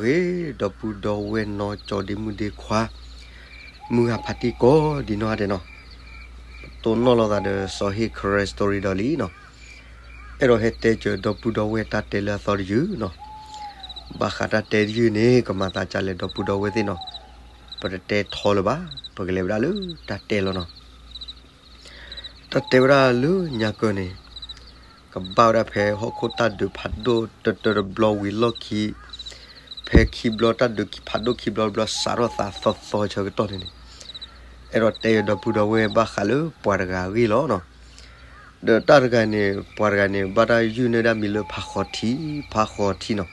ဂ့ၤ ဒီပုၢ်ဒီဝဲၢ်နီၢ်ကၠီဒ့မုၣ်ဒ့ခွါ မုၢ်ဂၤဖးတံၢ်ကိးဒံနီၢ်ဂၤဒဲးနီၤ, ပတိၢ်နီၣ်လိာ်သးဒီးစီၤဟ့ၣ် Karen Story ဒီးလံနီၤ, အဲၣ်ဒိးဟဲတဲစၢၤဒီပုၢ်ဒီဝဲၢ်တၢ်တဲလၢအသီတယုၢ်နီၤ, ဘၣ်ဃးတၢ်တဲတယုၢ်န့ၣ် ကမၤသးဒ်လဲၣ်ဒီပုၢ်ဒီဝဲၢ်သ့ၣ်နီၤ, ပတတဲထီလၢၤဘၣ်, ပကလဲၤဝဲဒၣ်လၢတၢ်တဲလီၤနီၤ. တၢ်တဲဝဲဒၣ်လၢညါကၢန့ၣ် ကဘၣ်ဝဲဒၣ်ဖဲဟီၣ်ခိၣ်တၢ်ဒုးဖးဒိၣ်တၢတၢတဘျီဝံၤလီၢ်ခံ, ဖဲခံဘျီတၢ်ဒုးဖးဒိၣ်ခံဘျီတဘျီ စးထီၣ်သးသီသီဆၢကတီၢ်န့ၣ်န့ၣ်, အဲၣ်ဒိးတဲယဒီပုၢ်ဒီဝဲၢ်ဘၣ်ဃးလၢပှၤတဂၤအဂ့ၢ်လီၤနီၤ. ဒီးတၢ်တဂၤန့ၣ် ပှၤတဂၤန့ၣ် ဘၣ်တၢ်ယုၢ်န့ၢ်ဒၣ်မံၤလၢဖးဃီၤထံ, ဖးဃီၤထံနီၤ.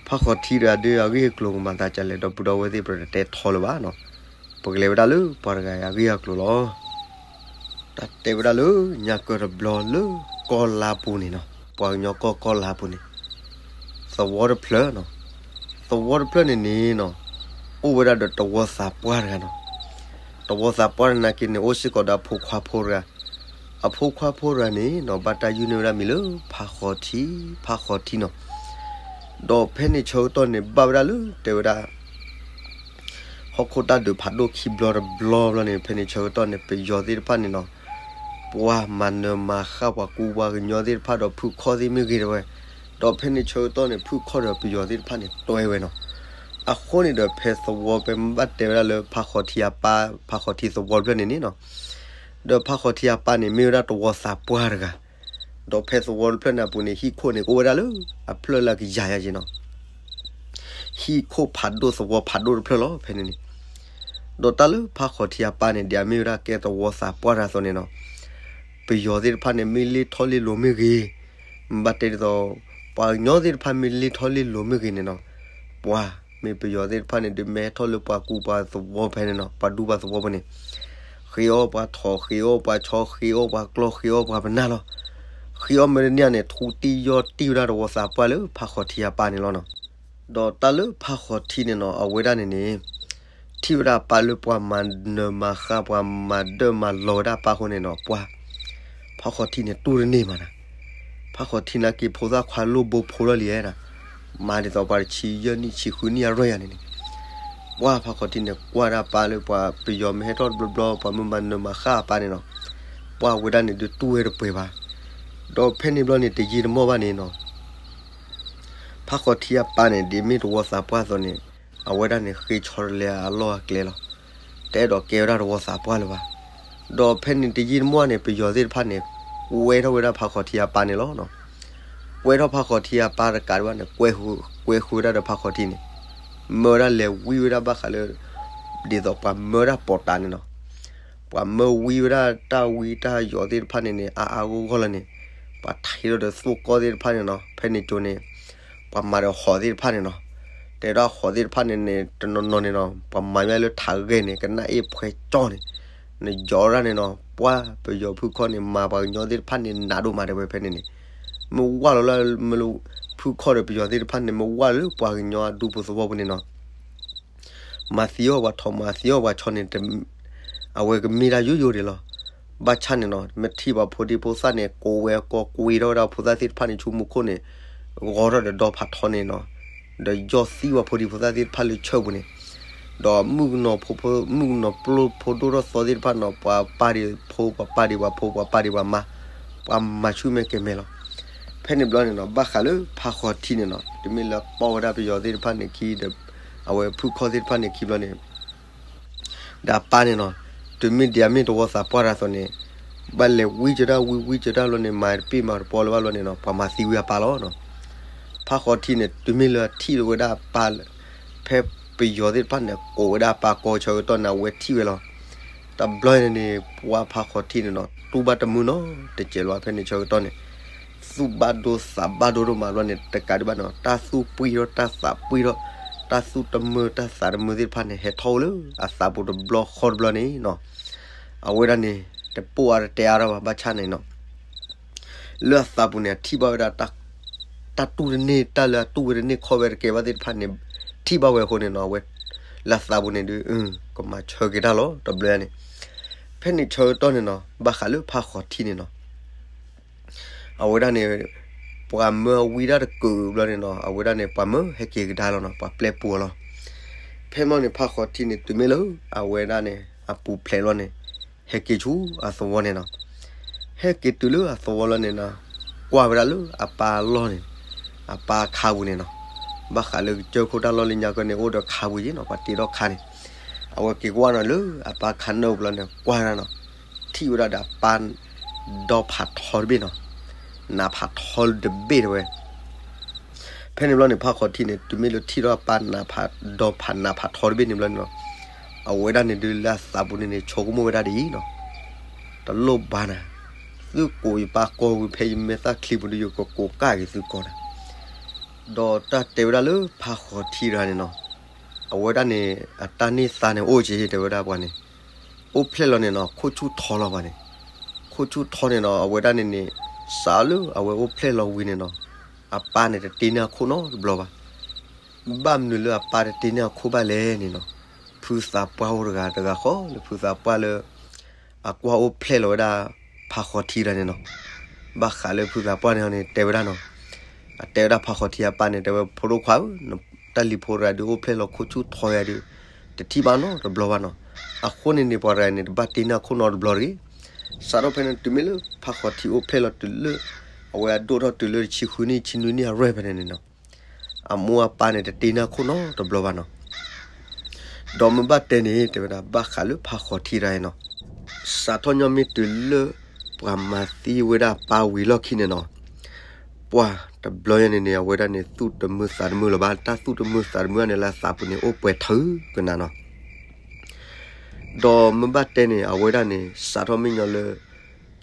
ဖးဃီၤထံတဂၤဒီးအဂ့ၢ်အကျိၤကမၤသးဒ်လဲၣ် ဒီပုၢ်ဒီဝဲၢ်သ့ၣ် ပတတဲထီလၢၤဘၣ်နီၤ, ပကလဲၤဝဲဒၣ်လၢပှၤတဂၤအံၤအဂ့ၢ်အကျိၤလီၤ. တၢ်တဲဝဲဒၣ်လၢညါကၢတဘျီလၢကီၢ်လါပူၤန့ၣ်နီၤ, ပှၤကညီကီၢ်ကီၢ်လါပူၤန့ၣ်, သဝီတဖျၢၣ်နီၤ, သဝီတဖျၢၣ်န့ၣ်န့ၣ်နီၤ, အိၣ်ဝဲဒၣ်ဒီးတဝီသးပှၢ်တဂၤနီၤ. တဝီသးပှၢ်တဂၤနာ်က့န့ၣ် အိၣ်စ့ၢ်ကီးဒီးအဖိခွါဖိတဂၤ, အဖိခွါဖိတဂၤန့ၣ်နီၤ ဘၣ်တၢ်ယုၢ်န့ၢ်ဝဲဒၣ်မံၤလၢဖးဃီၤထံ, ဖးဃီၤထံနီၤ. ဒီးဖဲန့ၣ်ဆၢကတီၢ်န့ၣ် ဘၣ်ဝဲဒၣ်လၢတဲဝဲဒၣ် ဟီၣ်ခိၣ်တၢ်ဒုးဖးဒိၣ်ခံဘျီတဘျီဘျီန့ၣ် ဖဲန့ၣ်ဆၢကတီၢ်န့ၣ် ပယီၤသ့ၣ်တဖၣ်န့ၣ်နီၤ, ပှၤမၤနၢၤမၤဃၣ်ပှၤကူပှၤကညီသ့ၣ်တဖၣ်ဒီးဖုၣ်ခီၣ်သ့ၣ်မ့ၢ်ဂ့ၤတဲဝဲ, ဒီးဖဲန့ၣ်ဆၢကတီၢ်န့ၣ် ဖုၣ်ခီၣ်ဒီးပယီၤသ့ၣ်တဖၣ်န့ၣ်တွဲဝဲနီၤ. အဃိန့ၣ်ဒီးဖဲသဝီဖဲဘၣ်တဲဝဲဒၣ်လၢဖးဃီၤထံအပၢ်, ဖးဃီၤထံသဝီတဖျၢၣ်န့ၣ်န့ၣ်နီၤ, ဒီးဖးဃီၤထံအပၢ်န့ၣ် မ့ၢ်ဝဲဒၣ်တဝီသးပှၢ်တဂၤ, ဒီးဖဲသဝီတဖျၢၣ်န့ၣ်အပူၤန့ၣ် ဟံၣ်ခိၣ်န့ၣ် ကအိၣ်ဝဲဒၣ်လၢအဖျၢၣ်လၢအကယၤယၤက့ၤနီၤ, ဟံၣ်ခိၣ်ဖးဒိၣ်သဝီဖးဒိၣ်တဖျၢၣ်လီၤ ဖဲန့ၣ်န့ၣ်. ဒီးတၢ်လၢဖးဃီၤထံအပၢ်န့ၣ် ဒ်အမ့ၢ်ဝဲဒၣ်ကဲတဝီသးပှၢ်တဂၤအသိးန့ၣ်နီၤ, ပယီၤသ့ၣ်တဖၣ်န့ၣ် မ့ၢ်လ့ၣ်ထီၣ်လ့ၣ်လိၤမ့ၢ်ဂ့ၤ, ဘၣ်တဲဒ်သိး ပှၤကညီသ့ၣ်တဖၣ်မ့ၢ်လ့ၣ်ထီၣ်လ့ၣ်လိၤမ့ၢ်ဂ့ၤန့ၣ်နီၤ, ပှၤမ့ၢ်ပယီၤသ့ၣ်တဖၣ်န့ၣ် ဒုးမဲထီၣ်လၢပှၤကူပှၤသဝီဖဲန့ၣ်နီၤ, ပှၤဒူပှၤသဝီဖဲန့ၣ်, ဃ့အီၣ်ပှၤထိး, ဃ့အီၣ်ပှၤဆီ, ဃ့အီၣ်ပှၤကျီ, ဃ့အီၣ်ပှၤပနၢ်လီၤ. ဃ့အီၣ်မ့ၢ်တန့ၢ်န့ၣ် ထူတံၢ်ယီၢ်တံၢ်ဝဲဒၣ်တဝီသးပှၢ်လၢဖးဃီၤထံအပၢ်န့ၣ်လီၤနီၤ. ဒီးတၢ်လၢဖးဃီၤထံန့ၣ်နီၤ အဝဲဒၣ်န့ၣ်န့ၣ် ထံၣ်ဝဲဒၣ်အပၢ်လၢပှၤမၤနၢၤမၤဃၣ် ပှၤမၤဒၢၣ်မၤလီၤဝဲဒၣ်အပၢ်အဃိန့ၣ်နီၤ, ပှၤ ဖးဃီၤထံန့ၣ်တူၢ်တန့ၢ်မးနီၤ. ဖးဃီၤထံနာ်က့ ဖိသၣ်ခွါလိၣ်ဘိဖိလီၤလံဧါ, မၤဒ်သိးပှၤတဆံယဲၢ်နံၣ်ဆံဃုနံၣ်အရွဲၣ်ယၤန့ၣ်န့ၣ်, ပှၤဖးဃီၤထံန့ၣ် ကွၢ်ဒၣ်ပၢ်လၢပှၤပယီၤမ့ၢ်ဟဲထီၣ်တဘျီဘျီ ပှၤမ့ၢ်မၤနၢၤမၤဃၣ်အပၢ်န့ၣ်နီၤ, ပှၤဝဲဒၣ်န့ၣ်ဒုးတူၢ်ဝဲတပှဲၤဘၣ်. ဒီးဖဲန့ၣ်ဘျီန့ၣ် တယံာ်တမီၢ်ဘၣ်န့ၣ်နီၤ ဖးဃီၤထံအပၢ်န့ၣ် ဒ်မ့ၢ်တဝီသးပှၢ်အသိးန့ၣ် အဝဲဒၣ်န့ၣ် ဃ့ဆီတလဲအလီၢ်အကျဲလီၤ. တအဲၣ်ဒိးကဲဝဲဒၣ်တဝီသးပှၢ်လၢၤဘၣ်. ဒီးဖဲန့ၣ်တယံာ်တမီၢ်န့ၣ် ပယီၤသ့ၣ်တဖၣ်န့ၣ် ကွဲထီၣ်ဝဲဒၣ်ဖးဃီၤထံအပၢ်န့ၣ်လီၤ. ကွဲထီၣ်ဖးဃီၤထံအပၢ်တကးဒံးဘၣ်န့ၣ် ကွဲဃုာ်ဝဲဒၣ်ဒီးဖးဃီၤထံန့ၣ် မၢဝဲဒၣ်လဲၤဝံဝဲဒၣ်ဘၣ်ဃးလၢ ဒ်သိးပှၤမၢဝဲဒၣ်ပိာ်တာ်န့ၣ်နီၤ. ပှၤမၢဝံဝဲဒၣ်တၢ်ဝံတၢ်ယိးသ့ၣ်တဖၣ်န့ၣ်န့ၣ် အါအါဂီၢ်ဂီၢ်လီၤန့ၣ်, ပှၤထံၣ်ထီၣ်ဒီးသိၣ်ကီၢ်သ့ၣ်တဖၣ်န့ၣ်နီၤ, ဖဲန့ၣ်ကၠိန့ၣ် ပှၤမၤဒီးဟီၣ်သ့ၣ်တဖၣ်န့ၣ်နီၤ, တဲဒၣ်ဟီၣ်သ့ၣ်တဖၣ်န့ၣ်န့ၣ် တနီၤနီၤန့ၣ်နီၤ ပှၤမၤမ့ၢ်လၢထးဂဲၢ်န့ၣ် ကနၣ်အ့ၣ်ဖှဲကၠီန့ၣ်, နယီၤဒၣ်န့ၣ်နီၤ ပှၤပယီၤဖုၣ်ခီၣ်န့ၣ် မၤပှၤကညီသ့ၣ်တဖၣ်န့ၣ် နးဒိၣ်မးတဲဝဲဖဲန့ၣ်န့ၣ်, မ့ၢ်ဝၢ်လီၤလၢမ့ၢ်လၢ ဖုၣ်ခီၣ်ဒီးပယီၤသ့ၣ်တဖၣ်န့ၣ် မ့ၢ်ဝၢ်လၢပှၤကညီအဒူပူၤသဝီပူၤန့ၣ်နီၤ မၤသံအီၣ်ပှၤထိး မၤသံအီၣ်ပှၤဆီန့ၣ် အဝဲကမ့ၢ်ဒၣ်ယိယိဒံးလီၤ. ဘၣ်ဆၣ်န့ၣ်နီၤ မ့ၢ်ထံၣ်ပှၤဖိဒံဖိသၣ်န့ၣ် ကိးဝဲကိးကွံာ်ထီၣ်ဝဲဒၣ်ဖိသၣ်သ့ၣ်တဖၣ်န့ၣ် ဆူမူခိၣ်န့ၣ် ဂီၤထီၣ်ဒီးဒီဖးထီန့ၣ်နီၤ, ဒီးယီၢ်သံပှၤဖိဒံဖိသၣ်သ့ၣ်တဖၣ်လၢဆၢပူၤန့ၣ်, ဒီးမုၣ်ကနီၤဖိ မုၣ်ကနီၤပျိၢ်ဖိဒိၣ်ထီၣ်သီသ့ၣ်တဖၣ်နီၤ ပှၤပၢ်ဒံးဖိ ပှၤပၢ်ဒံးပှၤဖိ ပှၤပၢ်ဒံးပှၤမါ, ပှၤမၤဆူၣ်မဲာ်ကဲၤမဲာ်လီၤ. ဖဲန့ၣ်ဘျီန့ၣ်နီၤ ဘၣ်ဃးလၢဖးဃီၤထံန့ၣ်နီၤ တမ့ၢ်လၢပိာ်ဝဲဒၣ်ပယီၤသ့ၣ်တဖၣ်န့ၣ်ခံဒီး အဝဲဖုၣ်ခီၣ်သ့ၣ်တဖၣ်န့ၣ်ခံဘျီန့ၣ် ဒီးအပၢ်န့ၣ်နီၤ တုၤမ့ၢ်ဒ်အမ့ၢ်တဝီသးပှၢ်တၢ်အသိးန့ၣ် ဘၣ်လဲၤဝံကၢဒၣ်ဝံဝံကၢဒၣ်လီၤန့ၣ် မၤတပ့ၢ်မၤတပီလၢၤဘၣ်လီၤန့ၣ်နီၤ ပှၤမၤသံဝံအပၢ်လီၤနီၤ. ဖးဃီၤထံန့ၣ် တုၤမ့ၢ်လၢအထံၣ်ဝဲဒၣ်အပၢ် ဖဲပယီၤသ့ၣ်တဖၣ်န့ၣ် ကိးဝဲဒၣ်အပၢ်ကိးဆၢကတီၢ်န့ၣ် အဝဲထံၣ်ဝဲလီၤ. တဘျီန့ၣ်န့ၣ် ပှၤဖးဃီၤထံန့ၣ်နီၤ တူၢ်ဘၣ်တမုာ်နီတစဲးလီၤ ဖဲန့ၣ်ဆၢကတီၢ်န့ၣ် သူၣ်ဘၣ်ဒိသးဘၣ်ဒိဒိၣ်မးဘျီန့ၣ် တကးဒံးဘၣ်နီၤ တၢ်သူၣ်ပှံၢ်ထီၣ်တၢ်သးပှံၢ်ထီၣ် တၢ်သူၣ်တမုာ်တၢ်သးတမုာ်သ့ၣ်တဖၣ်န့ၣ် ဟဲထီၣ်အိၣ်လၢအသးပူၤတဘျီဃီတဘျီန့ၣ်နီၤ အဝဲဒၣ်န့ၣ် တပိာ်အါတတဲအါထီၣ်ဘၣ် ဘၣ်ဆၣ်န့ၣ်နီၤ လၢအသးပူၤန့ၣ် အထံၣ်ဘၣ်ဝဲဒၣ် တၢ်တူၢ်တန့ၢ် တၢ်လၢအတူၢ်ဝဲတန့ၢ်ခီၣ်ဝဲတကဲဘၣ်သ့ၣ်တဖၣ်န့ၣ် ထံၣ်ဘၣ်ဝဲအဃိန့ၣ်နီၤ အဝဲ လၢအသးပူၤန့ၣ်ဒုး ကမၤဆၢက့ၤတၢ်လီၤ တဘျီန့ၣ် ဖဲန့ၣ်ဆၢကတီၢ်န့ၣ်နီၤ ဘၣ်ဃးလၢဖးဃီၤထံန့ၣ်နီၤ အဝဲဒၣ်န့ၣ် ပ ပှၤမၢအဝံတၢ်တကုာ်ဘျီန့ၣ်နီၤ အဝဲဒၣ်န့ၣ် ပှၤမၢဟဲက့ၤကဒါလီၤနီၤ ပှၤပျဲပူၤအီၤလီၤ. ဖဲမီန့ၣ် ဖးဃီၤထံန့ၣ် တုၤမ့ၢ်လၢ အဝဲဒၣ်န့ၣ် အပူၤဖျဲးလီၤန့ၣ် ဟဲက့ၤဆူအသဝီန့ၣ်နီၤ. ဟဲက့ၤတုၤလၢအသဝီလီၤန့ၣ်နီၤ ကွၢ်ဝဲဒၣ်လၢအပၢ်အလီၢ်န့ၣ် အပၢ်အခါပူၤန့ၣ်နီၤ. ဘၣ်ဃးလၢကစၢၢ်ခိၣ်တၢ်လီၢ်လၢညါကီန့ၣ် အိၣ်ဒီးခါပူၤယ့ၣ်နီၤ ပှၤတ့ထီၣ်ခါန့ၣ်. အဝဲက့ၤကွၢ်နီၤလၢအပၢ်ခါနၢၣ်ပူၤလီၤန့ၣ် ကွၢ်ဝဲဒၣ်နီၤ ထံၣ်ဝဲဒၣ်ဒီးအပၢ်ဒီဖးထီတဘ့ၣ်နီၤ. နးဖးထီတဘ့ၣ်တဲဝဲ ဖဲန့ၣ်ဘျီန့ၣ် ဖးဃီၤထံန့ၣ် တုၤမ့ၢ်လၢထံၣ်ထီၣ်အပၢ်နးဖးဒီဖးနးဖးထီတဘ့ၣ်န့ၣ်ဘျီန့ၣ်နီၤ အဝဲဒၣ်န့ၣ်ဒုးလၢအသးပူၤန့ၣ်န့ၣ် ဆိကမိၣ်ဝဲဒၣ်ဒ်အံၤနီၤ, တလိၣ်ဘၣ်နၤ, သုကိးယပၢ်ကိးဝံၤဖဲယမဲာ်သၣ်ချံပူၤဒုး ယကကိးကၢ်က့ၤသုကိးနၤ. ဒီးတၢ်တဲဝဲဒၣ်လၢဖးဃီၤထံတဂၤန့ၣ်နီၤ, အဝဲဒၣ်န့ၣ် အတၢ်န့ၢ်သါန့ၣ်အိၣ်က့ၤတဲဝဲဒၣ်ပှၤန့ၣ်, အိၣ်ဖျဲၣ်လီၤန့ၣ်နီၤ ခိၣ်ဆူၣ်ထီလီၤပှၤန့ၣ်, ခိၣ်ဆူၣ်ထီန့ၣ်နီၤ အဝဲဒၣ်န့ၣ်န့ၣ် စးလၢအဝဲအိၣ်ဖျဲၣ်လီၤဝံၤန့ၣ်နီၤ, အပၢ်န့ၣ်တတ့န့ၢ်အခိၣ်နီတဘျီဘၣ်. ဘၣ်မနုၤလၢအပၢ်တတ့န့ၢ်အခိၣ်ဘၣ်လဲၣ်န့ၣ်နီၤ, ဖုသးပှၢ်အိၣ်တဂၤတဂၤဃီလၢဖုသးပှၢ်လၢ အကွၢ်အိၣ်ဖျဲၣ်လီၤဝဲဒၣ်ဖးဃီၤထံတဂၤန့ၣ်နီၤ. ဘၣ်ဃးလၢဖုသးပှၢ်န့ၣ်န့ၣ် တဲဝဲဒၣ်နီၤ, အတဲဝဲဒၣ်ဖးဃီၤထံအပၢ်န့ၣ် တဲဝဲ ဖိဒိၣ်ခွါဧၢ, တၢ်လံၤဖိတဂၤဒုးအိၣ်ဖျဲၣ်လီၤခိၣ်ဆူၣ်ထီယၤဒုး တထံၣ်ဘၣ်နီတဘျီဘၣ်နီၤ. အဃိန့ၣ်န့ၣ် ပှၤတဂၤန့ၣ် တဘၣ်တ့န့ၢ်အခိၣ်နီတဘျီတဂ့ၤ. စးထီၣ်ဖဲန့ၣ် တုၤမ့ၢ်လၢဖးဃီၤထံအိၣ်ဖျဲၣ်လီၤတုၤလၢ အဝဲအဒိၣ်ထီၣ်တုၤလၢတဆံဃုနံၣ် ဆံနွံနံၣ်အရွဲၣ်ဖဲန့ၣ်န့ၣ်နီၤ, အမိၢ်အပၢ်န့ၣ် တတ့န့ၢ်အခိၣ်နီတဘျီဘၣ်နီၤ. ဒီးမ့ၢ်ဘၣ်တဲန့ၣ် တဲဝဲဒၣ်ဘၣ်ဃးလၢဖးဃီၤထံတဂၤအံၤနီၤ, စးထီၣ်ညီမ့ၢ်တုၤလၢ ပှၤမၤသံဝဲဒၣ်ပၢ်ဝံၤလီၢ်ခံန့ၣ်နီၤ, ပှၤတဘျီညါန့ၣ်န့ၣ် အဝဲဒၣ်န့ၣ် သူၣ်တမုာ်သးတမုာ်လၢၤဘၣ်, တၢ်သူၣ်တမုာ်သးတမုာ်န့ၣ် လၢအသးပူၤန့ၣ် အိၣ်ပှဲၤထုးကနၤနီၤ. ဒီးမ့ၢ်ဘၣ်တဲန့ၣ် အဝဲဒၣ်န့ၣ် စးထီၣ်မ့ၢ်ညီလၢ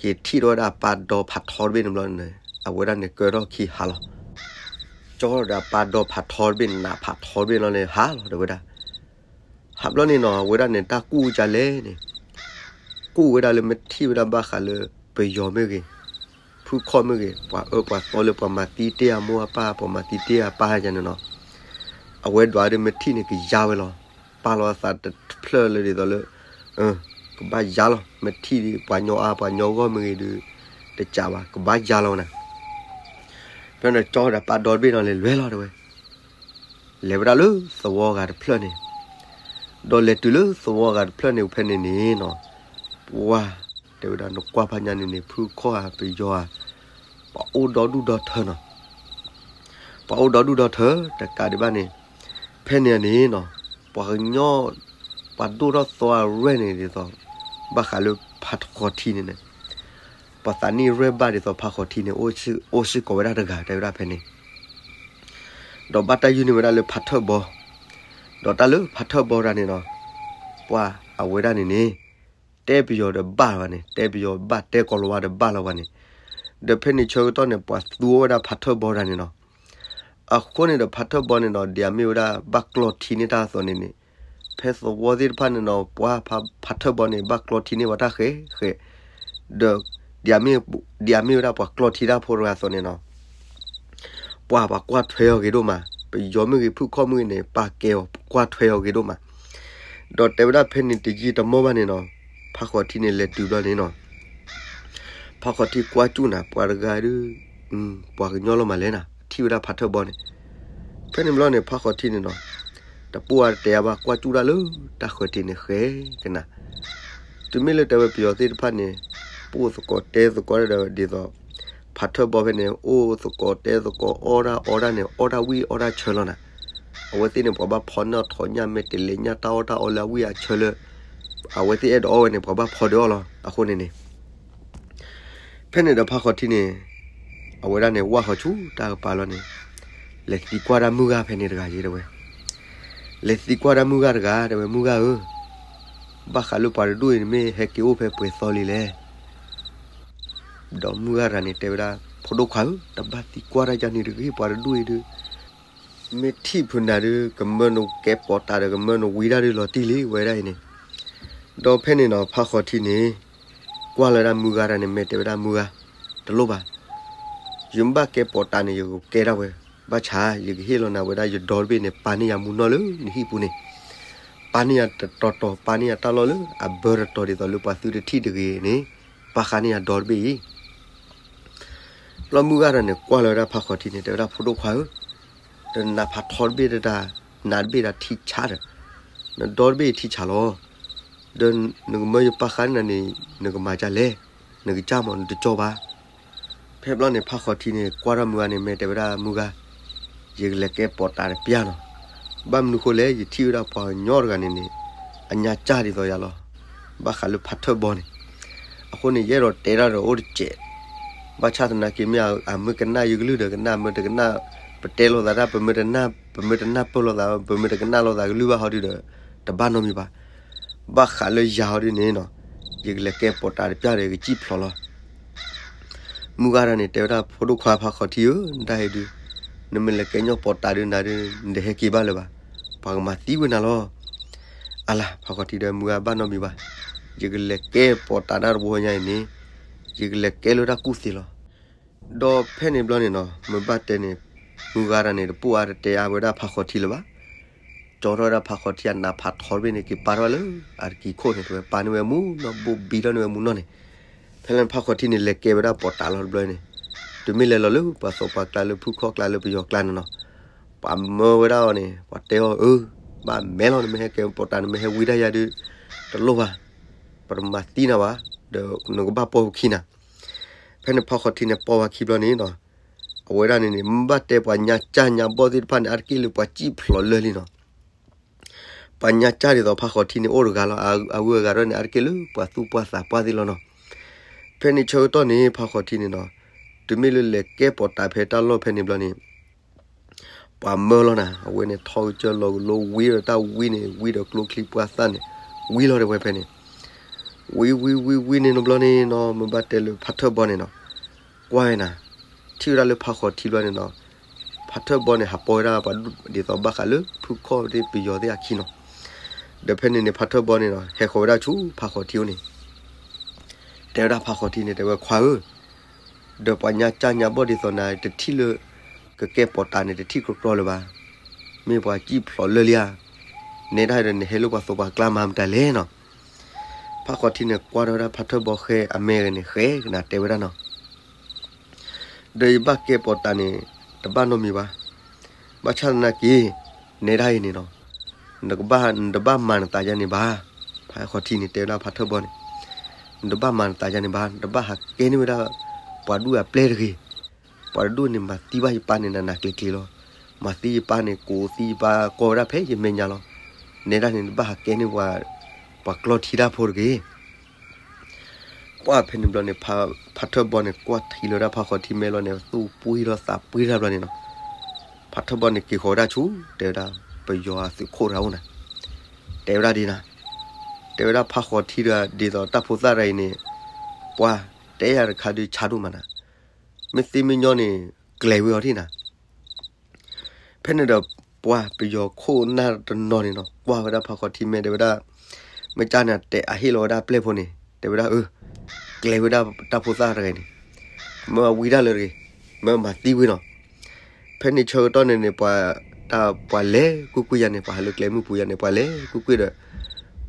က့ၤထံၣ်ထီၣ်ဝဲဒၣ်အပၢ်ဒီဖးထီတဘ့ၣ်န့ၣ်ဘျီန့ၣ် အဝဲဒၣ်န့ၣ်ကၢထီၣ်ခံဟးလီၤ. ကၠီဒီးအပၢ်ဒီဖးထီတဘ့ၣ် နးဖးထီတဘ့ၣ်လီၤန့ၣ် ဟးလီၤတဲဝဲဒၣ်. ဟးဘျီန့ၣ်နီၤ အဝဲဒၣ်န့ၣ် တၢ်ကူၣ်ကလဲၣ်န့ၣ် ကူၣ်ဝဲဒၣ်လၢမ့ၢ်ထံၣ်ဝဲဒၣ်ဘၣ်ဃးလၢ ပယီၤမ့ၢ်ဂ့ၤ, ဖုခီၣ်မ့ၢ်ဂ့ၤ, ပှၤအၢပှၤသီလၢပှၤမၤသံတ့ၢ်အမိၢ်အပၢ် ပှၤမၤသံတ့ၢ်အပၢ်ယါန့ၣ်နီၤ, အဝဲဒွးဒုးမ့ၢ်ထံၣ်န့ၣ် ကယါဝဲလီၤ. ပာ်လီၤအသးတဖျၢၣ်လၢဒ်သိးလၢ ကဘၣ်ယါလီၤ, မ့ၢ်ထံၣ်ဒ်ပှၤညီအါပှၤညီဂီၢ်မ့ၢ်ဂ့ၤဒုး တကးဘၣ် ကဘၣ်ယါလီၤနၤ. ဖဲန့ၣ်ကၠီဒီးပၢ်ဒီတဘ့ၣ်နီၤ လဲၤလဲၤလီၤတဲဝဲ လဲၤဝဲဒၣ်လၢသဝီဂၤတဖျၢၣ်န့ၣ်, ဒီးလဲၤတုၤလၢသဝီဂၤတဖျၢၣ်န့ၣ် ဖဲန့ၣ်န့ၣ်နီၤ, ပှၤတဲဝဲဒၣ်နကွၢ်ဖးညါန့ၣ်န့ၣ် ဖုခီၣ်ဧါ ပယီၤဧါ, ပှၤအိၣ်ဒီဒူၣ်ဒီထၢနီၤ. ပှၤအိၣ်ဒီဒူၣ်ဒီထၢ တကးဒံးဘၣ်န့ၣ်, ဖဲန့ၣ်န့ၣ်နီၤ, ပှၤကညီ ပှၤဒိၣ်ထီၣ်သီအရဲၣ်န့ၣ်ဒ်သိး ဘၣ်ဃးလၢဖးဃီၤထံန့ၣ်န့ၣ် ပှၤသးနံၣ်ရဲၣ်ဘၣ်ဒ်သိးဖးဃီၤထံန့ၣ် အိၣ်စ့ၢ်ကီးဝဲဒၣ်တဂၤတဲဝဲဒၣ်ဖဲန့ၣ်, ဒီးဘၣ်တၢ်ယုၢ်န့ၢ်ဝဲဒၣ်လၢဖးထၢၣ်ဘီ, ဒီးတၢ်လၢဖးထၢၣ်ဘီတဂၤန့ၣ်နီၤ, ပှၤအဝဲဒၣ်န့ၣ်န့ၣ် တဲပယီၤဒီးဘၣ်လီၤဝဲန့ၣ် တဲပယီၤဘၣ်တဲကိၤလၤဝါဒီးဘၣ်လီၤဝဲန့ၣ်, ဒီးဖဲန့ၣ်ဆၢကတီၢ်န့ၣ် ပှၤသူဝဲဒၣ်ဖးထၢၣ်ဘီတဂၤန့ၣ်နီၤ. အဃိန့ၣ်ဒီးဖးထၢၣ်ဘီန့ၣ်နီၤ ဒ်အမ့ၢ်ဝဲဒၣ်ဘၣ်ကျီထံန့ၢ်တၢ်အသိးန့ၣ်န့ၣ်, ဖဲသဝီသ့ၣ်တဖၣ်န့ၣ်နီၤ ပှၤဖးထၢၣ်ဘီန့ၣ် ဘၣ်ကျီထံန့ၢ်ပှၤတၢ်ဃဲးဃဲး, ဒီး ဒ်အမ့ၢ်ဝဲဒၣ်ပှၤကျီထံတၢ်ဖိတဂၤအသိးန့ၣ်နီၤ ပှၤပှၤကွၢ်ထွဲအီၤဂ့ၤဒိၣ်မး, ပယီၤမ့ၢ်ဂ့ၤ ဖုၣ်ခီၣ်မ့ၢ်ဂ့ၤန့ၣ် ပာ်ကဲအီၤ ကွၢ်ထွဲအီၤဂ့ၤဒိၣ်မး. ဒီးတဲဝဲဒၣ်ဖဲန့ၣ်တယံာ်တမီၢ်ဘၣ်န့ၣ်နီၤ, ဖးဃီၤထံန့ၣ်လဲၤတုၤဘျီန့ၣ်နီၤ, ဖးဃီၤထံကွၢ်စူၣ်နၤ ပှၤတဂၤဒုး ပှၤကညီလီၤမးလဲၣ်နၤ ထံၣ်ဝဲဒၣ်ဖးထၢၣ်ဘီန့ၣ်, ဖဲန့ၣ်ဘျီန့ၣ် ဖးဃီၤထံန့ၣ်နီၤ, တပိၢ်အါတတဲအါဘၣ် ကွၢ်စူၣ်ဒၣ်လၢတၢ်ဃၢၤထံန့ၣ်ဃဲကနၤ တုၤမ့ၢ်လၢတဲဝဲပယီၤသ့ၣ်တဖၣ်န့ၣ် ပအိၣ်သကိးတဲသကိးဒီးဒ်သိး ဖးထၢၣ်ဘီဖဲန့ၣ် အိၣ်သကိးတဲသကိးအီၣ်တၢ်အီတၢ်န့ၣ် အီၣ်တၢ်ဝံၣ်အီၣ်တၢ်ဆၢလီၤနၤ. အဝဲသ့ၣ်န့ၣ် ပှၤဘၣ်ဖီန့ၢ်အီၤထီၣ်ညၣ် မဲာ်တဲးလဲးညၣ် တၢ်အီၣ်တၢ်အီလၢအဝံၣ်အဆၢလၢ အဝဲသ့ၣ်အဲၣ်ဒိးအီၣ်ဝဲန့ၣ် ပှၤဘၣ်ဖီဒီးအီၣ်လီၤ. အဃိန့ၣ်န့ၣ် ဖဲန့ၣ်ဒီးဖးဃီၤထံန့ၣ် အဝဲဒၣ်န့ၣ် ဝၢ်ဃီၤဆူတၢ်ကပၤလီၤန့ၣ် လဲၤသံကွၢ်တၢ်မုၢ်ဂၤဖဲန့ၣ်တဂၤယ့တဲဝဲ, လဲၤသံကွၢ်တၢ်မုၢ်ဂၤတဂၤ တဲဝဲ မုၢ်ဂၤဧၢ, ဘၣ်ဃးလၢပှၤတဒူၣ်အံၤန့ၣ် မ့ၢ်ဟဲက့ၤအိၣ်ဖဲပှဲၤသီလံလဲၣ်. ဒီးမုၢ်ဂၤတဂၤန့ၣ် တဲဝဲဒၣ် ဖိဒိၣ်ခွါဧၢ, တဘၣ်သံကွၢ်တၢ်ယါန့ၣ်တဂ့ၤ, ပှၤတဒူၣ်အံၤဒုး မ့ၢ်ထံၣ်ဖုးနၤဒုး ကမၢနကဲပိာ်တၢ်ဒီး ကမၢနဝံတၢ်ဒုးလီၤတံၢ်လံ ဝဲဒၣ်အံၤန့ၣ်. ဒီးဖဲန့ၣ်နီၤ ဖးဃီၤထံန့ၣ် ကွၢ်လီၤဝဲဒၣ်မုၢ်ဂၤတဂၤန့ၣ် မဲာ်တဲဝဲဒၣ်မုၢ်ဂၤ, တလိၣ်ဘၣ်, ယမ့ၢ်ဘၣ်ကဲပိာ်တၢ်န့ၣ် ယကကဲဒၣ်ဝဲ, ဘၣ်ဆၣ် ယကဟ့ၣ်လီၤနၤဝဲဒၣ်ယဒီတဘ့ၣ်န့ၣ် ပာ်န့ၢ်ယၤမူနီၢ်လၢနဟံၣ်ပူၤန့ၣ်, ပာ်န့ၢ်ယၤတတီၤတီၤ, ပာ်န့ၢ်ယၤတၢ်လီၢ်လၢအဘၢတတီၤဒ်သိးလၢပှၤသုတထံၣ်တဂ့ၤန့ၣ်, ပာ်ဃာ်န့ၢ်ယၤဒီတဘ့ၣ်အံၤ. ဘျီမုၢ်ဂၤတဂၤန့ၣ် ကွၢ်လီၤဝဲဒၣ်ဖးခီၣ်ထံးန့ၣ် တဲဝဲဒၣ် ဖိဒိၣ်ခွါဧၢ, ဒီးနဖးထီတဘ့ၣ်တဒၣ်, နတဘ့ၣ်ဒၣ်ထံဆါဒီး, နဒီတဘ့ၣ်ထံဆါလီၤ. ဒီးနကမၢယပာ်ဃာ်န့ၢ်နၤန့ၣ် နကမၤဒ်လဲၣ်, နကစၢ်မး နတကၠီဘၣ်. ဖဲဘျီန့ၣ် ဖးခီၣ်ထံးန့ၣ် ကွၢ်ထီၣ်မုၢ်ဂၤန့ၣ် မ့ၢ်တဲဝဲဒၣ်မုၢ်ဂၤ, ယကလဲၤကဲပိာ်တားတပျၢ်နီၤ. ဘၣ်မနုၤဃိလဲၣ်, ယထံၣ်ဝဲဒၣ်ပှၤကညီတဂၤန့ၣ်န့ၣ် အညါကၢ်ဒ်သိးယၤလီၤ. ဘၣ်ဃးလၢဖးထၢၣ်ဘီန့ၣ်. အဃိန့ၣ် ယအဲၣ်ဒိးတဲတၢ်ဒီးအိၣ်တစဲး, ဘၣ်ဆၣ်သနာ်က့ မ့ၢ်အမ့ၢ်ကနၣ်ယကလုၢ်ဒီးကနၣ်, မ့ၢ်တကနၣ်, ပတဲလိာ်သးတၢ်, ပမ့ၢ်တနၢ်, ပမ့ၢ်တနၢ်ပၢၢ်လိာ်သး, ပမ့ၢ်တကနၣ်လိာ်သးကလုၢ်ဘၣ်ဟီဒုဒီး တဘၣ်နီတမံၤဘၣ်. ဘၣ်ဃးလၢယၤဟီဒုန့ၣ်နီၤ, ယကလဲၤကဲပိာ်တားတပျၢ်ဒီး ယကစံၣ်ဖျိးလီၤ. မုၢ်ဂၤတဂၤန့ၣ် တဲဝဲဒၣ် ဖိဒိၣ်ခွါဖးခီၣ်ထံးဧၢ, နတၢ်အံၤဒုး, နမ့ၢ်လဲၤကဲညီပိာ်တားဒုးနၤဒုး နတဟဲက့ၤဘၣ်လၢၤဘၣ်, ပှၤကမၤသံဝဲနၤလီၤ. အလၤ ဖးခီၣ်ထံးဒီး မုၢ်ဂၤဘၣ်နီတမံၤဘၣ်, ယကလဲၤကဲပိာ်တားတၢ်တဘိညါအံၤန့ၣ်, ယကလဲၤကဲလၢတၢ်ကူၣ်သ့လီၤ. ဒီးဖဲန့ၣ်ဘျီန့ၣ်နီၤ, မ့ၢ်ဘၣ်တဲန့ၣ်, မုၢ်ဂၤတဂၤန့ၣ် တပိၢ်အါတတဲအါဝဲဒၣ်ဖးခီၣ်ထံးလၢၤဘၣ်. ကၠီထီၣ်ဝဲဒၣ်ဖးခီၣ်ထံးအနးဖးထီတဘ့ၣ်န့ၣ် က့ၤပာ်ထီၣ်ဝဲလၢအတကံၤခိၣ်န့ၣ် တဝဲပာ်န့ၢ်ဝဲမူနီၢ်, ဘိၣ်ဘံထီၣ်န့ၢ်ဝဲမူနီၢ်န့ၣ်. ဖဲလၢဖးခီၣ်ထံးန့ၣ် လဲၤကဲဝဲဒၣ်ပိာ်တားလီၤတဘျီန့ၣ်, တုၤမ့ၢ်လဲၤလီၤလၢပှၤသီပှၤကျါလၢဖုၣ်ခီၣ်ကျါလၢပယီၤကျါန့ၣ်နီၤ, ပှၤမၢဝဲဒၣ်အီၤန့ၣ် ပှၤတဲအီၤ အၢ, ဘၣ်မဲလီၤ, နမ့ၢ်ဟဲကဲပိာ်တား နမ့ၢ်ဟဲဝံတၢ်ယၤဒုး တလိၣ်ဘၣ်, ပတမၤသံနၤဘၣ်, ဒီးနကဘၣ်ပိာ်ပခံနၤ. ဖဲန့ၣ်ဖးခီၣ်ထံးန့ၣ် ပိာ်ဝဲခံဘျီန့ၣ်နီၤ, အဝဲဒၣ်န့ၣ်န့ၣ် မ့ၢ်ဘၣ်တဲပှၤညါကၢ်ညါဘီၣ်သ့ၣ်တဖၣ်န့ၣ် အါတက့ၢ်လၢပှၤစံၣ်ဖျိးလၢာ်လံနီၤ. ပှၤညါကၢ်ဒ်သိးဖးခီၣ်ထံးန့ၣ်အိၣ်တဂၤလီၤ, အဂုၤအဂၤရဲၣ်န့ၣ် အါတက့ၢ်လၢပှၤသူၣ်ပှၢ်သးပှၢ်သ့ၣ်လီၤနီၤ. ဖဲန့ၣ်ဆၢကတီၢ်န့ၣ် ဖးခီၣ်ထံးန့ၣ်နီၤ, တုၤမ့ၢ်လၢလဲၤကဲပိာ်တားဖဲတၢ်လီၢ်ဖဲန့ၣ်ဘျီန့ၣ် ပှၤမၢလီၤနၤ, အဝဲန့ၣ်ထီကစၢၢ်လီၤကလိဝံဒီးတၢ်ဝံန့ၣ် ဝံဒီးကျိချံပှၢ်သၣ်န့ၣ်, ဝံလီၤတဲဝဲဖဲန့ၣ်, ဝံဝံဝံဝံန့ၣ်နီၤဘျီန့ၣ်နီၤ, မ့ၢ်ဘၣ်တဲလၢဖးထၢၣ်ဘီန့ၣ်နီၤ, ကွၢ်ဝဲနၤ, ထံၣ်ဝဲဒၣ်လၢဖးခီၣ်ထံးဘျီန့ၣ်နီၤ, ဖးထၢၣ်ဘီန့ၣ် ဟးပိာ်ဝဲဒၣ်ပှၤဒ်သိးဘၣ်ဃးလၢဖုၣ်ခီၣ်သ့ၣ်ပယီၤသ့ၣ်အခံနီၤ. ဒီးဖဲန့ၣ်န့ၣ် ဖးထၢၣ်ဘီန့ၣ်နီၤ ဟဲဃီၤဝဲဒၣ်ဆူဖးခီၣ်ထံးအိၣ်န့ၣ် တဲဝဲဒၣ်ဖးခီၣ်ထံးန့ၣ် တဲဝဲခွါဧၢ, ဒီးပှၤညါကၢ်ညါဘီၣ်ဒ်သိးနၤ တထံၣ်လၢ ကကဲပိာ်တားန့ၣ် တထံၣ်ကြီကြီလၢၤဘၣ်. မ့ၢ်ပှၤစံၣ်ဖျိးလၢာ်လံဧါ. နဲဒၣ်ဒီးနဟဲလၢပှၤသီပှၤကျါမၤမတၤလဲၣ်နီၤ. ဖးခီၣ်ထံးန့ၣ် ကွၢ်ထီၣ်ဝဲဒၣ်ဖးထၢၣ်ဘီဃဲအမဲာ်ဂ့ၤန့ၣ် ဃဲကနၣ်တဲဝဲဒၣ်နီၤ. ဒီးယဘၣ်ကဲပိာ်တားန့ၣ် တဘၣ်နီတမံၤဘၣ်. ဘၣ်ဆၣ်သနာ်က့ နဲဒၣ်အံၤန့ၣ်နီၤ နကဘၣ် နတဘၣ်မၤနသးယါန့ၣ်ဘၣ်. ဖးခီၣ်ထံးန့ၣ် တဲဝဲဒၣ်ဖးထၢၣ်ဘီန့ၣ် နတဘၣ်မၤနသးယါန့ၣ်ဘၣ်, နတဘၣ်ဟးကဲန့ၢ်ဝဲဒၣ် ပှၤဒူၣ်အပျဲၢ်တဂ့ၤ. ပှၤတဒူၣ်န့ၣ် မၤသံဘၣ်ယပၢ်န့ၣ် နးနးကျံၤကျံၤလီၤ. မၤသံယပၢ်န့ၣ် ကိးသံယပၢ် ကိးဝဲဒၣ်ဖဲယမဲာ်ညါလီၤ. နဲဒၣ်န့ၣ် နတဘၣ်ဟးကဲန့ၢ်ပှၤ ပှၤကျီထံတၢ်ဖိတဂ့ၤ. ပှၢ်ဖဲန့ၣ်ဘျီန့ၣ် ဖးထၢၣ်ဘီန့ၣ် ကွၢ်ထံလီၤဝဲဒၣ်ဖးခီၣ်ထံးမဲာ်လီၤန့ၣ် သူၣ်ပှံၢ်ထီၣ်သးပှံၢ်ထီၣ်ဘျီန့ၣ်နီၤ. ဖးထၢၣ်ဘီန့ၣ် က့ၤဃီၤဝဲဒၣ်ဆူ တဲဝဲဒၣ် ပယီၤအသုးခိၣ်တဂၤအိၣ်နၤ. တဲဝဲဒၣ်ဒ်နၤ, တဲဝဲဒၣ်ဖးခီၣ်ထံးတဂၤ ဒ်သိးတၢ်ဖိသၣ်တဂၤအံၤန့ၣ် ပှၢ်တဲယၤတခါဒုးဆါဒိၣ်မးနၤ. မ့ၢ်သ့မ့ၢ်ညီန့ၣ် ကျဲၤဝဲအီၤထံၣ်နၤ. ဖဲန့ၣ်ဒီး ပှၢ်ပယီၤခိၣ်နၢ်တနီၤန့ၣ်နီၤ ကွၢ်ဝဲဒၣ်ဖးခီၣ်ထံးမဲာ် တဲဝဲဒၣ် မ့ၢ်ကၢ်န့ၣ် တဲအဟ့ၣ်လီၤဝဲဒၣ်ပျဲၢ်ဖိန့ၣ် တဲဝဲဒၣ်အၢ ကျဲၤဝဲဒၣ်တၢ်ဖိသၣ်တဂၤန့ၣ် မၢအဝံတၢ်လၢတဂ့ၤ မၢမၤသံဝဲနီၤ. ဖဲန့ၣ်ဆၢကတီၢ်န့ၣ်န့ၣ် ပှၤတၢ်ပှၤလဲၤကွ့ၢ်ကွ့ၢ်ယၤန့ၣ် ပှၤဟးလၢကျဲမုၢ်ပူၤယၤန့ၣ် ပှၤလဲၤကွ့ၢ်ကွ့ၢ်ဒီး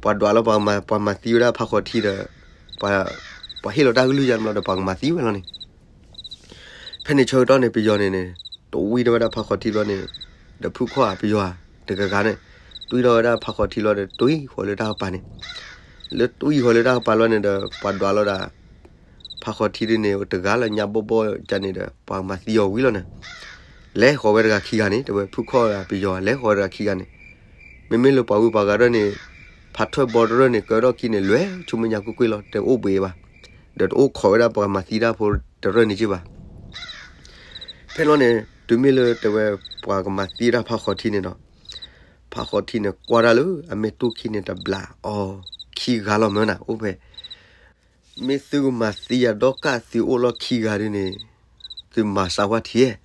ပှၤဒွးလီၤ ပှၤမၤသံဝဲဒၣ်ဖးခီၣ်ထံးဒီး ပှၤဟ့ၣ်လီၤတၢ်ကလုၢ်ယၤန့ၣ်ဘျီဒီး ပှၤကမၤသံဝဲလီၤန့ၣ်. ဖဲန့ၣ်ဆၢကတီၢ်န့ၣ် ပယီၤန့ၣ်န့ၣ် တဝံတၢ်ဝဲဒၣ်ဖးခီၣ်ထံးဘျီန့ၣ် ဒီးဖုၣ်ခီၣ်ဧါ ပယီၤဧါ တဂၤဂၤန့ၣ် တွံၢ်ထီၣ်ဝဲဒၣ်ဖးခီၣ်ထံးလီၤဒီး တွံၢ်ဃီၤလၢတၢ်ကပၤန့ၣ် လၢတွံၢ်ဃီၤလၢတၢ်ကပၤလီၤန့ၣ်ဒီး ပှၤဒွးလီၤဒၣ် ဖးခီၣ်ထံးဒ်န့ၣ် တဂၤလၢညါဘီဘီကန့ၣ်ဒီး ပှၤကမၤသံအီၤဝံၤလီၤန့ၣ်. လဲၤဃီၤဝဲတဂၤခံဂၤန့ၣ် တဲဝဲဖုၣ်ခီၣ်ဧါ ပယီၤဧါ လဲၤဃီၤဝဲတဂၤခံဂၤန့ၣ် မ့မ့ၢ်လၢပှၤဝံပှၤဂၤဒၣ်န့ၣ် ဖးထၢၣ်ဘီတရၢၢ်န့ၣ် ကၢထီၣ်ခံန့ၣ် လဲၤဆူမဲာ်ညါကွ့ၢ်ကွ့ၢ်လီၤ တအိၣ်ဘှံးဘၣ် ဒီးတအိၣ်ခိးဝဲဒၣ်ပှၤမၤသံတၢ်ဖိတရၢၢ်န့ၣ်က့ဘၣ်. ဖဲလီၤန့ၣ် တုၤမ့ၢ်လၢတဲဝဲ ပှၤကမၤသံတၢ်ဖးခီၣ်ထံးန့ၣ်နီၤ ဖးခီၣ်ထံးန့ၣ် ကွၢ်တၢ်လၢအမဲာ်တူၢ်ခံန့ၣ် တဘျးအီၤခံဂၤလီၤမၢ်နၤ အိၣ်ဖဲ မ့ၢ်သုကမၤသံယၤဒီးကၢ်သုအိၣ်လီၤခံဂၤဒ်န့ၣ် သုမၤစၢၤဝဲထံဧါ.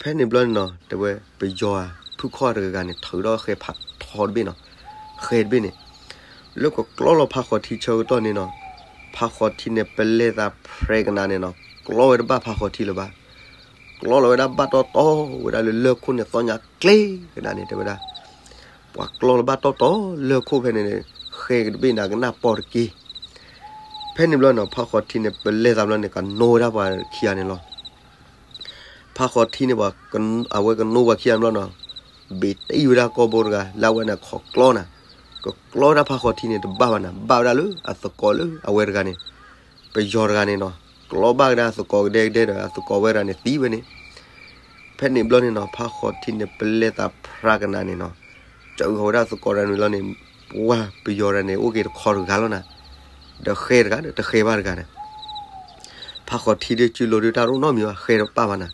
ဖဲန့ၣ်ဘျီန့ၣ်နီၤ တဲဝဲပယီၤဧါ ဖုၣ်ခီၣ်တဂၤဂၤန့ၣ် ထုးထီၣ်ဃဲဖးထီတဘ့ၣ်နီၤ ဃဲတဘ့ၣ်န့ၣ် လၢကကျီလီၤဖးခီၣ်ထံးဆၢကတီၢ်န့ၣ်နီၤ ဖးခီၣ်ထံးန့ၣ် ပလဲၤသးဖြဲးကနၣ်န့ၣ်နီၤ ကျီဝဲတဘၣ်ဖးခီၣ်ထံးလၢၤဘၣ်. ကျီလီၤဝဲဒၣ်ဘၣ်တီတီဝဲဒၣ်လၢလၢၢ်ခိၣ်န့ၣ် သီညါကျ့ကနၣ်န့ၣ် တဲဝဲဒၣ် ပှၤကျီလီၤဘၣ်တီတီလၢၢ်ခိၣ်ဖဲန့ၣ်န့ၣ် ဃဲကတဘ့ၣ်နၤကနၣ်ပီၢ်တက့ၢ်. ဖဲန့ၣ်ဘျီနီၤ ဖးခီၣ်ထံးန့ၣ် ပလဲၤသးဘျီန့ၣ် ကနိဝဲဒၣ်ပှၤခံဂၤန့ၣ်လီၤ. ဖးဃီထံန့ၣ် အဝဲကနိပှၤခံဂၤဘျီနီၤ, ဘ့ၣ်တံၢ်ဝဲဒၣ်ကီၢ်ဘိတဂၤ လၢအဝဲန့ၣ်ခိးကျီနၤ, ကကျီဒၣ်ဖးဃီထံန့ၣ်တဘၣ်ဘၣ်နၤ, ဘၣ်ဝဲဒၣ်လၢအသကိးလၢအဝဲတဂၤန့ၣ်, ပယီၤတဂၤန့ၣ်နီၤ, ကျီဘၣ်ကဒါအသကိးကဒဲကဒဲဒီး အသကိးဝဲတဂၤန့ၣ်သံဝဲန့ၣ်, ဖဲန့ၣ်ဘျီန့ၣ်နီၤ ဖးဃီထံန့ၣ် ပလဲသးဖြးကနၤန့ၣ်နီၤ, ကၢဃီၤဝဲဒၣ်သကိးတဂၤန့ၣ်လီၤန့ၣ်, ပှၤပယီၤတဂၤန့ၣ် အိၣ်က့ၤတခီတဂၤလီၤနၤ, ဒီးဃဲတဂၤဒီးတဃဲဘၣ်တဂၤန့ၣ် ဖးဃီထံဒုးစုလိၤဒုးတၢ်တအိၣ်နီတမံၤဘၣ်, ဃဲတပၣ်ဘၣ်နၤ,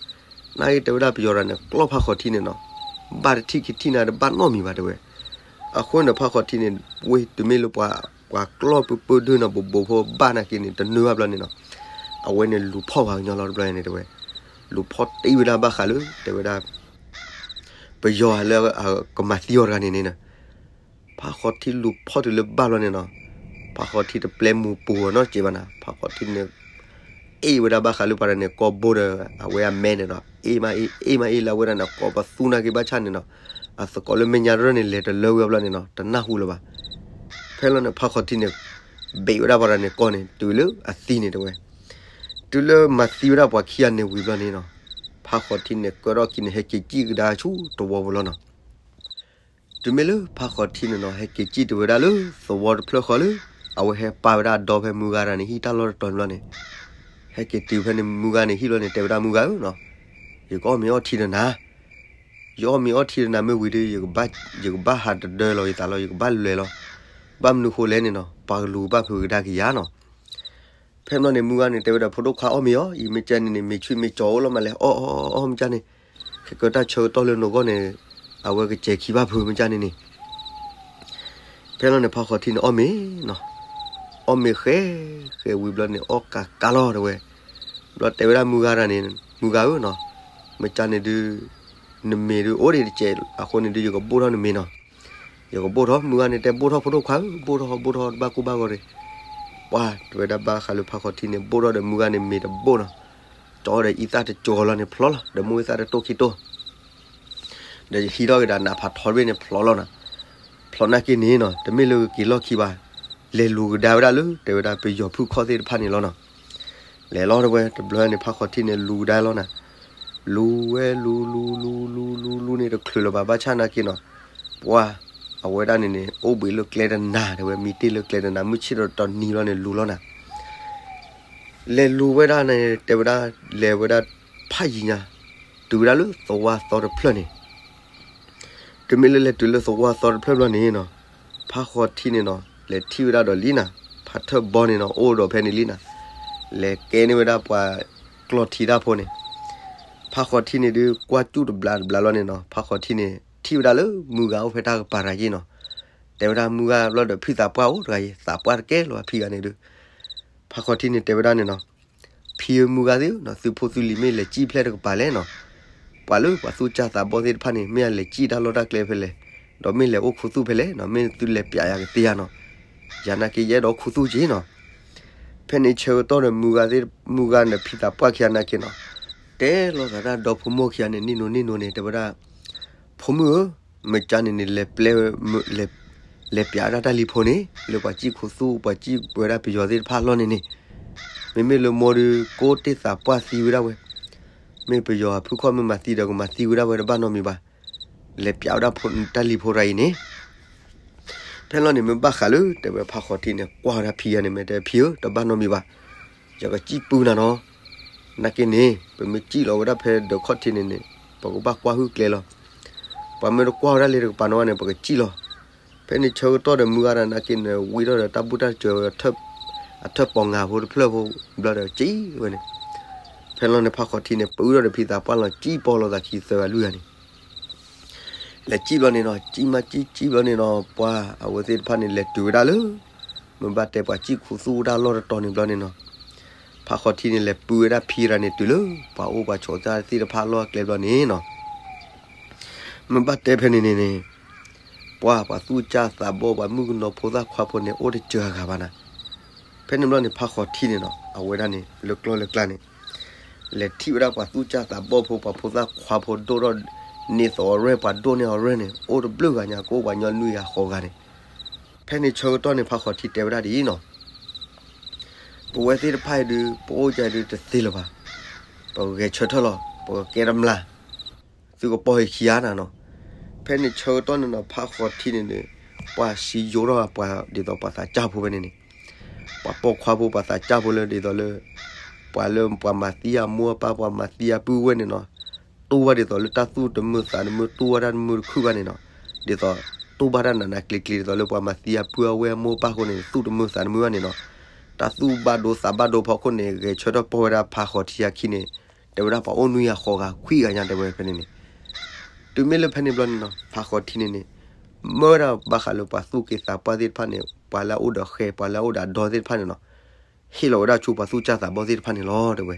နာ်က့တဲဝဲဒၣ်ပယီၤတဂၤန့ၣ် ကျီဖးဃီထံန့ၣ်နီၤ, ဘၣ်တထံၣ်ခံထံၣ်နၤတဘၣ်နီတမံၤဘၣ်တဲဝဲ, အဃိန့ၣ်ဖးဃီထံန့ၣ် ဝ့ၢ်တုၤမ့ၢ်လၢပှၤ ပှၤကျီပၢပၢဒုနီၤ ဘိးဘိးဖိဘၣ်နာ်က့န့ၣ် တနၢ်ဘၣ်ဘျီန့ၣ်နီၤ, အဝဲန့ၣ်လူၤဖီၣ်ပှၤကညီလီၤတဘျီန့ၣ်တဲဝဲ, လူၤဖီၣ်တံၢ်ဝဲဒၣ်ဘၣ်ဃးလၢ တဲဝဲဒၣ် ပယီၤလၢအကမၤသံအီၤတဂၤန့ၣ်န့ၣ်, ဖးဃီထံလူၤဖီၣ်တုၤလၢဘၣ်ဘျီန့ၣ်နီၤ, ဖးဃီထံတပျဲမူၤပူၤအီၤနီတစဲးဘၣ်နၤ, ဖးဃီထံန့ၣ် အ့ၣ်ဝဲဒၣ်ဘၣ်ဃးလၢပှၤတဂၤန့ၣ် ကီၢ်ဘိဒီးအဝဲအမဲန့ၣ်နီၤ, အ့ၣ်မးအ့ၣ် အ့ၣ်မးအ့ၣ်လၢအဝဲဒၣ်န့ၣ် ကိးပသူနာ်က့ဘၣ်ဆၣ်န့ၣ်နီၤ, အသကိးလၢမဲာ်ညါရၢၢ်န့ၣ် လဲၤတလၢဝံၤဘျီန့ၣ်နီၤ တနၢ်ဟူလၢၤဘၣ်. ဖဲလီၤန့ၣ် ဖးဃီထံန့ၣ် ဘ့ၣ်ဝဲဒၣ်ပှၤတဂၤန့ၣ်ကီၢ်န့ၣ် တုၤလၢအသံန့ၣ်တဲဝဲ, တုၤလၢမၤသံဝဲဒၣ်ပှၤခံဂၤန့ၣ်ဝံၤဘျီန့ၣ်နီၤ, ဖးဃီထံန့ၣ် ကၢထီၣ်ခံန့ၣ် ဟဲက့ၤစံၣ်ကဒါဆူတဝီပူၤလီၤနီၤ. တုၤမ့ၢ်လၢဖးဃီထံန့ၣ်နီၤ ဟဲက့ၤစံၣ်တုၤဝဲဒၣ်လၢသဝီတဖျၢၣ်ဃီလၢ အဝဲဟဲပာ်ဝဲဒၣ်အဒီဖဲမုၢ်ဂၤတဂၤန့ၣ် ဟံၣ်တၢ်လီၢ်တတီၤန့ၣ်ဘျီန့ၣ်, ဟဲက့ၤတုၤဖဲန့ၣ်မုၢ်ဂၤန့ၣ်ဟံၣ်လီၤန့ၣ် တဲဝဲဒၣ်မုၢ်ဂၤဧၢနီၤ, ယကအီၣ်မ့ၤအီထံဒီးနၤ, ယအီၣ်မ့ၤအီထံဒီးနၤမ့ၢ်ဝံၤဒီး ယကဘၣ်ဟးတဒၢလီၤယသးလီၤ ယကဘၣ်လဲၤလီၤ, ဘၣ်မနုၤဃိလဲၣ်န့ၣ်နီၤ ပှၤကလူၤကဘၣ်ဖုးကဒါက့ၤယၤနီၤ. ဖဲမ့ၢ်န့ၣ် မုၢ်ဂၤန့ၣ် တဲဝဲဒၣ် ဖိဒိၣ်ခွါအီၣ်မ့ၤအီၤ အံၤမ့ၢ်ကန့ၣ်န့ၣ် မ့ၤဆူၣ်မ့ၤကၠီအိၣ်လီၤမးလဲၣ် အီၣ်အီၣ်အီၣ်မ့ၢ်ကန့ၣ်, ခဲကတၢၢ်ဆၢကတီၢ်လၢနဂီၢ်န့ၣ် အဝဲကစဲၤခံဘၣ်ဖုးမ့ၢ်ကန့ၣ်န့ၣ်. ဖဲလီၤန့ၣ် ဖးဃီထံန့ၣ် အီၣ်မ့ၤနီၤ, အီၣ်မ့ၤဃဲ ဃဲဝံၤဘျီန့ၣ် အီၣ်ကးကးလီၤတဲဝဲ, ဘျီတဲဝဲဒၣ်မုၢ်ဂၤတဂၤန့ၣ် မုၢ်ဂၤဧၢနီၤ, မ့ၢ်ကန့ၣ်ဒုး နမ့ၤဒုးအိၣ်ဒံးတစဲး အဃိန့ၣ်ဒုး ယကဘိၣ်ထီၣ်နမ့ၤနီၤ. ယကဘိၣ်ထီၣ် မုၢ်ဂၤန့ၣ် တဲဘိၣ်ထီၣ်ဖိဒိၣ်ခွါဧၢ ဘိၣ်ထီၣ်ဘိၣ်ထီၣ်တဘၣ်ကိၢ်ဘၣ်ဂီၤတဂ့ၤ. ပှၤတဲဝဲဒၣ်ဘၣ်ဃးလၢဖးဃီထံန့ၣ် ဘိၣ်ထီၣ်ဒီးမုၢ်ဂၤန့ၣ်မ့ၤတဘိၣ်နီၤ, ကၠီဒီးအံသၣ်တကၠီၤလီၤန့ၣ်ဖျိလီၤ ဒီးမိၢ်အံသၣ်တတိၢ်ခံတိၢ် ဒီးယဟံးထီၣ်က့ၤဒီးနးဖးထီတဘ့ၣ်န့ၣ်ဖျိလီၤနီၤ. ဖျိနာ်က့န့ၣ်နီၤ တမ့ၢ်လၢကက့ၤလီၢ်ခံဘၣ်, လဲၤလူၤကဒါဝဲဒၣ်လၢ တဲဝဲဒၣ်ပယီၤဖုၣ်ခီၣ်သ့ၣ်တဖၣ်န့ၣ်လီၤနီၤ. လဲၤလီၤတဲဝဲ တဘျီန့ၣ် ဖးဃီထံန့ၣ် လူၤကဒါလီၤနၤ, လူၤဝဲလူၤလူၤလူၤလူၤလူၤလူၤန့ၣ် တချုးလၢၤဘၣ်ဘၣ်ဆၣ်နာ်က့နီၤ, ပှၤ အဝဲဒၣ်န့ၣ်န့ၣ် အိၣ်ဘှံးလၢကျဲတနၤ တဲဝဲ မံတ့ၢ်လၢကျဲတနၤ မုၢ်ဆ့ၣ်ဒီးတနံၤလီၤန့ၣ် လူၤလီၤနၤ. လဲၤလူၤဝဲဒၣ်န့ၣ် တဲဝဲဒၣ် လဲၤဝဲဒၣ်ဖးယံၤညါ တုၤဝဲဒၣ်လၢသဝီသီတဖျၢၣ်န့ၣ် တုၤမ့ၢ်လၢလဲၤတုၤလၢသဝီသီတဖျၢၣ်ဘျီန့ၣ်နီၤ, ဖးဃီထံန့ၣ်နီၤ လဲၤထံၣ်ဝဲဒၣ်ဒီးလံနၤ, ဖးထၢၣ်ဘီန့ၣ်နီၤ အိၣ်ဒီးဖဲန့ၣ်လံနၤ, လဲၤကဲန့ၢ်ဝဲဒၣ်ပှၤကျီၢ်ထံတၢ်ဖိန့ၣ်, ဖးဃီထံန့ၣ်ဒုး ကွၢ်စူၣ်တဘျးတဘျးလီၤန့ၣ်နီၤ, ဖးဃီထံန့ၣ် ထံၣ်ဝဲဒၣ်လၢမုၢ်ဂၤအိၣ်ဖဲတၢ်ကပၤတဂၤယ့ၣ်နီၤ, တဲဝဲဒၣ်မုၢ်ဂၤဘျီဒီးဖံသးပှၢ်အိၣ်တဂၤယ့ၣ် သးပှၢ်တကဲလီၤဖံဂၤန့ၣ်ဒုး, ဖးဃီထံန့ၣ်တဲဝဲဒၣ်န့ၣ်နီၤ, ဖံဧၢမုၢ်ဂၤသ့ၣ်ဧၢနီၤ သုဖိသုလံၤမ့ၢ်လဲၤစံၣ်ဖျဲၣ်တကပၤလဲၣ်နီၤ, ပှၤလၢပှၤသူၣ်စၢ်သးဘီၣ်သ့ၣ်တဖၣ်န့ၣ် မ့ၢ်အလဲၤစံၣ်တၢ်လီၢ်တၢ်ကျဲဖဲလဲၣ်, ဒီးမ့ၢ်လဲၤအိၣ်ခူသူၣ်ဖဲလဲၣ်နီၤ, မ့ၢ်သုလဲၤပျးယၤကသ့ဧါနီၤ, ယၤနာ်က့ယအဲၣ်ဒိးအိၣ်ခူသူၣ်က့နီၤ. ဖဲန့ၣ်ဆၢကတီၢ်ဒီးမုၢ်ဂၤသ့ၣ် မုၢ်ဂၤန့ၣ်ဖံသးပှၢ်ခံဂၤနာ်က့နီၤ, တဲလိာ်သးဒၣ်ဒီဖိမိၢ်ခံဂၤန့ၣ် နံၣ်နိနံၣ်နိန့ၣ် တဲဝဲဒၣ် ဖိမုၣ်ဧၢ, မ့ၢ်ကန့ၣ်န့ၣ် လဲၤပျး လဲၤပျးဒၣ်တၢ်လံၤဖိန့ၣ် လၢပှၤစံၣ်ခူသူၣ် ပှၤစံၣ်ဝဲဒၣ်ပယီၤသ့ၣ်တဖၣ်အလီၢ်န့ၣ်န့ၣ်, မ့မ့ၢ်လၢမိၢ်ဒုး ကိးတ့ၢ်သးပှၢ်သံဝဲဒၣ်ဝဲ, မ့ၢ်ပယီၤအဖုၣ်ခီၣ်မ့ၢ်မၤသံဒီးကမၤသံဝဲဒၣ်ဝဲတဘၣ်နီတမံၤဘၣ်, လဲၤပျးဝဲဒၣ်ဖိတၢ်လံၤဖိတဂၤအံၤန့ၣ် ဖဲလီၤန့ၣ် မ့ၢ်ဘၣ်ဃးလၢ တဲဝဲဖးဃီထံန့ၣ် ကွၢ်ဝဲဒၣ်ဖံဂၤန့ၣ် မ့ၢ်တဲဖံဧၢ တဘၣ်နီတမံၤဘၣ်, ယကစံၣ်ပုၢ်နၤနီၤ, နာ်က့န့ၣ် ပမ့ၢ်စံၣ်လီၤဝဲဒၣ်ဖဲဒၢးခီၣ်ထံးန့ၣ်န့ၣ် ပကဘၣ်ကွၢ်ဟုၣ်ကျဲလီၤ, ပှၤမ့ၢ်တကွၢ်ဝဲဒၣ်လၢတကပၤနီၤန့ၣ် ပကစံၣ်လီၤ. ဖဲန့ၣ်ဆၢကတီၢ်ဒီးမုၢ်ဂၤတဂၤနာ်က့န့ၣ် ဝံထီၣ်ဒီးတၢ်ဘူၣ်တၢ်စၢၤ အထၢၣ်ပီၤငါဖိတဖျၢၣ်ဖိဘျီဒီးစံၣ်ဝဲန့ၣ်, ဖဲလီၤန့ၣ်ဖးဃီထံန့ၣ် ပုၢ်ထီၣ်ဒီးဖံသးပှၢ်လီၤ စံၣ်ပီလိာ်သးခံသၢဂၤလွံၢ်ဂၤန့ၣ် လဲၤစံၣ်ဘျီန့ၣ်နီၤ စံၣ်မးစံၣ်စံၣ်ဘျီန့ၣ်နီၤ ပှၤအဝဲသ့ၣ်တဖၣ်န့ၣ် လဲၤတုၤဝဲဒၣ်လၢ မ့ၢ်ဘၣ်တဲပှၤစံၣ်ခူသူၣ်တၢ်လီၢ်တတီၤန့ၣ်ဘျီန့ၣ်နီၤ, ဖးဃီထံန့ၣ် လဲၤပုၢ်ဝဲဒၣ်ဖံရၤန့ၣ် တုၤလၢ ပှၤအိၣ်ပှၤဆိးသ့ၣ်တဖၣ်လီၢ်အကျဲဘျီန့ၣ်နီၤ, မ့ၢ်ဘၣ်တဲဖဲန့ၣ်န့ၣ်န့ၣ် ပှၤ ပှၤသူၣ်စၢ်သးဘီၣ် ပှၤမုၣ်ကနီၤဖိသၣ်ခွါဖိန့ၣ် အိၣ်တစှၤဂၤဘၣ်နၤ, ဖဲန့ၣ်ဘျီန့ၣ် ဖးဃီထံန့ၣ်နီၤ အဝဲဒၣ်န့ၣ် လၢကျီၢ်လၢကျါန့ၣ် လဲၤထံၣ်ဝဲဒၣ်ပှၤသူၣ်စၢ်သးဘီၣ်ဖိ ပှၤဖိသၣ်ခွါဖိဒိၣ်ထီၣ်န့ၢ်သီးအီၤရဲၣ် ပှၤဒိၣ်န့ၢ်အီၤရဲၣ်န့ၣ် အိၣ်တဘျုးဂၤညါ ကအိၣ်ပှၤကညီနွံဂၤဃိးဂၤန့ၣ်, ဖဲန့ၣ်ဆၢကတီၢ်န့ၣ် ဖးဃီထံတဲဝဲဒၣ်ဒ်အံၤနီၤ ပဝဲသ့ၣ်တဖၣ်အံၤဒုး ပအိၣ်ကဒုးတသ့လၢၤဘၣ်, ပဂဲၤဆၢထၢၣ်လီၤ, ပကကဲတမျၢ် သုကပိာ်ဟ့ၣ်ခံဂၤနၤနီၤ. ဖဲန့ၣ်ဆၢကတီၢ်န့ၣ်နီၤ ဖးဃီၤထံန့ၣ်န့ၣ် ပှၤစံယိထီၣ်ပှၤဒ်သိးပှၤသးစၢ်ဖိဖဲန့ၣ်န့ၣ်, ပှၤပိာ်ခွါဖိပှၤသးစၢ်ဖိလၢဒ်သိးလၢ ပှၤလၢပှၤမၤသံအမိၢ်အပၢ် ပှၤမၤသံအပုၢ်ဝဲၢ်န့ၣ်နီၤ, တူၢ်ဘၣ်ဒ်သိးလၢတၢ်သူၣ်တမုာ်သးတမုာ် တူၢ်ဘၣ်တၢ်တမုာ်တခုၣ်ဘၣ်န့ၣ်နီၤ, ဒ်သိး တူၢ်ဘၣ်တၢ်နးနးကျံၤကျံၤ ဒ်သိးလၢပှၤမၤသံအပုၢ်အဝဲၢ်အမိၢ်အပၢ်အဃိန့ၣ် သူၣ်တမုာ်သးတမုာ်ဘၣ်န့ၣ်နီၤ, တၢ်သူၣ်ဘၣ်ဒိသးဘၣ်ဒိဖီခိၣ်န့ၣ် ဂဲၤဆၢထၢၣ်ပိာ်ဝဲဒၣ်ဖးဃီၤထံအခံန့ၣ်, တဲဝဲဒၣ်ပှၤအိၣ်နွံဂၤဃိးဂၤခွံဂၤညါ တဲဝဲဖဲန့ၣ်န့ၣ်, တုၤမ့ၢ်လၢဖဲန့ၣ်ဘျီန့ၣ်နီၤ ဖးဃီၤထံန့ၣ်န့ၣ် မၢဝဲဒၣ်ဘၣ်ဃးလၢပှၤသူၣ်က့သးပှၢ်သ့ၣ်တဖၣ်န့ၣ် ပှၤလၢအအိၣ်ဒီးဃဲ ပှၤလၢအအိၣ်ဒီးဒီသ့ၣ်တဖၣ်န့ၣ်နီၤ, ဟ့ၣ်လီၤဝဲဒၣ်ဆူပှၤသူၣ်စၢ်သးဘီၣ်သ့ၣ်တဖၣ်န့ၣ်လီၤ တဲဝဲ.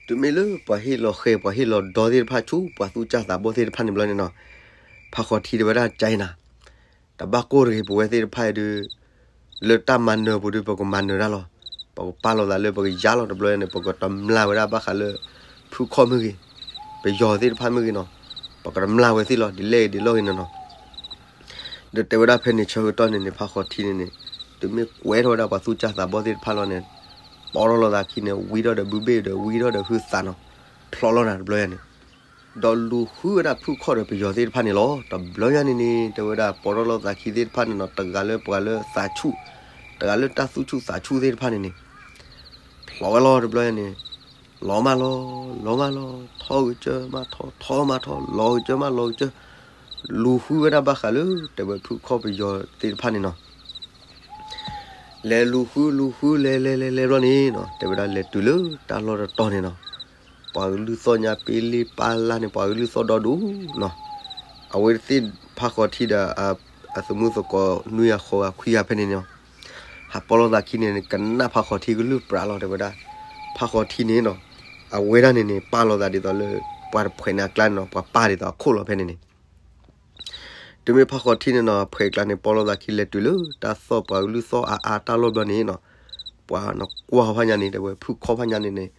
တုၤမ့ၢ်လၢပှၤဟ့ၣ်လီၤဃဲ ပှၤဟ့ၣ်လီၤဒီသ့ၣ်တဖၣ်ဆူပှၤသူၣ်စၢ်သးဘီၣ်သ့ၣ်တဖၣ်န့ၣ်ဘျီန့ၣ်နီၤ, ဖးဃီၤထံတဲဝဲဒၣ် ကၠဲနၤ တဘၣ်ကိၢ်တဂ့ၤ ပဝဲသ့ၣ်တဖၣ်အံၤဒုး လၢတၢ်မၤနၢၤပူၤဒုး ပကမၤနၢၤတၢ်လီၤ. ပကပာ်လီၤသးလၢပကယါလီၤ တဘျီန့ၣ် ပကတမျၢ်ဝဲဒၣ်ဘၣ်ဃးလၢ ဖုခီၣ်မ့ၢ်ဂ့ၤ, ပယီၤသ့ၣ်တဖၣ်မ့ၢ်ဂ့ၤနီၤ, ပကတမျၢ်ဝဲသ့ၣ်လီၤ ဒ်လဲၣ်ဂ့ၤဒ်လဲၣ်ဂ့ၤန့ၣ်နီၤ. ဒီးတဲဝဲဒၣ်ဖဲန့ၣ်ဆၢကတီၢ်န့ၣ်န့ၣ် ဖးဃီၤထံန့ၣ်န့ၣ် တုၤမ့ၢ်ကွဲထီၣ်ဝဲဒၣ်ပှၤသူၣ်စၢ်သးဘီၣ်သ့ၣ်တဖၣ်လီၤန့ၣ်, ပီထီၣ်လီၤသးခံန့ၣ် ဝံထီၣ်ဒီးဘုဘ့ၣ်ဒီးဝံထီၣ်ဒီးဟုသးနီၤ, ဖျိးလီၤနၤတဘျီယါန့ၣ် ဒီးလူၤဃုဝဲဒၣ်ဖုခီၣ်ဒီးပယီၤသ့ၣ်တဖၣ်န့ၣ်လီၤ. တဘျီယါန့ၣ်န့ၣ် တဲဝဲဒၣ်ပီထီၣ်လီၤသးခံသ့ၣ်တဖၣ်န့ၣ်နီၤ တဂၤလၢပှၤလၢသးဆူၣ်, တဂၤလၢတၢ်သူၣ်ဆူၣ်သးဆူၣ်သ့ၣ်တဖၣ်န့ၣ်န့ၣ် ဖျိးဝဲလီၤတဘျီယါန့ၣ်, လီၤမးလီၤ, လီၤမးလီၤ, ထီကစၢၢ်မးထီ, ထီမးထီ, လီၤကစၢၢ်မးလီၤကစၢၢ်, လူၤဃုဝဲဒၣ်ဘၣ်ဃးလၢ တဲဝဲဖုခီၣ်ပယီၤသ့ၣ်တဖၣ်န့ၣ်နီၤ လဲၤလူၤဃုလူၤဃု လဲၤလဲၤလဲၤလဲၤဘျီန့ၣ်နီၤ တဲဝဲဒၣ်လဲၤတုၤလၢတၢ်လီၢ်တတီၤန့ၣ်နီၤ, ပှၤကလုၢ်သီၣ်ညါပ့လ့ပာ်လၢ်န့ၣ် ပှၤကလုၢ်သီၣ်ဒီဒူၣ်နီၤ, အဝဲသ့ၣ်ဖးဃီၤထံဒီး အသမုၢ်သကိးနွံဂၤဃိးဂၤခွံဂၤဖဲန့ၣ်န့ၣ်, ဟးပီလီၤသးခံန့ၣ် ကနၣ်ဖးဃီၤထံကလုၢ်ပြးလီၤ တဲဝဲဒၣ်, ဖးဃီၤထံန့ၣ်နီၤ, အဝဲဒၣ်န့ၣ်န့ၣ် ပာ်လီၤသးဒ်သိးလၢ ပှၤတဖှဲးန့ၣ်အကျါန့ၣ်နီၤ ပှၤပာ်ဒ်သိးအခိၣ်လီၤဖဲန့ၣ်န့ၣ် တုၤမ့ၢ်ဖးဃီၤထံန့ၣ်နီၤ အဖှဲးကျါန့ၣ် ပီလီၤသးခံလဲၤတုၤလၢတၢ်သီၣ်ပှၤကလုၢ်သီၣ်အါအါတၢ်လီၢ်ဘျီန့ၣ်နီၤ, ပှၤနကွၢ်ဖးညါန့ၣ် တဲဝဲဖုခီၣ်ဖးညါန့ၣ်န့ၣ်,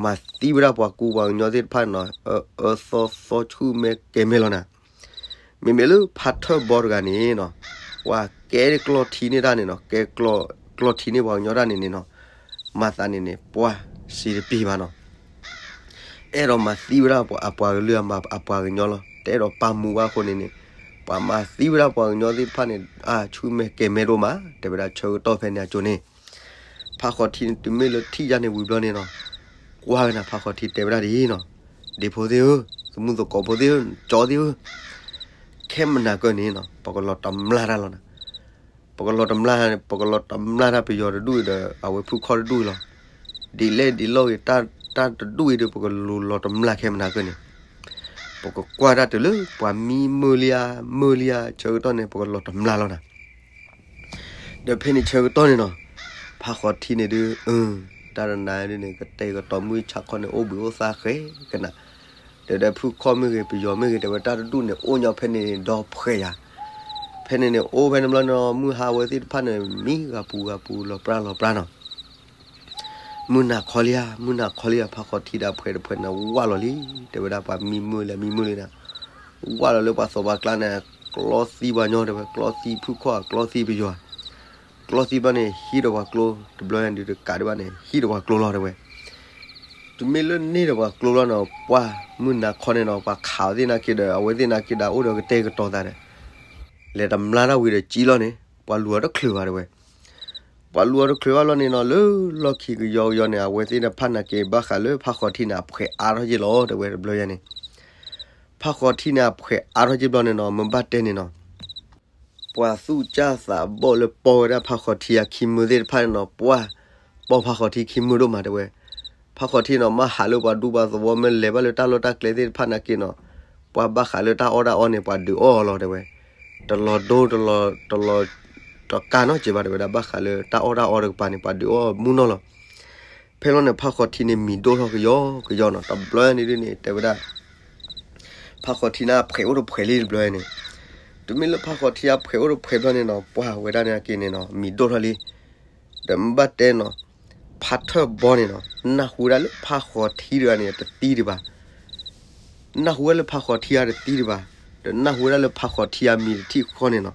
မၤသံဝဲဒၣ်ပှၤကူပှၤကညီသ့ၣ်တဖၣ်နီၤ အၢအၢသီသီဆူၣ်မဲကဲၤမဲလီၤနၤ, မ့မ့ၢ်လၢဖးထၢၣ်ဘီတဂၤန့ၣ်နီၤ, ပှၤကဲကျီၢ်ထံန့ၢ်တၢ်န့ၣ်နီၤ ကဲကျီၢ်ထံန့ၢ်ပှၤကညီတၢ်န့ၣ်န့ၣ်နီၤ, မၤသးန့ၣ်န့ၣ် ပှၤစံးတပ့ၤဘၣ်နီၤ အဲၣ်ဒိးမၤသံဝဲဒၣ်အပှၤကလုာ်အပှၤကညီလီၤ. တအဲၣ်ဒိးပာ်မူဘၣ်အဃိန့ၣ်န့ၣ်, ပှၤမၤသံဝဲဒၣ်ပှၤကညီသ့ၣ်တဖၣ်န့ၣ် အါဆူၣ်မဲာ်ကဲၤမဲဒိၣ်မး တဲဝဲဒၣ်ဆၢကတီၢ်ဖဲန့ၣ်အကၠိန့ၣ်, ဖးဃီၤထံန့ၣ် တုၤမ့ၢ်လၢထံၣ်ယါန့ၣ်ဝံၤဘျီန့ၣ်နီၤ, ကွၢ်ဝဲနၤဖးဃီၤထံတဲဝဲဒၣ်ဒ်အံၤနီၤ, ဒ့ဖိသ့ၣ်ဧၢ, သမုၢ်သကိးဖိသ့ၣ်ဧၢ, ကၠီသ့ၣ်ဧၢ, ခဲမနၤကၢၢ်န့ၣ်နီၤ ပကလီၤတမျၢ်တၢ်လီၤနၤ ပကလီၤတမျၢ်, ပကလီၤတမျၢ်တၢ်ပယီၤတဒူၣ်အံၤဒီး အဝဲဖုခီၣ်တဒူၣ်အံၤလီၤ. ဒ်လဲၣ်ဒ်လဲၣ်ဂ့ၤ တၢ်တဒူၣ်အံၤဒီး ပကလူၤလီၤတမျၢ်ခဲမနၤကၢၢ်န့ၣ်, ပကကွၢ်တၢ်တုၤလၢပှၤမံမုၢ်လံဧါ, မုၢ်လံဧါ, ဆၢကတီၢ်န့ၣ် ပကလီၤတမျၢ်လီၤနၤ. ဒီးဖဲန့ၣ်ဆၢကတီၢ်န့ၣ်နီၤ, ဖးဃီၤထံန့ၣ်ဒုး, တၢ်တနၤဒုးန့ၣ် ကတဲာ်ကတီၤမုၢ်ဆါခီန့ၣ် အိၣ်ဘှံးအိၣ်သါဃဲကနၤ, ဒီးဒီးဖုခီၣ်မ့ၢ်ဂ့ၤ ပယီၤမ့ၢ်ဂ့ၤ တဲဝဲတၢ်တဒူၣ်န့ၣ် အိၣ်ညီဖဲန့ၣ် ဒီဖှဲးယၤ, ဖဲန့ၣ်န့ၣ် အိၣ်ဖဲန့ၣ်ဘျီန့ၣ် မုၢ်ဟါဝဲသ့ၣ်တဖၣ်န့ၣ် မံဂၤပူၤဂၤပူၤ လီၤပြါလီၤပြါနီၤ. မုၢ်နၤခီလံဧါ, မုၢ်နၤခီလံဧါ, ဖးဃီၤထံဒီးအဖှဲးတဖှဲးန့ၣ် ဝၢ်လီၤလံ, တဲဝဲဒၣ်ပှၤမံမုၢ်လံ မံမုၢ်လံနၤ, ဝၢ်လီၤလၢပှၤသီၣ်ပှၤကျါန့ၣ်, ကျီသံပှၤညီ တဲဝဲ, ကျီသံဖုခီၣ် ကျီသံပယီၤ, ကျီသံဘျီန့ၣ် ဟံးဒီးပှၤကျိ တဘျီညါဒုးတကးဒံးဘၣ်န့ၣ် ဟံးဒီးပှၤကျိလီၤ တဲဝဲ. တုၤမ့ၢ်လၢန့ၢ်ဒီးပှၤကျိလီၤန့ၣ် ပှၢ်မုၢ်နၤခီန့ၣ်နီၤ ပှၤခးအီၤသ့ၣ်နာ်က့ဒီး အဝဲသ့ၣ်နာ်က့ဒီး အိၣ်ဒီးကတဲာ်ကတီၤသးဒီး လဲၤတမျၢ်တၢ်ဝံၤဒီးကံလီၤန့ၣ် ပှၤလူၤအီၤတချုးဘၣ် တဲဝဲ. ပှၤလူၤအီၤတချုးဘၣ်လီၤန့ၣ်နီၤ လၢလီၢ်ခံကယီကယီန့ၣ် အဝဲသ့ၣ်တဖၣ်နာ်က့ ဘၣ်ဃးလၢဖးဃီၤထံန့ၣ် အဖှဲးအါထီၣ်က့လီၤ တဲဝဲ တဘျီညါန့ၣ်. ဖးဃီၤထံန့ၣ် အဖှဲးအါထီၣ်က့ဘျီန့ၣ်နီၤ မ့ၢ်ဘၣ်တဲန့ၣ်နီၤ ပှၤသူၣ်စၢ်သးဘီၣ်လၢပီဝဲဒၣ်ဖးဃီၤထံအခံမုၢ်သ့ၣ်တဖၣ်န့ၣ်နီၤ ပှၢ်ပိာ်ဖးဃီၤထံခံမုၢ်ဒိၣ်မး တဲဝဲ. ဖးဃီၤထံနီၤ မ့ၢ်ဟးလၢပှၤဒူပှၤသဝီ မ့ၢ်လဲၤဘၣ်လၢတၢ်လီၢ်တၢ်ကျဲသ့ၣ်တဖၣ်နာ်က့နီၤ ပှၢ်ဘၣ်ဃးလၢတၢ်အီၣ်တၢ်အီန့ၣ် ပှၤဒုးအီၣ်အီၤလီၤ တဲဝဲ. တလီၤဒိ တလီၤ တလီၤ တကးနီတစဲးဘၣ် တဲဝဲဒၣ် ဘၣ်ဃးလၢတၢ်အီၣ်တၢ်အီတကပၤန့ၣ် ပှၤဒုးအီၣ်မူနီၤလီၤ. ဖဲလီၤန့ၣ် ဖးဃီၤထံန့ၣ် မံၤဒိၣ်ထီၣ်ကယီကယီနီၤ တဘျီန့ၣ်ဒုးန့ၣ် တဲဝဲဒၣ် ဖးဃီၤထံန့ၣ် အဖှဲးအိၣ်တဖှဲးလံ တဘျီန့ၣ်. တုၤမ့ၢ်လၢဖးဃီၤထံအဖှဲးအိၣ်တဖှဲးဘျီန့ၣ်နီၤ ပှၢ်ဝဲဒၣ်န့ၣ်က့န့ၣ်နီၤ မံၤဒိၣ်ထီၣ်လံ. ဒီးမ့ၢ်ဘၣ်တဲနီၤ ဖးထၢၣ်ဘီန့ၣ်နီၤ နၢ်ဟူဝဲဒၣ်လၢဖးဃီၤထံတဂၤန့ၣ် တသံဒံးဘၣ် နၢ်ဟူဝဲလၢဖးဃီၤထံအတသံဒံးဘၣ် ဒီးနၢ်ဟူဝဲဒၣ်လၢဖးဃီၤထံအမံၤတထံၣ်ဃီန့ၣ်နီၤ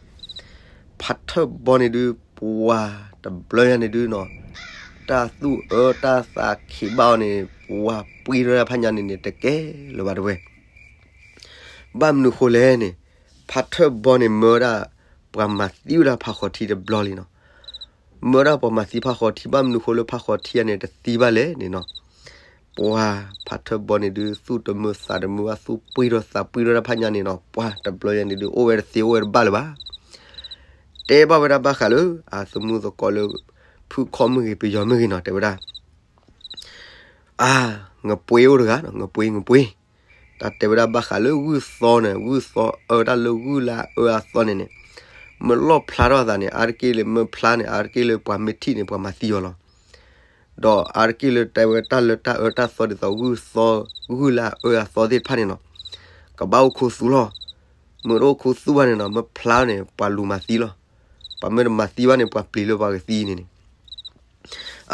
ဖးထၢၣ်ဘီန့ၣ်ဒုး ပှၢ်တဘျီညါန့ၣ်ဒုးနီၤ တၢ်သူၣ်အၢတၢ်သးခံးဘၣ်အီၤန့ၣ် ဝၢ်ပှ့ၤထီၣ်ဝဲဒၣ်ဖးညါန့ၣ်န့ၣ် တကဲလၢၤဘၣ်တဲဝဲ. ဘၣ်မနုၤဃိလဲၣ်န့ၣ်, ဖးထၢၣ်ဘီန့ၣ် မၢဝဲဒၣ် ပှၤမၤသံဝဲဒၣ်ဖးဃီထံတဘျီလံနီၤ. မၢဝဲဒၣ်ပှၤမၤသံဖးဃီထံ ဘၣ်မနုၤဃိလၢဖးဃီထံန့ၣ် တသံဘၣ်လဲၣ်န့ၣ်နီၤ. ပှၤဖးထၢၣ်ဘီန့ၣ်ဒုး သူၣ်တမုာ်သးတမုာ်ဘၣ် သူၣ်ပှ့ၤထီၣ်သးပှ့ၤထီၣ်ဒၣ်ဖးညါန့ၣ်နီၤ. ပှၤတဘျီညါန့ၣ်ဒုး အိၣ်ဝဲတသ့အိၣ်ဝဲတဘၣ်လၢၤဘၣ်. တဲဘၣ်ဝဲဒၣ်ဘၣ်ဃးလၢ အသုးမုၢ်သကိးလၢ ဖုၣ်ခီၣ်မ့ၢ်ဂ့ၤ ပယီၤမ့ၢ်ဂ့ၤနီၤ တဲဝဲဒၣ် အါ, ငပှ့ၤအိၣ်တဂၤနီၤ, ငပှ့ၤ ငပှ့ၤ. တၢ်တဲဝဲဒၣ်ဘၣ်ဃးလၢဂုၢ်သီန့ၣ်, ဂုၢ်သီအၢတၢ်လၢဂုၢ်လၢအၢအသီန့ၣ်န့ၣ်, မ့ၢ်လီၣ်ဖျါထီၣ်အသးန့ၣ် အါတက့ၢ်လၢ မ့ၢ်ဖျါန့ၣ် အါတက့ၢ်လၢပှၤမ့ၢ်ထံၣ်န့ၣ် ပှၤမၤသံအီၤလီၤ. ဒီးအါတက့ၢ်လၢတဲဝဲတၢ်လၢတၢ်အၢတၢ်သီဒ်သိးဂုၢ်သီ, ဂုၢ်လၢအၢအသီသ့ၣ်တဖၣ်န့ၣ်နီၤ, ကဘၣ်အိၣ်ခူသူၣ်လီၤ. မ့ၢ်တအိၣ်ခူသူၣ်ဘၣ်န့ၣ်နီၤ, မ့ၢ်ဖျါန့ၣ် ပှၤလူၤမၤသံလီၤ. ပှၤမ့ၢ်တမၤသံဘၣ်န့ၣ် ပှၤပျံၤလၢပှၤကသံန့ၣ်န့ၣ်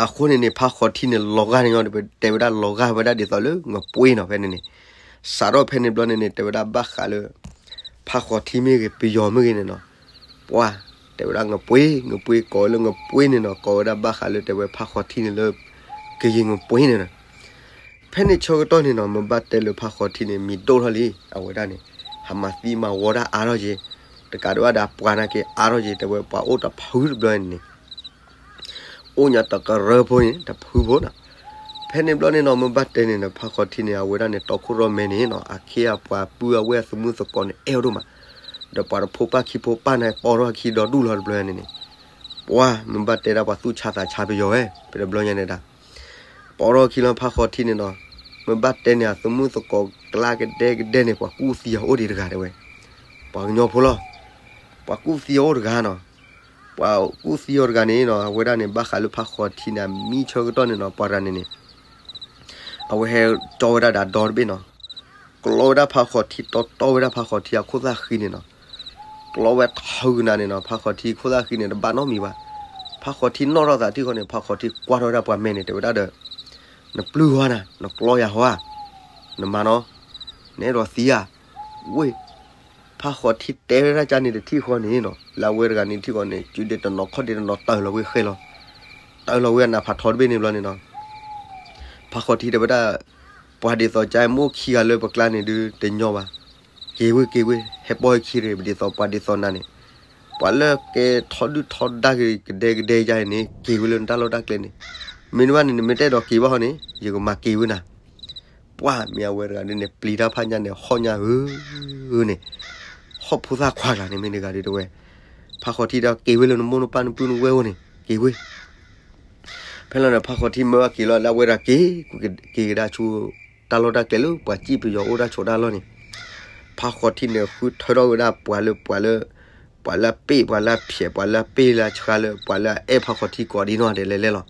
အဃိန့ၣ်န့ၣ် ဖးဃီထံန့ၣ် လီၤဂာ်န့ၣ်ညီ တဲဝဲဒၣ်လီၤဂာ်ဝဲဒၣ်ဒ်သိးလၢငပှ့ၤနီၤ ဖဲန့ၣ်န့ၣ်. စးထီၣ်ဖဲန့ၣ်ဘျီန့ၣ်န့ၣ် တဲဝဲဒၣ်ဘၣ်ဃးလၢ ဖးဃီထံမ့ၢ်ဂ့ၤ ပယီၤမ့ၢ်ဂ့ၤန့ၣ်နီၤ, ပှၤတဲဝဲဒၣ်ငပှ့ၤ ငပှ့ၤ ကိးဝဲလၢငပှ့ၤန့ၣ်နီၤ, ကိးဝဲဒၣ်ဘၣ်ဃးလၢတဲဝဲဖးဃီထံန့ၣ်လၢ ကယံၤငပှ့ၤန့ၣ်နီၤ. ဖဲန့ၣ်ဆၢကတီၢ်န့ၣ်နီၤ မ့ၢ်ဘၣ်တဲလၢဖးဃီထံန့ၣ် မံၤဒိၣ်ထီၣ်လံ အဝဲဒၣ်န့ၣ်, ဟးမၤသံမၤဝီတၢ်အါထီၣ်က့ၤ, တကးဒံးဘၣ်ဒီးပှၤနာ်က့ၤအါထီၣ်က့ၤ တဲဝဲပှၤအိၣ်တဖုတဘျီန့ၣ်န့ၣ် အိၣ်ညါတကရၢဖိန့ၣ် တဖုဖိနီၤ. ဖဲန့ၣ်ဘျီန့ၣ်နီၤ မ့ၢ်ဘၣ်တဲန့ၣ်နီၤ ဖးဃီထံန့ၣ် အဝဲဒၣ်န့ၣ် တီခိၣ်ရိၣ်မဲန့ၣ်နီၤ အခ့အပှၤပုၢ်အဝဲၢ်အသုးမုၢ်သကိးန့ၣ် အဲၣ်အီၤဒိၣ်မး, ဒီးပှၤတဖိပၢ်ခံဖိပၢ်န့ၣ် ပီထီၣ်အခံဒီဒူၣ်လီၤတဘျီန့ၣ်န့ၣ်, ပှၤမ့ၢ်ဘၣ်တဲဒၣ်ပှၤသူၣ်ဆါသးဆါပယီၤဝဲ ဖဲတဘျီညါန့ၣ်ဒၣ် ပီထီၣ်အခံလီၤ ဖးဃီထံန့ၣ်နီၤ. မ့ၢ်ဘၣ်တဲန့ၣ် အသုးမုၢ်သကိးကျါကဒဲကဒဲန့ၣ် ပှၤကူၣ်သံအီၤအိၣ်ဒံးတဂၤတဲဝဲ, ပှၤကညီဖိလီၤ. ပှၤကူၣ်သံအီၤအိၣ်တဂၤနီၤ. ပှၤကူၣ်သံအီၤတဂၤန့ၣ်နီၤ အဝဲဒၣ်န့ၣ် ဘၣ်ဃးလၢဖးဃီထံန့ၣ် မံဆၢကတီၢ်န့ၣ်နီၤ ပှၤတဂၤန့ၣ်န့ၣ် အဝဲဟဲကၠီဝဲဒၣ်ဒီးဒီတဘ့ၣ်နီၤ, ကျီဝဲဒၣ်ဖးဃီထံ တီတီဝဲဒၣ်ဖးဃီထံအခိၣ်သၣ်ဃံန့ၣ်နီၤ, ကျီဝဲထီကနၤန့ၣ်နီၤ ဖးဃီထံခိၣ်သၣ်ဃံန့ၣ် တဘၣ်နီတမံၤဘၣ်. ဖးဃီထံနီၣ်ထီၣ်သးထံၣ်ဃီန့ၣ် ဖးဃီထံကွၢ်ထီၣ်ဝဲဒၣ်ပှၤမဲာ်န့ၣ် တဲဝဲဒၣ်ဒီး နပျုၢ်ဟီဧါ, နကျီယၤဟီဧါ, နမၤနီၤ, နအဲၣ်ဒိးသံဧါ, ဝ့ၢ် ဖးဃီထံတဲဝဲဒၣ်ကန့ၣ်တထံၣ်ဃီန့ၣ်နီၤ လၢအဝဲတဂၤန့ၣ်ထံၣ်ဃီန့ၣ် စုဒ့တနီၤခီၣ်ဒ့တနီၤတၢ်လီၤဝဲဃဲလီၤ, တၢ်လီၤဝဲအနးဖးထီတဘ့ၣ်န့ၣ်ဘျီန့ၣ်နီၤ, ဖးဃီထံတဲဝဲဒၣ် ပှၤဒ်သိးကမ့ၢ်အိၣ်ခံဂၤလၢပကျါန့ၣ်ဒုးတညီဘၣ်, က့ၤဝ့ၢ်က့ၤဝ့ၢ် ဟဲပိာ်ဟဲခံရ့ၣ် ပဒ်သိးပှၤဒ်သိးနၤန့ၣ်, ပှၤလၢကဲထီဒုၣ်ထီဒါက့ၤကဒဲကဒဲယါအံၤန့ၣ် က့ၤဝ့ၢ်လၢနတၢ်လီၢ်တၢ်ကျဲန့ၣ်, မ့ၢ်နဘၣ်န့ၣ် နမ့ၢ်တအဲၣ်ဒိးက့ၤဘၣ်ဟီန့ၣ် ယကမၤက့ၤဝ့ၢ်နၤ ပှၤမ့ၢ်အဝဲတဂၤဒ်န့ၣ် ပျံၤတၢ်ဖးညါန့ၣ် ဟီၣ်ညါဧၢန့ၣ်, ဟီၣ်ဖိသၣ်ခွါကျါန့ၣ် မ့ၢ်တဂၤဒ်တဲဝဲ, ဖးဃီထံဒီးက့ၤဝ့ၢ်လၢနမိၢ်နပၢ်နပုၢ်နဝဲၢ်အိၣ်န့ၣ် က့ၤဝ့ၢ်. ဖဲလီၤန့ၣ် ဖးဃီထံမၢဝဲက့ၤလီၤ လၢအဝဲဒၣ်က့ၤ က့ၤကဒါဆူ တၢ်လီၢ်တၢ်ကျဲလၢပှၤစံၣ်ပယီၤအိၣ်တၢ်ဆိးတၢ်လီၢ်န့ၣ်, ဖးဃီထံန့ၣ် ဃုထၢထီၣ်ဝဲဒၣ်ပှၤလၢ ပှၤလၢ ပှၤလၢအပ့ၢ် ပှၤလၢအဖျဲး ပှၤလၢအပ့ၢ်လၢအဆှါလၢ ပှၤလၢအအဲၣ်ဖးဃီထံကိးဒံနီၢ်ဂၤဒဲးလဲၤလဲၤလီၤ.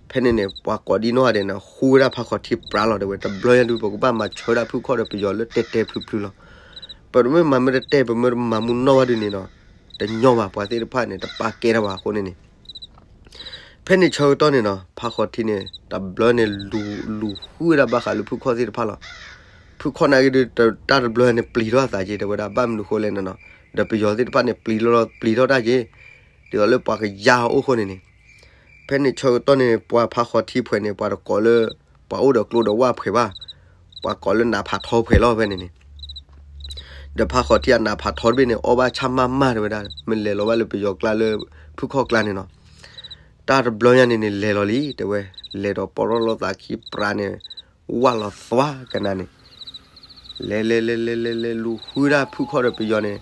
ဖဲန့ၣ်န့ၣ် ပှၤကိးဒံနီၢ်ဂၤဒဲးန့ၣ် ဃုဝဲဒၣ်ဖးဃီထံပြးလီၤတဲဝဲ, တဘျီညါဒုး ပကဘၣ်မၤဆၢဒၣ်ဖုၣ်ခီၣ်ဒီးပယီၤလၢတဲတဲဖျုးဖျုးလီၤ. ပမ့ၢ်မၤမ့ၢ်တတဲ ပမ့ၢ်တမၤမူနီၢ်ဘၣ်ဒုးန့ၣ်နီၤ, တညီဘၣ် ပှၤသ့ၣ်တဖၣ်န့ၣ် တပာ်ကဲတၢ်ဘၣ်အဃိန့ၣ်န့ၣ် ဖဲန့ၣ်ဆၢကတီၢ်န့ၣ်နီၤ ဖးဃီထံန့ၣ် တဘျီန့ၣ် လူၤဃုဝဲဒၣ်ဘၣ်ဃးလၢဖုၣ်ခီၣ်သ့ၣ်တဖၣ်လီၤ. ဖုၣ်ခီၣ်နာ်က့ဒုး တၢ်တဘျီန့ၣ် ပျံၤထီၣ်အသးက့ၤ တဲဝဲဒၣ် ဘၣ်မနုၤဃိလဲၣ်န့ၣ်နီၤ, ဒီးပယီၤသ့ၣ်တဖၣ်န့ၣ် ပျံၤလီၤ ပျံၤထီၣ်တၢ်က့ၤ ဒ်သိးလၢပှၤကယါအီၤအိၣ်အဃိန့ၣ်န့ၣ်, ဖဲန့ၣ်ဆၢကတီၢ်န့ၣ် ပှၤဖးဃီထံဖှဲးန့ၣ် ပှၤတကိးလၢ ပှၤအိၣ်ဒီးကျိဒီးဝၣ်ဖှဲးဘၣ်, ပှၤကိးလၢနးဖးထီဖှဲးလီၤ ဖဲန့ၣ်န့ၣ် ဒီးဖးဃီထံအနးဖးထီတဘ့ၣ်န့ၣ် အီၣ်ဘၣ်ဆၣ်မၢ်မၢ်တဲဝဲဒၣ် မ့ၢ်လဲၤလီၤဘၣ်လၢပယီၤကျါလၢ ဖုၣ်ခီၣ်ကျါန့ၣ်နီၤ, တၢ်တဘျီညါန့ၣ်န့ၣ် လဲၤလီၤလံ တဲဝဲ, လဲၤဒီးပီၢ်ရီၣ်လိာ်သးခံပြးန့ၣ် ဝၢ်လီၤသွါကနၤန့ၣ် လဲၤလဲၤလဲၤလဲၤလဲၤလဲၤလူၤဃုဒၣ်ဖုၣ်ခီၣ်ဒီးပယီၤန့ၣ်,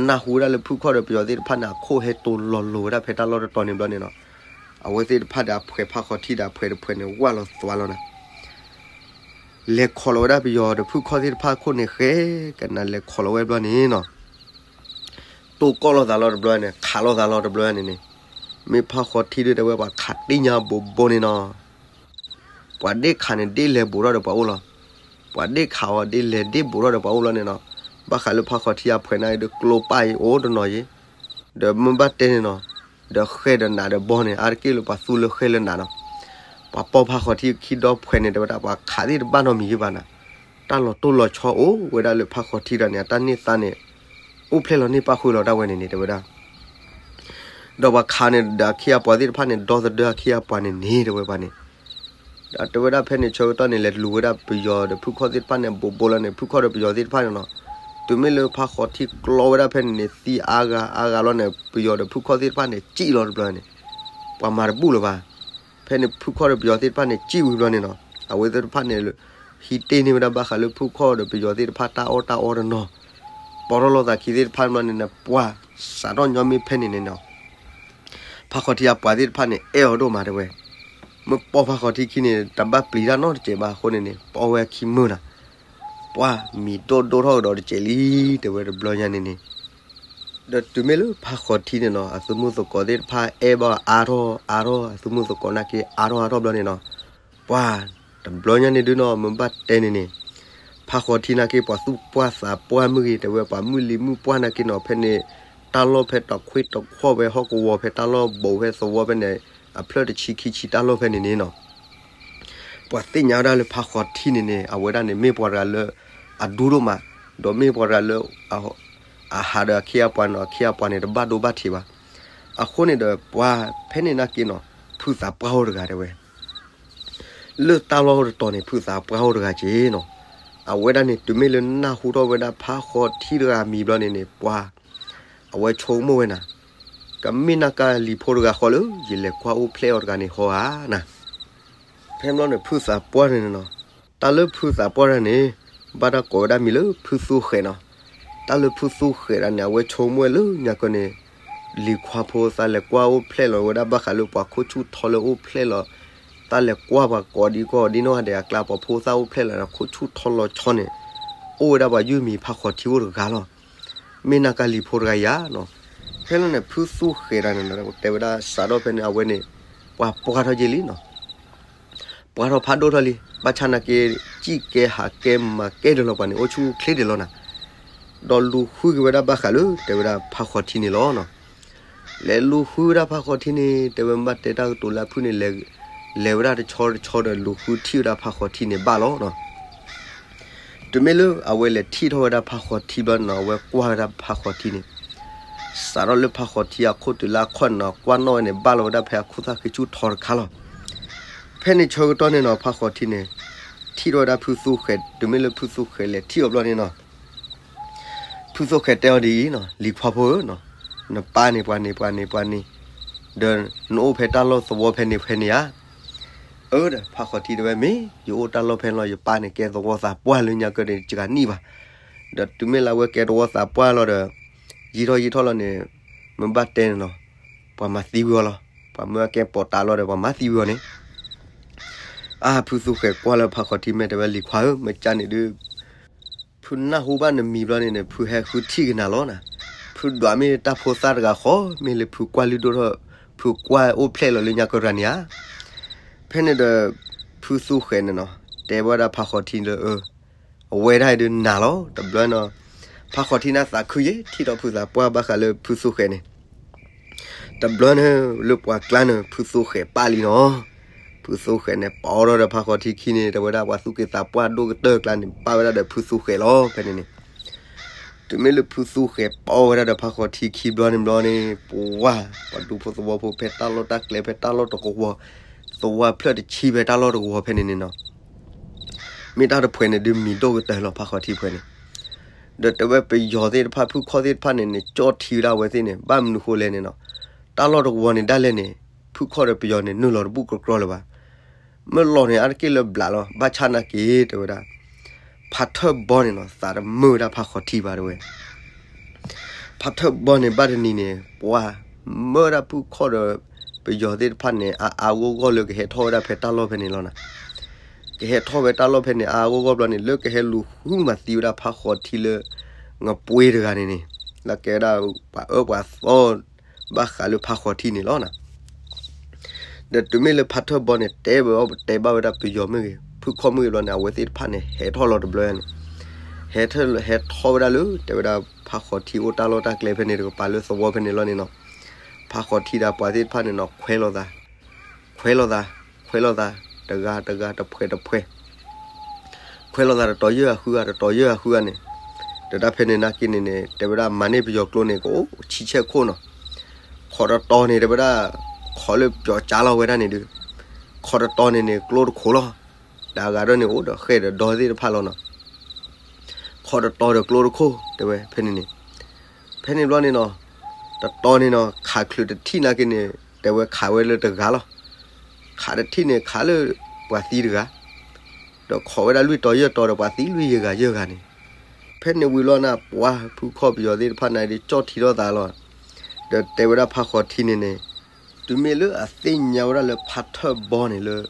နၢ်ဟူဒၣ်လၢဖုၣ်ခီၣ်ဒီးပယီၤသ့ၣ်တဖၣ်န့ၣ် အခိၣ်ဟဲတိၤလီၤလိၤဝဲဒၣ်ဖဲတၢ်လီၢ်တတီၤန့ၣ်ဘျီန့ၣ်နီၤ, အဝဲသ့ၣ်တဖၣ်ဒီးအဖှဲးဖးဃီထံဒီးအဖှဲးတဖှဲးန့ၣ် ဝၢ်လီၤသွါလီၤနၤ လဲၤခိးလီၤဝဲဒၣ်ပယီၤဒီးဖုၣ်ခီၣ်သ့ၣ်တဖၣ်အခိၣ်န့ၣ် ဃဲကနၤ လဲၤခိးလီၤဝဲဘျီန့ၣ်နီၤ, တိၢ်ကီၢ်လိာ်သးလီၤတဘျီန့ၣ် ခးလိာ်သးလီၤတဘျီန့ၣ်န့ၣ်, မ့ၢ်ဖးဃီထံဒုးတဲဝဲ ပှၤခးတ့ၢ်ညါဘိးဘိန့ၣ်နီၤ, ပှၤဒ့ၣ်ခးန့ၣ် ဒ့ၣ်လဲၤဘူးထီၣ်ဒီးပှၤအိၣ်လီၤ, ပှၤဒ့ၣ်ခးအီၤ ဒ့ၣ်လဲၤဒ့ၣ်ဘူးထီၣ်ဒီးပှၤအိၣ်လီၤန့ၣ်နီၤ, ဘၣ်ဃးလၢဖးဃီထံအဖှဲးန့ၣ်ဒုး ကျိပၢ်အံၤအိၣ်တနီၤယ့ၤ, ဒီးမ့ၢ်ဘၣ်တဲန့ၣ်နီၤ, ဒီးဃဲဒီးနးဒီးဘီန့ၣ် အါတက့ၢ်လၢပှၤသူလၢဃဲလၢနးနီၤ, ပှၤပီၢ်ဖးဃီထံခံဒီဖှဲးန့ၣ် တဲဝဲဒၣ် ပှၤခးသ့ၣ်တဘၣ်နီတမံၤယ့ၤဘၣ်နၤ, တၢ်လီၤတိၢ်လီၤဆီအိၣ်ဝဲဒၣ်လၢဖးဃီထံဒီးန့ၣ် အတၢ်န့ၢ်သါန့ၣ် အိၣ်ဖျဲၣ်လီၤန့ၢ်ပၣ်ဃုာ်လီၤဒၣ်ဝဲန့ၣ်န့ၣ် တဲဝဲဒၣ် ဒီးပှၤခးန့ၣ်ဒီးအခ့အပှၤသ့ၣ်တဖၣ်န့ၣ် ဒီသဒၢအခ့အပှၤန့ၣ်န့ၣ် တဲဝဲပှၤန့ၣ်, တဲဝဲဒၣ်ဖဲန့ၣ်ဆၢကတီၢ်န့ၣ် လဲၤလူၤဝဲဒၣ်ပယီၤဒီးဖုၣ်ခီၣ်သ့ၣ်တဖၣ်န့ၣ် ဘူးဘူးလီၤန့ၣ် ဖုၣ်ခီၣ်ဒီးပယီၤသ့ၣ်တဖၣ်န့ၣ်နီၤ, တုၤမ့ၢ်လၢဖါဃီထံကျီဝဲဒၣ်ဖဲန့ၣ်န့ၣ် သံအါဂၤအါဂၤလီၤန့ၣ် ပယီၤဒီးဖုၣ်ခီၣ်သ့ၣ်တဖၣ်န့ၣ် စံၣ်လီၤတဘျီန့ၣ်, ပှၤမၤတဘူၣ်လၢၤဘၣ်. ဖဲန့ၣ်ဖုၣ်ခီၣ်ဒီးပယီၤသ့ၣ်တဖၣ်န့ၣ် စံၣ်ဝံၤဘျီန့ၣ်နီၤ, အဝဲသ့ၣ်တဖၣ်န့ၣ် ဟံးတ့ၢ်န့ၢ်ဝဲဒၣ်ဘၣ်ဃးလၢဖုၣ်ခီၣ်ဒီးပယီၤသ့ၣ်တဖၣ်တၢ်အီၣ်တၢ်အီတနီၤ, ပီထီၣ်လိာ်သးခံသ့ၣ်တဖၣ်ဘျီန့ၣ်န့ၣ် ပှၤစးထီၣ်ညီမ့ၢ်ဖဲန့ၣ်န့ၣ်နီၤ ဖါဃီထံအပှၤသ့ၣ်တဖၣ်န့ၣ် အဲၣ်အီၤဒိၣ်မးတဲဝဲ, မ့ၢ်ပီၢ်ဖါဃီထံခံန့ၣ် တဘၣ်ပျံၤတၢ်နီတစဲးဘၣ်အဃိန့ၣ်န့ၣ် ပီၢ်ဝဲအခံမုာ်နၤ, ပှၤမံၤဒိၣ်ဒိၣ်ထီၣ်ကဒီးတစဲးလံ တဲဝဲတဘျီညါန့ၣ်န့ၣ် ဒီးတုၤမ့ၢ်လၢဖါဃီထံန့ၣ်နီၤ အသုးမုၢ်သကိးသ့ၣ်တဖၣ်အဲၣ်ဘၣ်အါထီၣ်အါထီၣ် အသုးမုၢ်သကိးနာ်က့အါထီၣ်အါထီၣ်ဘျီန့ၣ်နီၤ, ပှၤတဘျီညါန့ၣ်ဒုနီၤ မ့ၢ်ဘၣ်တဲန့ၣ်န့ၣ် ဖါဃီထံနာ်က့ပှၤသူၣ်ပှၢ်သးပှၢ်မုၢ်ဂ့ၤ တဲဝဲပှၤမုၢ်လံၤမုၢ်ပှၢ်နာ်က့နီၤ ဖဲန့ၣ် တၢ်လီၢ်ဖဲတခွ့တခွီၣ်ဖဲဟီၣ်ကဝီၤဖဲတၢ်လီၢ်ဘူးဖဲသဝီဖဲန့ၣ် အဖျၢၣ်တဆံခံဆံတၢ်လီၢ်ဖဲန့ၣ်န့ၣ်နီၤ ပှၤသ့ၣ်ညါဝဲဒၣ်လၢဖါဃီထံန့ၣ်န့ၣ် အဝဲဒၣ်န့ၣ် မ့ၢ်ပှၤတဂၤလၢ အဒူဒိၣ်မး, ဒီးမ့ၢ်ပှၤတဂၤလၢ အဟးဒီးအခ့အပှၤန့ၣ် အခ့အပှၤန့ၣ် တဘၣ်ဒိဘၣ်ထံးဘၣ်. အဃိန့ၣ်ဒီး ပှၤဖဲန့ၣ်နာ်က့နီၤ ဖုသးပှၢ်အိၣ်တဂၤတဲဝဲ လၢတၢ်လီၢ်အိၣ်တတီၤန့ၣ် ဖုသးပှၢ်အိၣ်တဂၤက့ၤနီၤ. အဝဲဒၣ်န့ၣ် တုၤမ့ၢ်လၢနၢ်ဟူထီၣ်ဝဲဒၣ်ဖါဃီထံတဂၤအမံၤဘျီန့ၣ်န့ၣ် ပှၤ အဝဲဆိကမိၣ်ဝဲနၤ, ကမ့ၢ်နၢ်ကၢ်လံၤဖိတဂၤဃီလၢ ယလဲၤကွၢ်အိၣ်ဖျဲၣ်အီၤတဂၤန့ၣ်ဃီဧါနၤ. ဖဲဘျီန့ၣ် ဖုသးပှၢ်န့ၣ်နီၤ, တၢ်လၢဖုသးပှၢ်တဂၤန့ၣ် ဘၣ်တၢ်ကိးဝဲဒၣ်မံၤလၢဖုသူဃဲးနီၤ. တၢ်လၢဖုသူဃဲးတဂၤန့ၣ် အဝဲဆိကမိၣ်ဝဲလၢညါကၢန့ၣ် လံၤခွါဖိသးလဲၤကွၢ်အိၣ်ဖျဲၣ်လီၤဝဲဒၣ်ဘၣ်ဃးလၢပှၤခိၣ်ဆူၣ်ထီလၢအိၣ်ဖျဲၣ်လီၤ, သးလဲၤကွၢ်ပှၤကိးဒံကိးဒ်နီၢ်ဂၤဒဲးအကျါ ပှၤဖိသၣ်အိၣ်ဖျဲၣ်လီၤန့ၣ် ခိၣ်ဆူၣ်ထီလီၤဆီန့ၣ် အိၣ်ဝဲဒၣ်ပှၤယုၢ်မံၤဖါဃီထံအိၣ်တဂၤလီၤ. မ့ၢ်နၢ်ကၢ်လံၤဖိတဂၤဧါနီၤ. ဖဲလီၤန့ၣ် ဖုသူဃဲးတဂၤန့ၣ် တဲဝဲဒၣ်စးထီၣ်ဖဲန့ၣ် အဝဲန့ၣ် ပှၤပှၢ်ထီၣ်က့ၤလံနီၤ. ပှၢ်ထီၣ်ဖးဒိၣ်ထီၣ်လံ, ဘၣ်ဆၣ်နာ်က့ စံၣ်ကဲဟးကဲမၤကဲဒၢးလီၤပှၤန့ၣ် အိၣ်ဆူၣ်အိၣ်ချ့ဒၢးလီၤနၤ. ဒီးလူၤဃုက့ၤဝဲဒၣ်ဘၣ်ဃးလၢ တဲဝဲဒၣ်ဖါဃီထံန့ၣ်လီၤနီၤ. လဲၤလူၤဃုဝဲဒၣ်ဖါဃီထံန့ၣ် တဲဝဲမ့ၢ်ဘၣ်တဲတၢ်ကတိၤလၢအဖုၣ်န့ၣ် လဲၤဝဲဒၣ်တဆီတဆီဒီးလူၤဃုထံၣ်ဝဲဒၣ်ဖါဃီထံန့ၣ်ဘၣ်လီၤနီၤ. တုၤမ့ၢ်လၢအဝဲလဲၤထံၣ်ထီၣ်ဝဲဒၣ်ဖါဃီထံဘျီနီၤ အဝဲကွၢ်ဝဲဒၣ်ဖါဃီထံန့ၣ် စးထီၣ်လၢဖါဃီထံအခိၣ်တုၤလၢအခီၣ်န့ၣ်နီၤ ကွၢ်နီၣ်ဝဲန့ၣ် ဘၣ်လီၤဝဲဒၣ်ဖဲအခိၣ်သၣ်ဃံဆူၣ်ထီတခါလီၤ. ဖဲန့ၣ်ဆၢကတီၢ်န့ၣ်နီၤ ဖါဃီထံန့ၣ် ထံၣ်ထီၣ်ဝဲဒၣ်ဖုသူဃဲး တုၤမ့ၢ်လၢဖုသူဃဲးလဲၤထံၣ်အီၤဘျီန့ၣ်နီၤ ဖုသူဃဲးတဲအီၤဒ်အံၤနီၤ လံၤခွါဖိဧၢနီၤ, နပၢ်န့ၣ်ပှၤန့ၣ်ပှၤန့ၣ်ပှၤန့ၣ်, ဒီးနအိၣ်ဖဲတၢ်လီၢ်သဝီဖဲန့ၣ်ဖဲန့ၣ်ဧါ. အၢ ဒီးဖါဃီထံတဲဝဲမ့ၢ် ယအိၣ်တၢ်လီၢ်ဖဲန့ၣ်လီၤ ယပၢ်န့ၣ်ကဲသဝီသးပှၢ်လၢညါကၢန့ၣ် ယကနံၣ်ဘၣ်. ဒီးတုၤမ့ၢ်လၢအဝဲကဲသဝီသးပှၢ်လီၤဒီး ယံာ်ထီၣ်ယံာ်ထီၣ်လီၤန့ၣ် မ့ၢ်ဘၣ်တဲန့ၣ်နီၤ ပှၤမၤသံဝံၤအီၤလီၤ. ပှၤမၢအကဲပိာ်တၢ်လီၤဒီး ပှၤမၤသံဝံၤအီၤန့ၣ် အါ ဖုသူဃဲးကွၢ်လၢဖါဃီထံမဲာ်တဲဝဲ လံၤခွါဧၢ မ့ၢ်ကၢ်န့ၣ်ဒုး ဖုနၢ်ဟူဘၣ်နမံၤဘျီန့ၣ်န့ၣ် ဖုဟဲဃုထံၣ်က့ၤနၤလီၤနၤ. ဖုဒွးမ့ၢ်တၢ်ဖိသၣ်တဂၤဃီ မ့ၢ်လၢဖုကွၢ်လုၢ်ဒိၣ်ထီၣ် ဖုကွၢ်အိၣ်ဖျဲၣ်လီၤလၢညါကရၤန့ၣ်ဧါ. ဖဲန့ၣ်ဒီး ဖုသူဃဲးန့ၣ်နီၤ တဲဘၣ်ဝဲဒၣ်ဖါဃီထံလၢ အဝဲဒၣ်အံၤဒုးနၤလီၤ တဘျီနီၤ. ဖါဃီထံန့ၣ်သးခုယဲၢ် ထံၣ်ထီၣ်ဖုသးပှၢ်ဘၣ်ဃးလၢဖုသူဃဲးန့ၣ် တဘျီန့ၣ် လၢပှၤကျါန့ၣ် ဖုသူဃဲးပာ်လံနီၤ. ဖုသူဃဲးန့ၣ် ပီထီၣ်ဒီးဖါဃီထံခံန့ၣ် တဲဝဲဒၣ်ပှၤသူၣ်က့သးပှၢ်ဒိၣ်ကတၢၢ်ကျါန့ၣ် ပာ်ဝဲဒၣ်ဒီးဖုသူဃဲးလီၤ ဖဲန့ၣ်န့ၣ်. တုၤမ့ၢ်လၢဖုသူဃဲးပီဝဲဒၣ်ဒီးဖါဃီထံခံဘျီန့ၣ်ဘျီန့ၣ် ပှၤ ပှၤဒူဖိသဝီဖိဖဲတၢ်လီၢ်တၢ်ကျဲဖဲတၢ်လီၢ်တကဝီၤ သဝီဖျၢၣ်တဆံဖဲတၢ်လီၢ်တကဝီၤဖဲန့ၣ်န့ၣ်နီၤ မ့ၢ်တၢ်တဖှဲးန့ၣ်ဒုးမံၤဒိၣ်ကတၢၢ်လီၤ ဖါဃီထံဖှဲးန့ၣ်. ဒီးတဲဝဲပယီၤသ့ၣ်တဖၣ် ဖုၣ်ခီၣ်သ့ၣ်တဖၣ်န့ၣ်န့ၣ် ကၠီၣ်ထံဝဲဒၣ်အဝဲသ့ၣ်န့ၣ် ဘၣ်မနုၤဃိလဲၣ်န့ၣ်နီၤ. တၢ်လီၢ်တကဝီၤန့ၣ်ဒၣ်လဲာ်န့ၣ် ဖုၣ်ခီၣ်ဒီးပယီၤန့ၣ် နုာ်လီၤတဘူၣ်ကြီကြီလၢၤဘၣ်. မ့ၢ်လီၤန့ၣ် အါတက့ၢ်လၢဘျးလီၤ ဘၣ်ဆၣ်နာ်က့ၤတဲဝဲဒၣ် ဖါထၢၣ်ဘီန့ၣ်နီၤ သးတမုာ်ဝဲဒၣ်ဖါဃီထံဘၣ်တဲဝဲ ဖါထၢၣ်ဘီန့ၣ် ဘၣ်တနံၤန့ၣ် ပှၤမၢဝဲဒၣ်ဖုၣ်ခီၣ်ဒီးပယီၤသ့ၣ်တဖၣ်န့ၣ် အါအါဂီၢ်ဂီၢ်လၢကဟဲထီၣ်ဝဲဒၣ်ဖဲတၢ်လီၢ်ဖဲန့ၣ်လီၤနၤ. ကဟဲထီၣ်ဝဲတၢ်လီၢ်ဖဲန့ၣ် အါအါဂီၢ်ဂီၢ်ဘျီန့ၣ် လၢကဟဲလူၤဃုမၤသံဝဲဒၣ်ဖါဃီထံလၢ ငပှ့ၤတဂၤန့ၣ်န့ၣ် လၢကဲဝဲဒၣ်ပှၤအၢပှၤသီ ဘၣ်ဃးလၢဖါဃီထံန့ၣ်လီၤနၤ. ဒီးတုၤမ့ၢ်လၢဖါထၢၣ်ဘီန့ၣ် တဲဘၣ် တဲဘၣ်ဝဲဒၣ်ပယီၤမ့ၢ်ဂ့ၤ ဖုၣ်ခီၣ်မ့ၢ်ဂ့ၤဘျီန့ၣ် အဝဲသ့ၣ်တဖၣ်န့ၣ် ဟဲထီၣ်လီၤတဘျီန့ၣ် ဟဲထီၣ် ဟဲထီၣ်ဝဲဒၣ်လၢ တဲဝဲဒၣ်ဖါဃီထံအိၣ်တၢ်လီၢ်တၢ်ကျဲဖဲန့ၣ်တကပၤလၢသဝီဖဲန့ၣ်လီၤန့ၣ်နီၤ. ဖါဃီထံဒီးပှၤသ့ၣ်တဖၣ်န့ၣ်နီၤ ခွဲးလိာ်သး ခွဲးလိာ်သး ခွဲးလိာ်သး တဂၤတဂၤတဖှဲးတဖှဲး ခွဲးလိာ်သးတတီၤယဲၢ်အဃုဂၤ တတီၤယဲၢ်အဃုဂၤန့ၣ် တဲဒၣ်ဖဲန့ၣ်နာ်က့န့ၣ်န့ၣ် တဲဝဲဒၣ်မၤန့ၢ်ပယီၤကျိန့ၣ် ကအိၣ်ဆံဆဲၣ်ခိၣ်နီၤ. ခိးတတီၤန့ၣ် တဲဝဲဒၣ် ခိးလၢပျီၤကၠါလီၤဝဲဒၣ်န့ၣ်ဒုး ခီတတီၤန့ၣ်န့ၣ် ကျိတခိၣ်လီၤ. တၢ်အဂၤဒၣ်န့ၣ် အိၣ်ဒီးဃဲၣ်ဒီးဒီသ့ၣ်တဖၣ်လီၤနီၤ. ခီတတီၤဒီးကျိတခိၣ် တဲဝဲဖဲန့ၣ်န့ၣ်. ဖဲန့ၣ်ဘျီန့ၣ်နီၤ, တတီၤန့ၣ်နီၤ ခးချုးတထံၣ်နာ်က့န့ၣ် တဲဝဲခးဝဲလၢတဂၤလီၤ. ခးတထံၣ်န့ၣ် ခးလၢပှၤသံတဂၤ, ဒီးခိးဝဲဒၣ်လွံၢ်တီၤယဲၢ်တီၤဒီး ပှၤသံလွံၢ်ယဲၢ်ဂၤယဲၢ်ဂၤန့ၣ်. ဖဲန့ၣ်ဝံၤလီၤန့ၣ် ပှၤဖုခီၣ်ပယီၤသ့ၣ်တဖၣ်န့ၣ်ဒုး ကၠီၣ်ထံထီၣ်သးလီၤ. ဒီးတဲဝဲဒၣ်ဖါဃီထံန့ၣ်န့ၣ်, တုၤမ့ၢ်လၢအသ့ၣ်ညါဝဲဒၣ်လၢဖါထၢၣ်ဘီန့ၣ်လၢ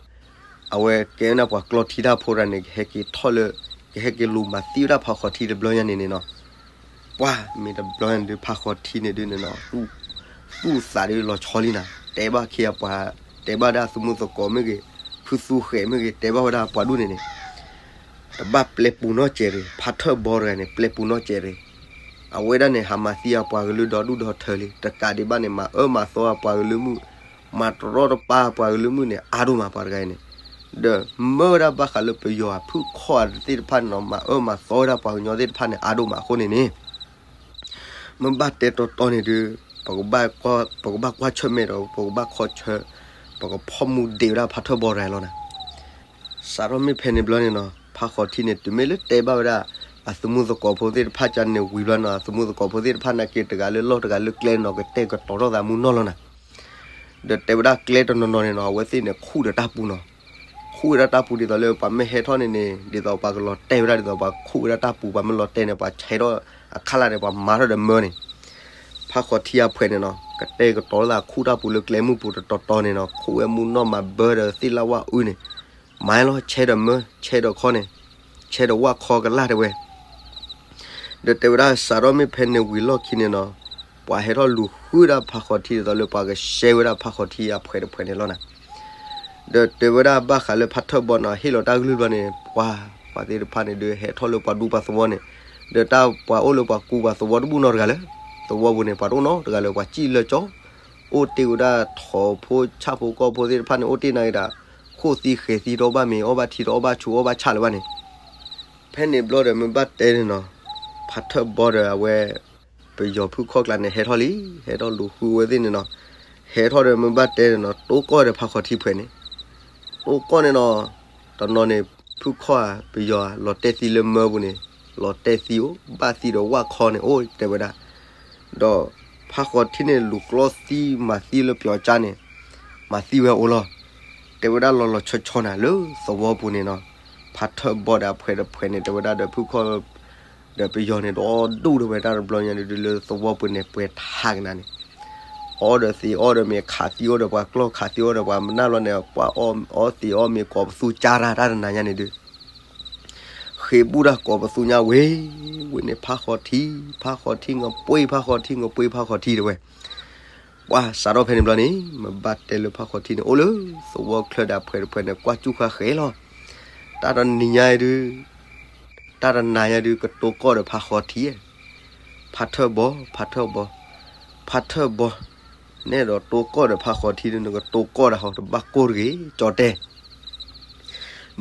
အဝဲကဲဝဲဒၣ်ပှၤကျီထံတၢ်ဖိတဂၤန့ၣ် ကဟဲက့ၤထီၣ်လၢ ကဟဲက့ၤလူၤမၤသံဝဲဒၣ်ဖါဃီထံတဘျီညါန့ၣ်န့ၣ်နီၤ. ပှၤမ့ၢ်တဘျီညါန့ၣ်ဒုး ဖါဃီထံန့ၣ်ဒုးန့ၣ်နီၤ သူၣ်သးဒုးလီၤဆီလံနၤ, တဲဘၣ်ခ့အပှၤ, တဲဘၣ်ဒၣ်အသုးမုၢ်သကိးမ့ၢ်ဂ့ၤ, ဖုသူဃဲးမ့ၢ်ဂ့ၤ, တဲဘၣ်ဝဲဒၣ်ပှၤဒူၣ်န့ၣ်န့ၣ် တဘၣ်ပျဲပူၤနီတစဲးတဂ့ၤ, ဖါထၢၣ်ဘီတဂၤန့ၣ် ပျဲပူၤနီတစဲးတဂ့ၤ. အဝဲဒၣ်န့ၣ် ဟးမၤသံအပှၤကလုာ်ဒီဒူၣ်ဒီထၢလံ, တကးဒံးဘၣ်န့ၣ် မၤအၢမၤသီအပှၤကလုာ်မုၣ်, မၤတရီတပါအပှၤကလုာ်မုၣ်န့ၣ် အါဒိၣ်မးပှၤတဂၤအံၤန့ၣ်, ဒီးမၢဝဲဒၣ်ဘၣ်ဃးလၢပယီၤဖုခီၣ်သ့ၣ်တဖၣ်န့ၣ်နီၤ မၤအၢမၤသီဝဲဒၣ်ပှၤကညီသ့ၣ်တဖၣ်န့ၣ် အါဒိၣ်မးအဃိန့ၣ်န့ၣ် မ့ၢ်ဘၣ်တဲတီတီန့ၣ်ဒုး ပကဘၣ်ကွၢ်ဆၢၣ်မဲာ်ဒီး ပကဘၣ်ခီဆၢ, ပကဖီၣ်မူဒံးဝဲဒၣ်ဖါထၢၣ်ဘီတဂၤလီၤနၤ. စးထီၣ်မ့ၢ်ဖဲန့ၣ်ဘျီန့ၣ်နီၤ ဖါဃီထံန့ၣ် တုၤမ့ၢ်လၢတဲဘၣ်ဝဲဒၣ် အသုးမုၢ်သကိးဖိသ့ၣ်တဖၣ်ကန့ၣ်ဝံၤဘျီနီၤ အသုးမုၢ်သကိးဖိသ့ၣ်တဖၣ်နာ်က့ တဂၤလၢလီၢ်တဂၤလၢကျဲနီၤ ကတဲာ်ကတီၤထီၣ်သးမူနီၢ်လီၤနၤ. ဒီးတဲဝဲဒၣ်ကျဲတနီၤနီၤန့ၣ်နီၤ အဝဲသ့ၣ်န့ၣ် ခူၣ်ဒီးတၢ်ပူၤနီၤ, ခူၣ်ဝဲဒၣ်တၢ်ပူၤဒ်သိးလၢပှၤမ့ၢ်ဟဲထီၣ်န့ၣ်န့ၣ် ဒ်သိးပှၤကလီၤတဲာ်ဝဲဒၣ်ဒ်သိးပှၤခူၣ်ဝဲဒၣ်တၢ်ပူၤ ပှၤမ့ၢ်လီၤတဲာ်န့ၣ် ပှၤဆဲးထီၣ်အခါလၢ်န့ၣ် ပှၤမၤထီၣ်ဒီးမၢန့ၣ် ဖါဃီထံအဖှဲးန့ၣ်နီၤ ကတဲာ်ကတီၤလၢခူၣ်တၢ်ပူၤလၢကျဲမုၢ်ပူၤတတီၤတီၤန့ၣ်နီၤ ခူၣ်ဝဲမူနီၢ်မၤဘၢဒီးသ့ၣ်လၢဝၣ်အုန့ၣ်, မၤလီၤ ဆဲးဒီးမၢ ဆဲးဒီးခီန့ၣ်, ဆဲးဒီးဝၣ်ခီကလၢ်တဲဝဲ ဒီးတဲဝဲဒၣ်စးထီၣ်မ့ၢ်ဖဲန့ၣ်ဝံၤလီၢ်ခံန့ၣ်နီၤ, ပှၤဟဲထီၣ်လူၤဃုဒၣ်ဖါဃီထံဒ်သိးလၢပှၤကရှဲဝဲဒၣ်ဖါဃီထံအဖှဲးတဖှဲးန့ၣ်လီၤနၤ. ဒီးတဲဝဲဒၣ်ဘၣ်ဃးလၢဖါထၢၣ်ဘီန့ၣ် ဟ့ၣ်လီၤတၢ်ကလုၢ်ဘျီန့ၣ် ပှၤ ပှၤသ့ၣ်တဖၣ်န့ၣ်ဒုးဟဲထီၣ်လၢပှၤဒူပှၤသဝီန့ၣ်, ဒီးတၢ်ပှၤအိၣ်လၢပှၤကူပှၤသဝီတဘူၣ်နီတဂၤလၢ သဝီပူၤန့ၣ် ပှၤတအိၣ်နီတဂၤလၢပှၤစံၣ်လၢကၠီ, အိၣ်တ့ၢ်ဝဲဒၣ်ထိးဖိဆၣ်ဖိကီၢ်ဖိသ့ၣ်တဖၣ်န့ၣ် အိၣ်တ့ၢ်နာ်က့ဒၣ်, ခိၣ်သံဃဲၤသံတအီၣ်ဘၣ်မ့ၤ အီၣ်ဘၣ်ထံတအီၣ်ဘၣ်ဆူအီၣ်ဘၣ်ဆၣ်လၢၤဘၣ်န့ၣ် ဖဲန့ၣ်ဘျီဒီးမ့ၢ်ဘၣ်တဲန့ၣ်နီၤ, ဖါထၢၣ်ဘီဒီးအဝဲ ပယီၤဖုခီၣ်ကျါန့ၣ် ဟဲထီၣ်လံ, ဟဲထီၣ်လူၤဃုဝဲသ့ၣ်န့ၣ်နီၤ, ဟဲထီၣ်ဒီးမ့ၢ်ဘၣ်တဲန့ၣ်နီၤ တိကီၢ်ဒီးဖါဃီထံဖှဲးန့ၣ်, တိကီၢ်န့ၣ်နီၤ, တနီၤန့ၣ် ဖုခီၣ်ဧါ ပယီၤဧါ လီၤတဲာ်သံလၢမၢပူၤန့ၣ်, လီၤတဲာ်သံအိၣ် ဘၣ်သံဒီးဝၣ်ခီန့ၣ်အိၣ်တဲဝဲဒၣ်, ဒီးဖါဃီထံန့ၣ် လူၤကျီသံမၤသံလၢပယီၤကၠါန့ၣ်, မၤသံဝဲအိၣ်လီၤ, တဲဝဲဒၣ်လီၤလီၤဆီဆီနၤလၢသဝီပူၤန့ၣ်နီၤ, ဖါထၢၣ်ဘီဒီးအဖှဲးတဖှဲးန့ၣ် တဲဝဲဒၣ်ဒီးဖုခီၣ် ဒီးပယီၤန့ၣ် ဒီဒူၣ်ဒီးဝဲတၢ်တဘျီညါဒုးလၢသဝီပူၤန့ၣ် ပှဲၤထးကနၤန့ၣ်, အီဒီးသံးအီဒီးမ့ၤ ခးသံအီဒီးပှၤကျီၢ် ခးသံအီဒီးပှၤမနၢ်လီၤန့ၣ် ပှၤအီသံးအီမ့ၤကိးပသူကၠါတၢ်တၢ်တနၤညါန့ၣ်ဒုး ဃ့ဘူၣ်တၢ်ကိးပသူညါဝဲ, ဝဲန့ၣ်ဖါဃီထံ, ဖါဃီထံ ငပှ့ၤဖါဃီထံ ငပှ့ၤဖါဃီထံတဲဝဲ, ပှၤစးထီၣ်ဖဲန့ၣ်ဘျီန့ၣ် မ့ၢ်ဘၣ်တဲလၢဖါဃီထံန့ၣ် အိၣ်လၢသဝီချၢဒီးအဖှဲးတဖှဲးန့ၣ် ကွၢ်စူၣ်ဃာ်ဃဲလီၤ, တၢ်တနံၤညါအံၤဒုး တၢ်တနၤညါဒုး ကတိၤကီၢ်ဒီးဖါဃီထံ, ဖါထၢၣ်ဘီ ဖါထၢၣ်ဘီ ဖါထၢၣ်ဘီ, နဲဒီးတိၤကီၢ်ဒီးဖါဃီထံဒုး နကတိၤကီၢ်ဒီးဟီ တဘၣ်ကိၢ်တဂ့ၤ ကၠီတဲ,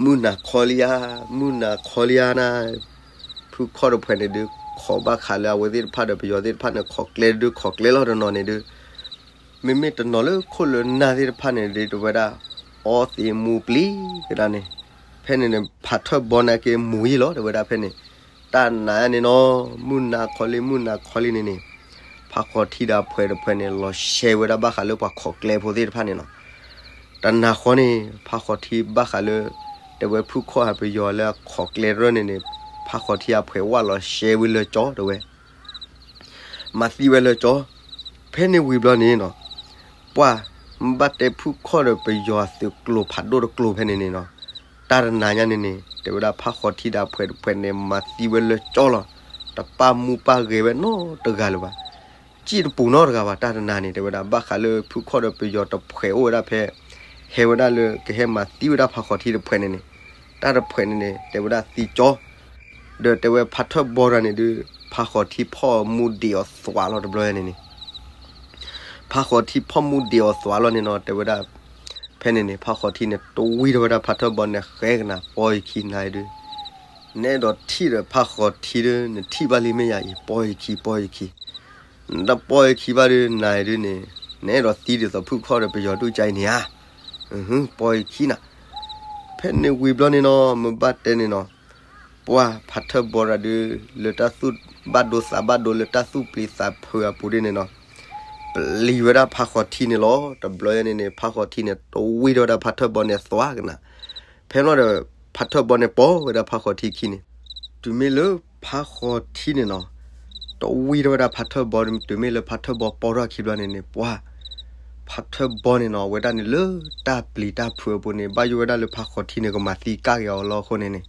မုၢ်နၤခီလံဧါ, မုၢ်နၤခီလံဧါနၤ, ဖုခီၣ်တဖှဲးန့ၣ်ဒုး ခိးဘၣ်ဃးလၢအဝဲသ့ၣ်တဖၣ်ဒီးပယီၤသ့ၣ်တဖၣ်န့ၣ် ခိးကျဲဒုးခိးကျဲလီၤတနီၤန့ၣ်ဒုး မ့မ့ၢ်တနီၤလၢခိၣ်လၢနၢ်သ့ၣ်တဖၣ်န့ၣ်ဒုး တဲဝဲဒၣ် အီသံးမူပျံၤကဒါန့ၣ်, ဖဲန့ၣ်န့ၣ် ဖါထၢၣ်ဘီန့ၣ်က့ၤမူၤယံၤလီၤ တဲဝဲဒၣ်ဖဲန့ၣ်, တၢ်နၤန့ၣ်နီၤ မုၢ်နၤခီလံ မုၢ်နၤခီလံန့ၣ်န့ၣ်, ဖါဃီထံဒီးအဖှဲးတဖှဲးန့ၣ် လီၤရှဲဝဲဒၣ်ဘၣ်ဃးလၢပှၤခိးကျဲဖိသ့ၣ်တဖၣ်န့ၣ်နီၤ, တနၤဃီန့ၣ် ဖါဃီထံဘၣ်ဃးလၢ တဲဝဲဖုခီၣ်ဟးပယီၤလၢအခိးကျဲတရၢၢ်န့ၣ်န့ၣ်, ဖါဃီထံအဖှဲးဝၣ်လီၤရှဲဝဲလၢကၠီတဲဝဲ မၤသံဝဲလၢကၠီ, ဖဲန့ၣ်ဝံၤဘျီန့ၣ်နီၤ, ပှၤမ့ၢ်ဘၣ်တဲဖုခီၣ်ဒီးပယီၤအသုးကျိၤဖးဒိၣ်တကျိၤဖဲန့ၣ်န့ၣ်နီၤ, တၢ်တနၤညါန့ၣ်န့ၣ် တဲဝဲဒၣ်ဖါဃီထံဒီးအဖှဲးတဖှဲးန့ၣ် မၤသံဝဲလၢကၠီလီၤ, တပာ်မူပာ်ဂဲၤဝဲနီတဂၤလၢၤဘၣ်, စံၣ်တပူၤနီတဂၤဘၣ် တၢ်တနၤန့ၣ် တဲဝဲဒၣ် ဘၣ်ဃးလၢဖုခီၣ်ဒီးပယီၤတဖှဲးအိၣ်ဝဲဒၣ်ဖဲ ဟဲဝဲဒၣ်လၢကဟဲမၤသံဝဲဒၣ်ဖါဃီထံတဖှဲးန့ၣ်န့ၣ်, တၢ်တဖှဲးန့ၣ်န့ၣ် တဲဝဲဒၣ်သံကၠီ ဒီးတဲဝဲဖါထၢၣ်ဘီတဂၤန့ၣ်ဒုး ဖါဃီထံဖီၣ်မူဒံးအီၤသွးလီၤတဘျီန့ၣ်န့ၣ်, ဖါဃီထံဖီၣ်မူဒံးအီၤသွးလီၤန့ၣ်နီၤ တဲဝဲဒၣ်, ဖဲန့ၣ်န့ၣ် ဖါဃီထံန့ၣ် တဝံၤထီၣ်ဝဲဒၣ်ဖါထၢၣ်ဘီန့ၣ် ဃဲကနၤ ပီယခံနၤဒုး, နအဲၣ်ဒိးထံၣ်ဒီးဖါဃီထံဒုး နထံၣ်ဘၣ်လံမ့ၢ်ယၤအံၤ ပီယခံ ပီယခံ, နတပီယခံဘၣ်ဒုး နၤဒုးန့ၣ် နအဲၣ်ဒိးသံဒ်သိးဖုခီၣ်ဒီးပယီၤဒုးကါအံၤန့ၣ်ဧါ, ပီၢ်ယခံနၤ. ဖဲန့ၣ်ဝံၤဘျီန့ၣ်နီၤ မ့ၢ်ဘၣ်တဲန့ၣ်နီၤ, ပှၢ်ဖးထၢၣ်ဘီတၢ်ဒုး လၢတၢ်သူၣ်ဘၣ်ဒိသးဘၣ်ဒိ လၢတၢ်သူၣ်ပျံၤသးဖုးအပူၤဒ်န့ၣ်နီၤ, ပျံၤဝဲဒၣ်ဖးဃီၤထံန့ၣ်လီၤ. တဘျီယဲန့ၣ်န့ၣ် ဖးဃီၤထံန့ၣ် တဝံၢ်ထီၣ်ဝဲဒၣ်ဖးထၢၣ်ဘီန့ၣ်သွါကနၤ. ဖဲန့ၣ်ဒီး ဖးထၢၣ်ဘီန့ၣ် ပိာ်ဝဲဒၣ်ဖးဃီၤထံခံန့ၣ်, တုၤမ့ၢ်လၢဖးဃီၤထံန့ၣ်နီၤ, တဝံၢ်ထီၣ်ဝဲဒၣ်ဖးထၢၣ်ဘီ, တုၤမ့ၢ်လၢဖးထၢၣ်ဘီပိာ်ထီၣ်ခံဘျီန့ၣ်န့ၣ် ပှၢ်ဖးထၢၣ်ဘီန့ၣ်နီၤ အဝဲဒၣ်န့ၣ်လၢတၢ်ပျံၤတၢ်ဖုးအပူၤန့ၣ် ဘၣ်ယိၣ်ဝဲဒၣ်လၢဖးဃီၤထံန့ၣ် ကမၤသံကၢ်က့ၤအီၤလီၤအဃိန့ၣ်န့ၣ်,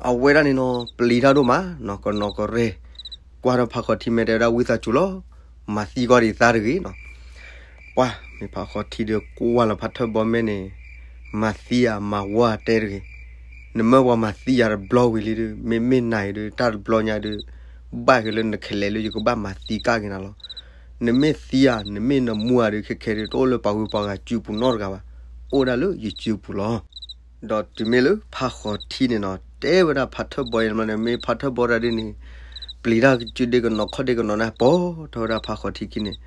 အဝဲဒၣ်န့ၣ်နီၤ ပျံၤတၢ်ဒိၣ်မးနီၤ, ကနီၤကရဲၣ်, ကွၢ်ထီၣ်ဖးဃီၤထံ မ့ၢ်တဲဝဲဒၣ်ဝံသးစူၤလီၤ, မၤသံကွၢ်ဒံးသါတဂ့ၤနီၤ. ပှၢ်မ့ၢ်ဖးဃီၤထံဒီး ကွၢ်လီၤဖးထၢၣ်ဘီ မ့ၢ်န့ၣ် မၤသံယၤမၤဝီတဲတဂ့ၤ, နမၢပှၤမၤသံယၤတဘျီဝံၤလံဒီး မ့မ့ၢ်နၤအံၤဒီး တၢ်တဘျီညါဒီး ဘၣ်က့ၤလၢနခဲလၢာ်လၢယကဘၣ်မၤသံကၢ်က့ၤနၤလီၤ. နမ့ၢ်သံယၤ နမ့ၢ်နမူယၤဒီး ခဲခဲဒီး တအိၣ်လၢပှၤဂုၤပှၤဂၤစုပူၤနီတဂၤဘၣ်, အိၣ်ဒၣ်လၢယစုပူၤလီၤ. ဒီးတုၤမ့ၢ်လၢဖးဃီၤထံန့ၣ်နီၤ တဲဝဲဒၣ်ဖးထၢၣ်ဘီန့ၣ်ဘျီန့ၣ် မ့ၢ်ဖးထၢၣ်ဘီတၢ်ဒ်န့ၣ် ပျံၤတၢ်စုဒ့ကနီၤခီၣ်ဒ့ကနီၤန့ၣ် ပိာ်ထီၣ်ဝဲဒၣ်ဖးဃီၤထံခံန့ၣ်,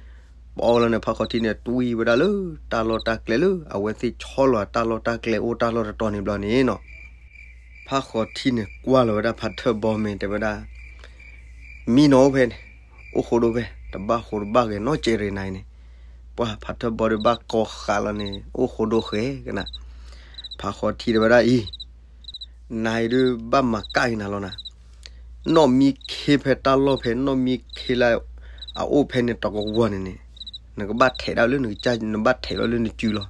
ပိာ်လီၤန့ၣ် ဖးဃီၤထံန့ၣ် တွံၢ်ဝဲဒၣ်လၢတၢ်လီၢ်တၢ်ကျဲလၢ အဝဲသ့ၣ်ဆီလီၤတၢ်လီၢ်တၢ်ကျဲအိၣ်တၢ်လီၢ်တတီၤန့ၣ်ဘျီန့ၣ်နီၤ, ဖးဃီၤထံန့ၣ် ကွၢ်လီၤဝဲဒၣ်ဖးထၢၣ်ဘီ မ့ၢ်တဲဝဲဒၣ် မံနီၤအိၣ်ဖဲန့ၣ်, အိၣ်ဃိဒိဖဲ တဘၣ်ဃိတဘၣ်ဂဲၤနီတစဲးရ့ၣ်နၤအံၤန့ၣ်, ပှၢ်ဖးထၢၣ်ဘီဒီး ဘၣ်ကိးဃာ်လီၤန့ၣ် အိၣ်ဃိဒိဃဲကနၤ. ဖးဃီၤထံတဲဝဲဒၣ်အံၤ နၤအံၤဒုး ဘၣ်မၤကၢ်က့ၤနၤလီၤနၤ, နီၣ်မံခ့ဖဲတၢ်လီၢ်ဖဲ နီၣ်မံခ့လၢ အအိၣ်ဖဲန့ၣ်တကဝီၤန့ၣ်န့ၣ်, နကဘၣ်ထဲးဒၣ်လၢနကစၢ် နဘၣ်ထဲးလီၤလၢနစုလီၤ.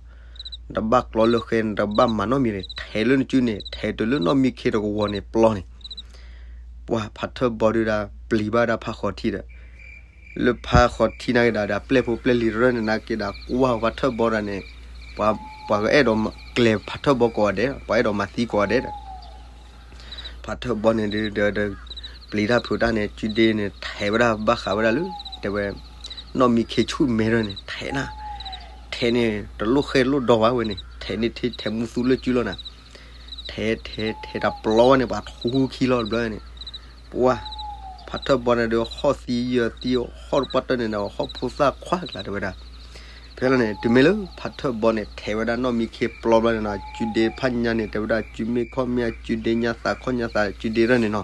နတဘၣ်ကျီလၢဃဲ နတဘၣ်မၤနီတမံၤန့ၣ် ထဲးလၢနစုန့ၣ် ထဲးတုၤလၢနီၣ်မံခ့တကဝီၤန့ၣ်ပျီန့ၣ်, ပှၢ်ဖးထၢၣ်ဘီဒုးဒၣ် ပျံၤဘၣ်ဒၣ်ဖးဃီၤထံဒီး လၢဖးဃီၤထံနာ်က့ၤဒၣ်ဒီး အပျဲၢ်ဖိပျဲၢ်လံၤတရၢၢ်န့ၣ် နာ်က့ၤဒၣ် ကွၢ်ဖးထၢၣ်ဘီဒၣ်န့ၣ်, ပှၤကအဲၣ်ဒိးကျဲၤဖးထၢၣ်ဘီကိးဂၤဒဲး, ပှၤအဲၣ်ဒိးမၤသံကိးဂၤဒဲးဒီး ဖးထၢၣ်ဘီန့ၣ်ဒုး ဒီး ပျံၤတၢ်ဖုးတၢ်န့ၣ် စုဒ့န့ၣ် ထဲးဝဲဒၣ်ဘၣ်ဃးဝဲဒၣ်လၢ တဲဝဲ နီၣ်မံခ့ဆူၣ်မဲထီၣ်န့ၣ် ထဲးနၤ, ထဲးန့ၣ် တလိၣ်ဃဲလိၣ်ဒီဘၣ်ဝဲန့ၣ် ထဲးန့ၣ်ထဲးမူသူလၢစုလီၤနၤ, ထဲးထဲးထဲးတၢ်ပျီဝဲန့ၣ် ပှၤထူခံလီၤတဘျီန့ၣ်, ပှၢ်ဖးထၢၣ်ဘီန့ၣ်ဒီး ဟီၣ်သံယၢၤသံ ဟီၣ်တပှၢ်တၢၢ်န့ၣ်ဒီး ဟီၣ်ဖိသၣ်ခွါကျါတဲဝဲဒၣ် ဖဲလီၤန့ၣ် တုၤမ့ၢ်လၢဖးထၢၣ်ဘီန့ၣ် ထဲးဝဲဒၣ်နီၣ်မံခ့ပျီဘျီန့ၣ်နီၤ စုဒ့ဖးညါန့ၣ် တဲဝဲဒၣ်စုမ့ၢ်ခီၣ်မ့ၢ်အစုဒ့ညါသးခီၣ်ညါသးစုဒ့ရၢၢ်န့ၣ်နီၤ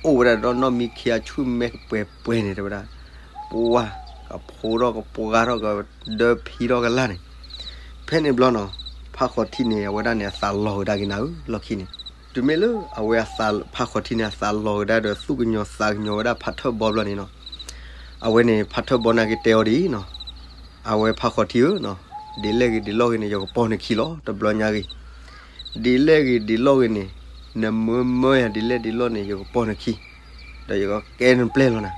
အိၣ်ဝဲဒၣ်ဒီးနီၣ်မံခ့အဆူၣ်မဲကပှဲၤပှဲၤန့ၣ် တဲဝဲဒၣ် ပှၢ်ကဖိထီၣ်ကပှၢ်ထီၣ်ကဒၢဖံထီၣ်ကလၢ်န့ၣ် ဖဲန့ၣ်ဘျီနီၤ ဖးဃီၤထံန့ၣ် အဝဲဒၣ်န့ၣ် အသးလီၤဝဲဒၣ်က့ၤနၤဧၢ လီၢ်ခံန့ၣ် တုၤမ့ၢ်လၢအဝဲဖးဃီၤထံန့ၣ် အသးလီၤဝဲဒၣ်ဒီး သူၣ်ကညီၤသးကညီၤဝဲဒၣ်ဖးထၢၣ်ဘီဘျီန့ၣ်နီၤ အဝဲန့ၣ် ဖးထၢၣ်ဘီနာ်က့တဲအီၤဒ်အံၤနီၤ အဝဲဖးဃီၤထံဧၢနီၤ ဒ်လဲၣ်ဂ့ၤဒ်လဲၣ်ဂ့ၤန့ၣ် ယကပီၢ်နခံလီၤ တဘျီညါဂ့ၤ ဒ်လဲၣ်ဂ့ၤဒ်လဲၣ်ဂ့ၤန့ၣ် နမၢမၢယၤဒ်လဲၣ်ဒ်လဲၣ်န့ၣ် ယကပီၢ်နခံ ဒီးယကကဲနပျဲၢ်လီၤနၤ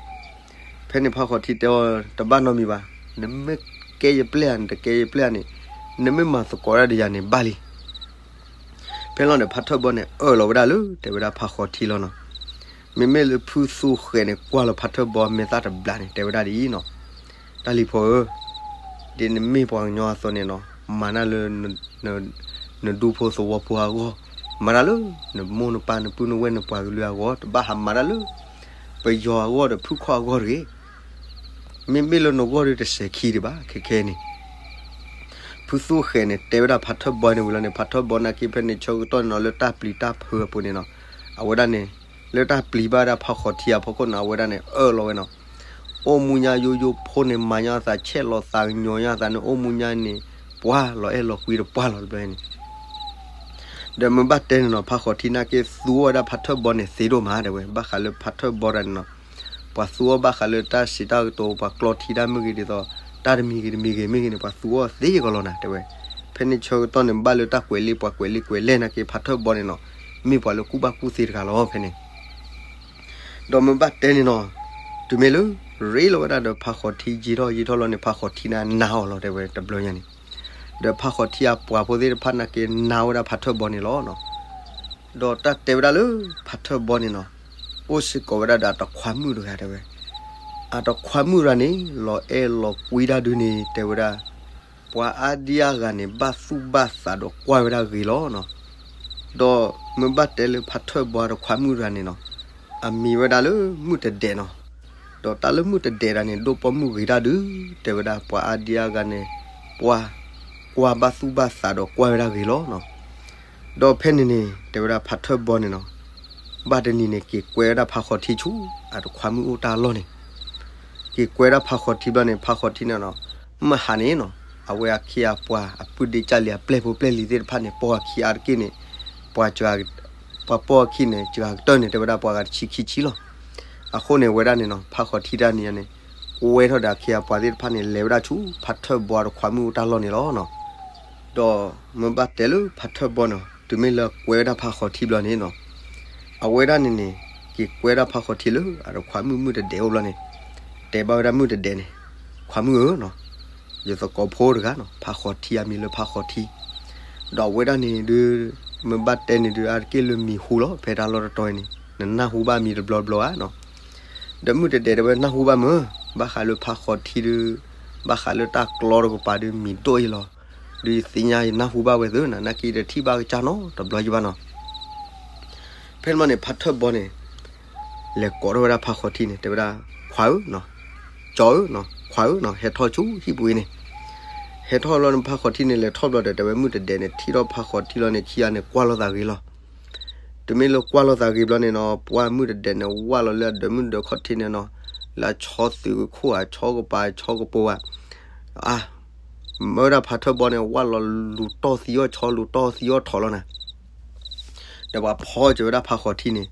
ဖဲန့ၣ်ဖးဃီၤထံတဲအီၤ တဘၣ်နီတမံၤဘၣ် နမ့ၢ်ကဲယပျဲၢ်ဧါ နတကဲယပျဲၢ်ဧါန့ၣ် နမ့ၢ်မၤသကိးတၢ်ဒီးယၤန့ၣ် ဘၣ်လံ ဖဲလီၤန့ၣ် ဖးထၢၣ်ဘီန့ၣ် အၢၣ်လီၤဝဲဒၣ်လၢ တဲဝဲဒၣ်ဖးဃီၤထံလီၤနီၤ မ့မ့ၢ်လၢဖုသူဃဲးန့ၣ် ကွၢ်လီၤဖးထၢၣ်ဘီမဲာ်သၣ်တဘျီန့ၣ် တဲဝဲဒၣ်ဒ်အံၤနီၤ တၢ်လံၤဖိဧၢ ဒ်နမ့ၢ်ပှၤကညီအသိးန့ၣ်နီၤ မၤတၢ်လၢ နဒူဖိသဝီဖိအဂီၢ် မၤတၢ်လၢ နမိၢ်နပၢ်နပုၢ်နဝဲၢ်နပှၤကလုာ်အဂီၢ် တဘၣ်ဟးမၤတၢ်လၢ ပယီၤအဂီၢ်ဒီးဖုၣ်ခီၣ်အဂီၢ်တဂ့ၤ မ့မ့ၢ်လၢနဂီၢ်ဒီးတစဲးခံဒံးဘၣ် ခဲခဲန့ၣ် ဖုသူဃဲးန့ၣ် တဲဝဲဒၣ်ဖးထၢၣ်ဘီန့ၣ်ဝံၤလီၤန့ၣ် ဖးထၢၣ်ဘီနာ်က့ဖဲန့ၣ်ဆၢကတီၢ်န့ၣ်နီၤ လၢတၢ်ပျံၤတၢ်ဖုးအပူၤန့ၣ်နီၤ အဝဲဒၣ်န့ၣ် လၢတၢ်ပျံၤဘၣ်ဝဲဒၣ်ဖးဃီၤထံအဖီခိၣ်န့ၣ် အဝဲဒၣ်န့ၣ် အၢၣ်လီၤဝဲနီၤ အိၣ်မူညါယိယိဖိန့ၣ် မၤညါသး ဆဲးလီၤသးကညီၤညါသးန့ၣ် အိၣ်မူညါန့ၣ် ပှၤလီၤအဲၣ်လီၤကွံတပှၢ်လီၤတဘျီန့ၣ် ဒီးမ့ၢ်ဘၣ်တဲန့ၣ်နီၤ ဖးဃီၤထံနာ်က့သူအီၣ်ဝဲဒၣ်ဖးထၢၣ်ဘီန့ၣ်သ့ဒိၣ်မး တဲဝဲ ဘၣ်ဃးလၢဖးထၢၣ်ဘီတၢ်န့ၣ်နီၤ ပှၤသူအီၣ်ဘၣ်ဃးလၢတၢ်စံးတၢ်ကတိၤ ပှၤကျီထံတၢ်မုၢ်ဂ့ၤဒ်သိး တၢ်တမံၤဂ့ၤတမံၤဂ့ၤမ့ၢ်ဂ့ၤန့ၣ် ပှၤသူအီၣ်သ့ကလီၤနၤ တဲဝဲ ဖဲန့ၣ်ဆၢကတီၢ်န့ၣ် ဘၣ်လၢတၢ်ကွဲးလံာ်ပှၤကွဲးလံာ်ကွဲးလဲၢ်နာ်က့ ဖးထၢၣ်ဘီန့ၣ်နီၤ မ့ၢ်ပှၤလၢကူၣ်ဘၣ်ကူၣ်သ့တဂၤလီၤ ဖဲန့ၣ် ဒီးမ့ၢ်ဘၣ်တဲန့ၣ်နီၤ တုၤမ့ၢ်လၢ ရ့လီၤဝဲဒၣ်ဒီးဖးဃီၤထံယံာ်ထီၣ်ယံာ်ထီၣ်လီၤန့ၣ် ဖးဃီၤထံန့ၣ်နာ်အီၤလီၤ တဲဝဲတဘျီညါန့ၣ် ဒီးဖးဃီၤထံအပှၤဖိသ့ၣ်တဖၣ်နာ်က့နာ်ဝဲဒၣ်ဖးထၢၣ်ဘီန့ၣ်လီၤနီၤ ဒီးတၢ်တဲဝဲဒၣ်လၢ ဖးထၢၣ်ဘီန့ၣ်နီၤ အိၣ်စ့ၢ်ကီးဝဲဒၣ်ဒီးအတခွါမုၣ်တဂၤ တဲဝဲ အတခွါမုၣ်တဂၤန့ၣ် လီၤအဲၣ်လီၤကွံတၢ်ဒုန့ၣ် တဲဝဲဒၣ် ပှၤအါဒံအါဂၤန့ၣ် ဘၣ်သူၣ်ဘၣ်သးဒီးကွၢ်ဝဲဒၣ်ဂ့ၤလီၤနီၤ ဒီးမ့ၢ်ဘၣ်တဲလၢဖးထၢၣ်ဘီတခွါမုၣ်တဂၤန့ၣ်နီၤ အမံၤဝဲဒၣ်လၢမုၣ်တဒဲးနီၤ ဒီးတၢ်လၢမုၣ်တဒဲးတဂၤန့ၣ် ဒိၣ်ပိာ်မုၣ်ဂ့ၤတၢ်ဒု တဲဝဲဒၣ် ပှၤအါဒံအါဂၤန့ၣ် ပှၤ ကွၢ်ဘၣ်သူၣ်ဘၣ်သးဒီးကွၢ်ဝဲဒၣ်ဂ့ၤလီၤနီၤ. ဒီးဖဲန့ၣ်န့ၣ် တဲဝဲဒၣ်ဖးထၢၣ်ဘီန့ၣ်နီၤ, ဘၣ်တနံၤန့ၣ် က့ၤကွဲဝဲဒၣ်ဖးဃီၤထံဆူ အတခွါမုၣ်အိၣ်တၢ်လီၢ်န့ၣ်, က့ၤကွဲဒၣ်ဖးဃီၤထံဘျီန့ၣ် ဖးဃီၤထံန့ၣ်နီၤ, မုၢ်ဟါန့ၣ်နီၤ, အဝဲအခ့အပှၤအပုၢ်ဒ့ကၢ်လံၤအပျဲၢ်ဖိပျဲၢ်လံၤသ့ၣ်တဖၣ်န့ၣ် ပိာ်အခံအါတက့ၢ်န့ၣ်, ပှၤစှၤ ပှၤပိာ်အခံန့ၣ် စှၤကတၢၢ်န့ၣ် တဲဝဲဒၣ်ပှၤဂၤတဆံခံဆံလီၤ. အဃိန့ၣ် ဝဲဒၣ်န့ၣ်နီၤ ဖးဃီၤထံတၢ်န့ၣ်န့ၣ် ကွဲထီၣ်ဒီးအခ့အပှၤသ့ၣ်တဖၣ်န့ၣ် လဲၤဝဲဒၣ်ဆူ ဖးထၢၣ်ဘီအတခွါမုၣ်အိၣ်တၢ်လီၢ်န့ၣ်လီၤနီၤ. ဒီးမ့ၢ်ဘၣ်တဲလၢဖးထၢၣ်ဘီနီၤ, တုၤမ့ၢ်လၢကွဲဝဲဒၣ်ဖးဃီၤထံဘျီန့ၣ်နီၤ, အဝဲဒၣ်န့ၣ်န့ၣ် က့ၤကွဲဒၣ်ဖးဃီၤထံလၢအတခွါမုၣ်မုၢ်တဒဲးအိၣ်ဘျီန့ၣ်, တဲဘၣ်ဝဲဒၣ်မုၢ်တဒဲးန့ၣ်, ခွါမုၣ်ဧၢနီၤ, ယသကိးဖိတဂၤနီၤ, ဖးဃီၤထံ အမံၤလၢဖးဃီၤထံ, ဒီးအဝဲဒၣ်န့ၣ်ဒုး မ့ၢ်ဘၣ်တဲန့ၣ်ဒုး အါတက့ၢ်လၢမံၤဟူလီၤ ဖဲတၢ်လီၢ်တတီၤအံၤန့ၣ် နနၢ်ဟူဘၣ်မံၤတဘျီဘျီဧါနီၤ. ဒီးမုၢ်တဒဲးတဲဝဲနၢ်ဟူဘၣ်မုၢ်, ဘၣ်ဃးလၢဖးဃီၤထံဒုး, ဘၣ်ဃးလၢတၢ်ကျီတကပၤဒုး မံၤဒိၣ်အံၤလီၤ, ဒုးယသ့ၣ်ညါယနၢ်ဟူဘၣ်ဝဲသုနီၤ, နာ်က့တထံၣ်ဘၣ်ကစၢ်နီတဘျီယဘၣ်နီၤ. ဖဲန့ၣ်န့ၣ် ဖးထၢၣ်ဘီန့ၣ် လဲၤကိးထီၣ်ဝဲဒၣ်ဖးဃီၤထံန့ၣ် တဲဝဲဒၣ်, ခွါဧၢ, ကၠီဧၢ, ခွါဧၢ, ဟဲထီၣ်ဆူဟံၣ်ပူၤအံၤန့ၣ်, ဟဲထီၣ်လီၤန့ၣ် ဖးဃီၤထံန့ၣ် လဲၤထီၣ်ဘျီဒီး တဲဝဲမုၢ်တဒဲးန့ၣ် ထံၣ်ထီၣ်ဖးဃီၤထံလီၤန့ၣ် ခံဂၤန့ၣ် ကွၢ်လိာ်သးဂ့ၤလီၤ. တုၤမ့ၢ်လၢကွၢ်လိာ်သးဂ့ၤဘျီန့ၣ်နီၤ, ပှၢ်မုၢ်တဒဲးန့ၣ် ဝၢ်လီၤလၢအဒၢးမုၢ်ဒၢးခီၣ်ထံးန့ၣ်နီၤ, လၢအဆီသုးခိၣ် အဆီကပၤ အဆီကပိၤဧါ, အါ မၢဝဲဒၣ်ဖးထၢၣ်ဘီန့ၣ် ဝၢ်လီၤလူၤတီၢ်သံအီၣ်ဆီ လူၤတီၢ်သံအီၣ်ထိးလီၤနၤ, ဒီးပှၤဖီစၢၤဝဲဒၣ်ဖးဃီၤထံန့ၣ်,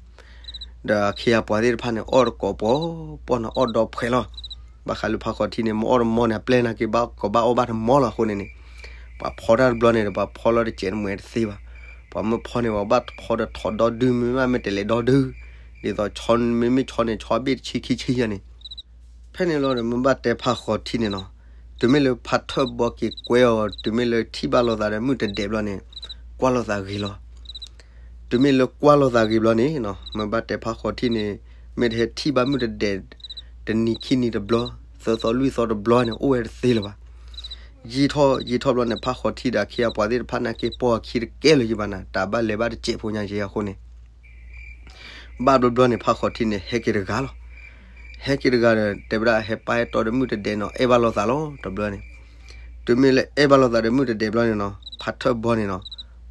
ဒီးအခ့အပှၤသ့ၣ်တဖၣ်န့ၣ် အီၣ်တကိးပီၤပီၢ်နီၤ, အီၣ်ဒီဖှဲးလီၤ. ဘၣ်ဃးလၢဖးဃီၤထံန့ၣ် မ့ၢ်အီၣ်တမီန့ၣ် အပျဲၢ်နာ်က့ဘၣ် ကဘၣ်အီၣ်ဘၣ်တမီလီၤအဃိန့ၣ်န့ၣ်, ပှၤဖီတၢ်တဘျီန့ၣ်ဒီး ပှၤဖီလီၤတစဲးတမှဲၤတသ့ဘၣ်. ပှၤမ့ၢ်ဖီန့ၣ် ပှၤဘၣ်ဖီဒီးထိးဒီဒု မ့မ့ၢ်မ့ၢ်တဲလဲၤဒီဒု, ဒ်သိးဆီမ့မ့ၢ်ဆီန့ၣ် ဆီဘ့ၣ်တဆံခံဆံယၤန့ၣ် ဖဲန့ၣ်လီၤဒီး မ့ၢ်ဘၣ်တဲဖးဃီၤထံန့ၣ်နီၤ, တုၤမ့ၢ်လၢဖးထၢၣ်ဘီက့ၤကွဲအီၤ တုၤမ့ၢ်လၢထံၣ်ဘၣ်လိာ်သးဒီးမုၢ်တဒဲးဘျီန့ၣ်, ကွၢ်လိာ်သးဂ့ၤလီၤ. တုၤမ့ၢ်လၢကွၢ်လိာ်သးဂ့ၤဘျီန့ၣ်နီၤ, မ့ၢ်ဘၣ်တဲဖးဃီၤထံန့ၣ် မ့ၢ်တဟဲထံၣ်ဘၣ်မုၢ်တဒဲး တနံၤခံနံၤတဘျီ, သၢသီလွံၢ်သီတဘျီန့ၣ် အိၣ်ဝဲတသ့လၢၤဘၣ်. ယံာ်ထီၣ်ယံာ်ထီၣ်ဘျီန့ၣ် ဖးဃီၤထံဒီးအခ့အပှၤသ့ၣ်တဖၣ်နာ်က့ ပိာ်အခံတကဲလၢၤယဘၣ်နၤ, တၢ်ဘၣ်လဲၤဘၣ်တစဲးဖိညါယဲအဃိန့ၣ် ဘၣ်ဘျီဘျီန့ၣ် ဖးဃီၤထံန့ၣ် ဟဲက့ၤတဂၤလီၤ. ဟဲက့ၤတဂၤဒီး တဲဝဲဒၣ်ဟဲပာ်ဟဲတီဒီးမုၢ်တဒဲးနီၤ, အဲၣ်ဘၣ်လိာ်သးလီၤ တဘျီန့ၣ်. တုၤမ့ၢ်လၢအဲၣ်ဘၣ်လိာ်သးဒီးမုၢ်တဒဲးဘျီန့ၣ်နီၤ, ဖးထၢၣ်ဘီန့ၣ်နီၤ,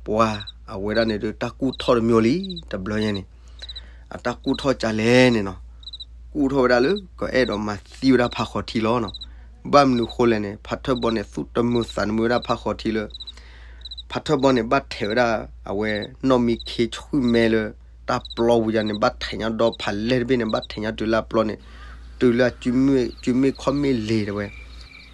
ပှၤအဝဲဒၣ်န့ၣ်ဒုး တၢ်ကူၣ်ထီၣ်တမံၤလံ တဘျီညါန့ၣ်. အတၢ်ကူၣ်ထီၣ်ကလဲၣ်န့ၣ်နီၤ, ကူၣ်ထီၣ်ဝဲဒၣ်လၢ ကအဲၣ်ဒိးမၤသံဝဲဒၣ်ဖးဃီၤထံလီၤနီၤ. ဘၣ်မနုၤဃိလဲၣ်န့ၣ် ဖးထၢၣ်ဘီန့ၣ် သူၣ်တမုာ်သးတမုာ်ဝဲဒၣ်ဖးဃီၤထံလၢ ဖးထၢၣ်ဘီန့ၣ် ဘၣ်ထဲးဝဲဒၣ် အဝဲ နီၣ်မံခ့ဆှုၣ်မဲလၢ တၢ်ပျီပူၤယၤန့ၣ် ဘၣ်ထဲးညါဒီးဖးလဲၢ်တဘ့ၣ်န့ၣ် ဘၣ်ထဲးညါတုၤလၢအပျီန့ၣ်, တုၤလၢ စုမ့ၣ်ခီၣ်မ့ၣ်လ့ၤတဲဝဲ,